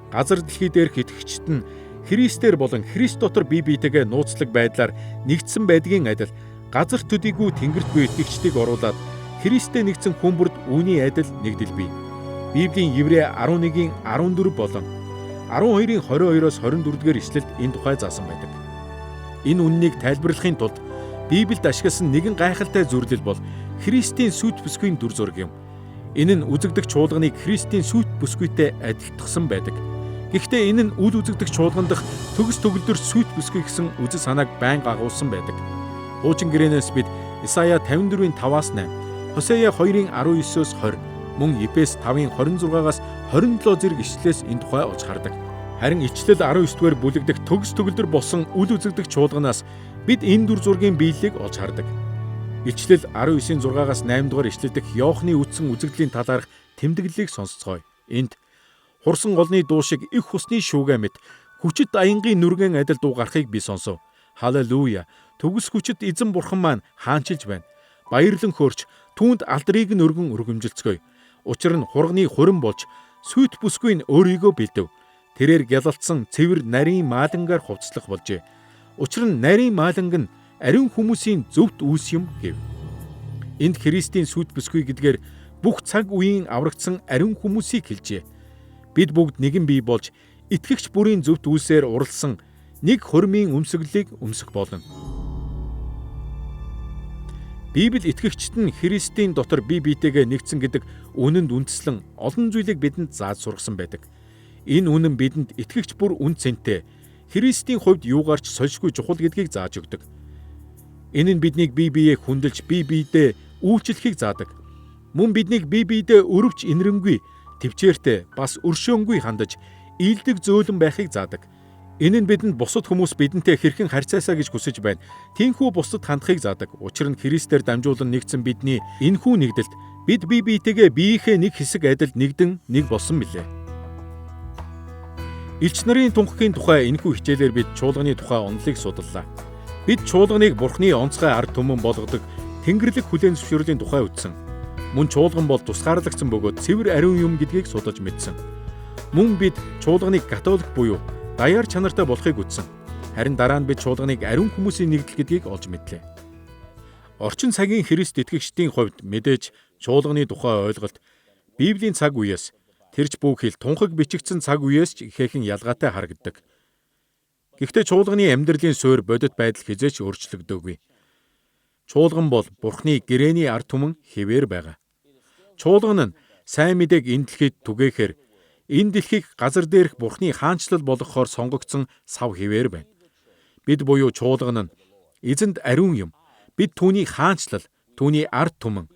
Газар дэлхий дээрх итгэгчид нь Христээр болон Христ дотор бие биетэйгээ нууцлаг байдлаар нэгдсэн байдгийн адил газар төдийгүй тэнгэрт буй итгэгчдийг оруулаад Христтэй нэгдсэн хүн бүрд үүний адил нэгдэл бий. Библийн Еврей 11-ийн 14 болон 12-ийн 22-оос 24 дугаар ишлэлд энэ тухай заасан байдаг. Энэ үннийг тайлбарлахын тулд Библиэд ашигласан нэгэн гайхалтай зөвлөл бол Христийн сүйт бүсгүйн дүр зураг юм. Энэ нь үзэгдэх чуулганыг Христийн сүйт бүсгүйтэй адилтгсан байдаг. Гэхдээ энэ нь үл үзэгдэх чуулган дахь төгс төгөлдөр сүйт бүсгүй гэсэн үзэл санааг байнга агуулсан байдаг. Хуучин гэрээнээс бид Исая 54-ийн 5-аас 8, Хосея 2-ын 19-өөс 20, мөн Эфес 5-ын 26-аас 27 зэрэг ишлэлээс энэ тухай олж хардаг. Харин ичлэл 19 дугаар бүлэг дэх төгс төгөлдөр болсон үл үзэгдэх чуулганаас бид энэ дүр зургийн биеллийг олж хардаг. Ичлэл 19-ийн 6-аас 8 дугаар ишлэл дэх Иохны үтсэн үзэгдлийн талаарх тэмдэглэлийг сонсоцгоё. Энд хурсан голны дуу шиг их хусны шүүгээ мэт хүчит аянгийн нүргэн адил дуу гарахыг би сонсов. Халелуя! Төгс хүчит эзэн бурхан маань хаанчилж байна. Баярлан хөөрч түүнд алдрыг нь өргөн өргөмжилцгөөе. Учир нь хурганы хурим болж сүйт бүсгүй нь өөрийгөө бэлдэв. Тэрээр гялалтсан цэвэр нарийн маалангаар хувцлах болжээ. Учир нь нарийн мааланг нь ариун хүмүүсийн зөвхт үйлс юм гэв. Энд Христийн сүйт бүсгүй гэдгээр бүх цаг үеийн аврагдсан ариун хүмүүсийг хэлжээ. Бид бүгд нэгэн бие болж итгэгч бүрийн зөвхт үйлсээр уралсан нэг хормын өмсөглөлийг өмсөх болно. Библи итгэгчид нь Христийн дотор бие биетэйгээ нэгдсэн гэдэг үнэнд үндэслэн олон зүйлийг бидэнд зааж сургасан байдаг. Энэ үнэн бидэнд итгэгч бүр үн цэнтэй Христийн хувьд юугаарч сольшгүй чухал гэдгийг зааж өгдөг. Энэ нь биднийг бие биеэ хүндэлж бие биедээ үйлчлэхийг заадаг. Мөн биднийг бие биедээ өрөвч инэрэнгүй, төвчээртэй бас өршөөнгүй хандаж ийдэг зөөлөн байхыг заадаг. Энэ нь бидэнд бусад хүмүүс бидэнтэй хэрхэн харьцаасаа гэж хүсэж байна. Тинхүү бусдад хандахыг заадаг. Учир нь Христээр дамжуулан нэгдсэн бидний энхүү нэгдэлд бид бие биетэйгээ биеийнхээ нэг хэсэг адил нэгдэн нэг болсон билээ. Элч нарын тунхагийн тухай энэхүү хичээлээр бид чуулганы тухай онолыг судаллаа. Бид чуулганыг Бурхны онцгой ард түмэн болгодог Тэнгэрлэг хүлээн зөвшөөрлийн тухай үзсэн. Мөн чуулган бол тусгаарлагдсан бөгөөд цэвэр ариун юм гэдгийг судалж мэдсэн. Мөн бид чуулганыг католик буюу даяар чанартай болохыг үзсэн. Харин дараа нь бид чуулганыг ариун хүмүүсийн нэгдэл гэдгийг олж мэдлээ. Орчин цагийн Христ итгэгчдийн хувьд мэдээж чуулганы тухай ойлголт Библийн цаг үеэс тэрч бүх хил тунхаг бичигдсэн цаг үеэс ч ихээхэн ялгаатай харагддаг. Гэхдээ чуулганы амьдралын суурь бодит байдал хэзээ ч өөрчлөгдөөгүй. Чуулган бол Бурхны гэрээний ард түмэн хэвээр байгаа. Чуулган нь сайн мэдээг энэ дэлхийд түгээхээр энэ дэлхийг газар дээрх Бурхны хаанчлал болгохоор сонгогдсон сав хэвээр байна. Бид буюу чуулган нь эзэнд ариун юм. Бид түүний хаанчлал, түүний ард түмэн,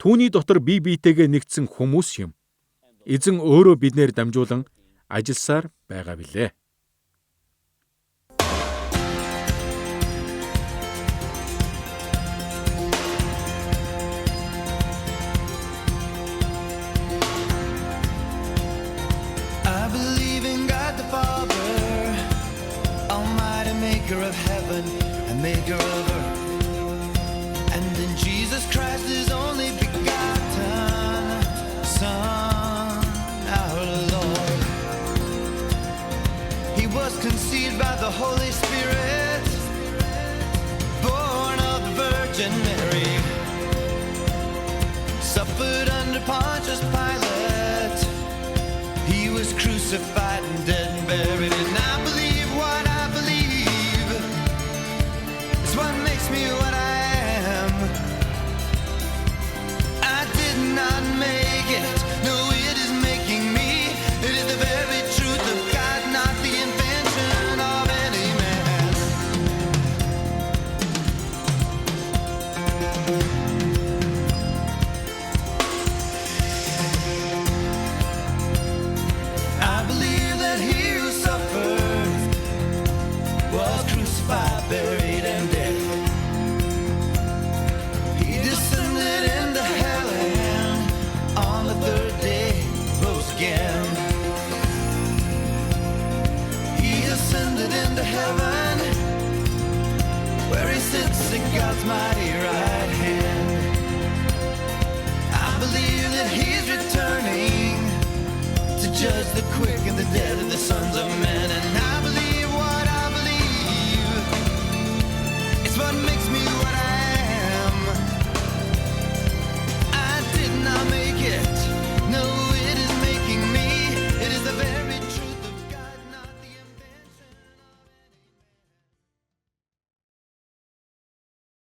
түүний дотор бие биетэйгээ нэгдсэн хүмүүс юм. Эзэн өөрөө биднээр дамжуулан ажилласаар байгаа билээ. I believe in God the Father, Almighty Maker of heaven and Maker of earth, and in Jesus Christ, His only begotten Son, our Lord. He was conceived by the Holy Spirit, born of the Virgin Mary, suffered under Pontius Pilate. He was crucified and dead and buried. And I believe what I believe is what makes me what I am. I did not make it, no, it is making me. It is the very truth of God, not the invention of any man. I believe that he who suffered was crucified, buried, and dead. He descended into hell and on the third day rose again. He ascended into heaven, where he sits at God's mighty right hand. I believe that he's returning to judge the quick and the dead and the sons of men.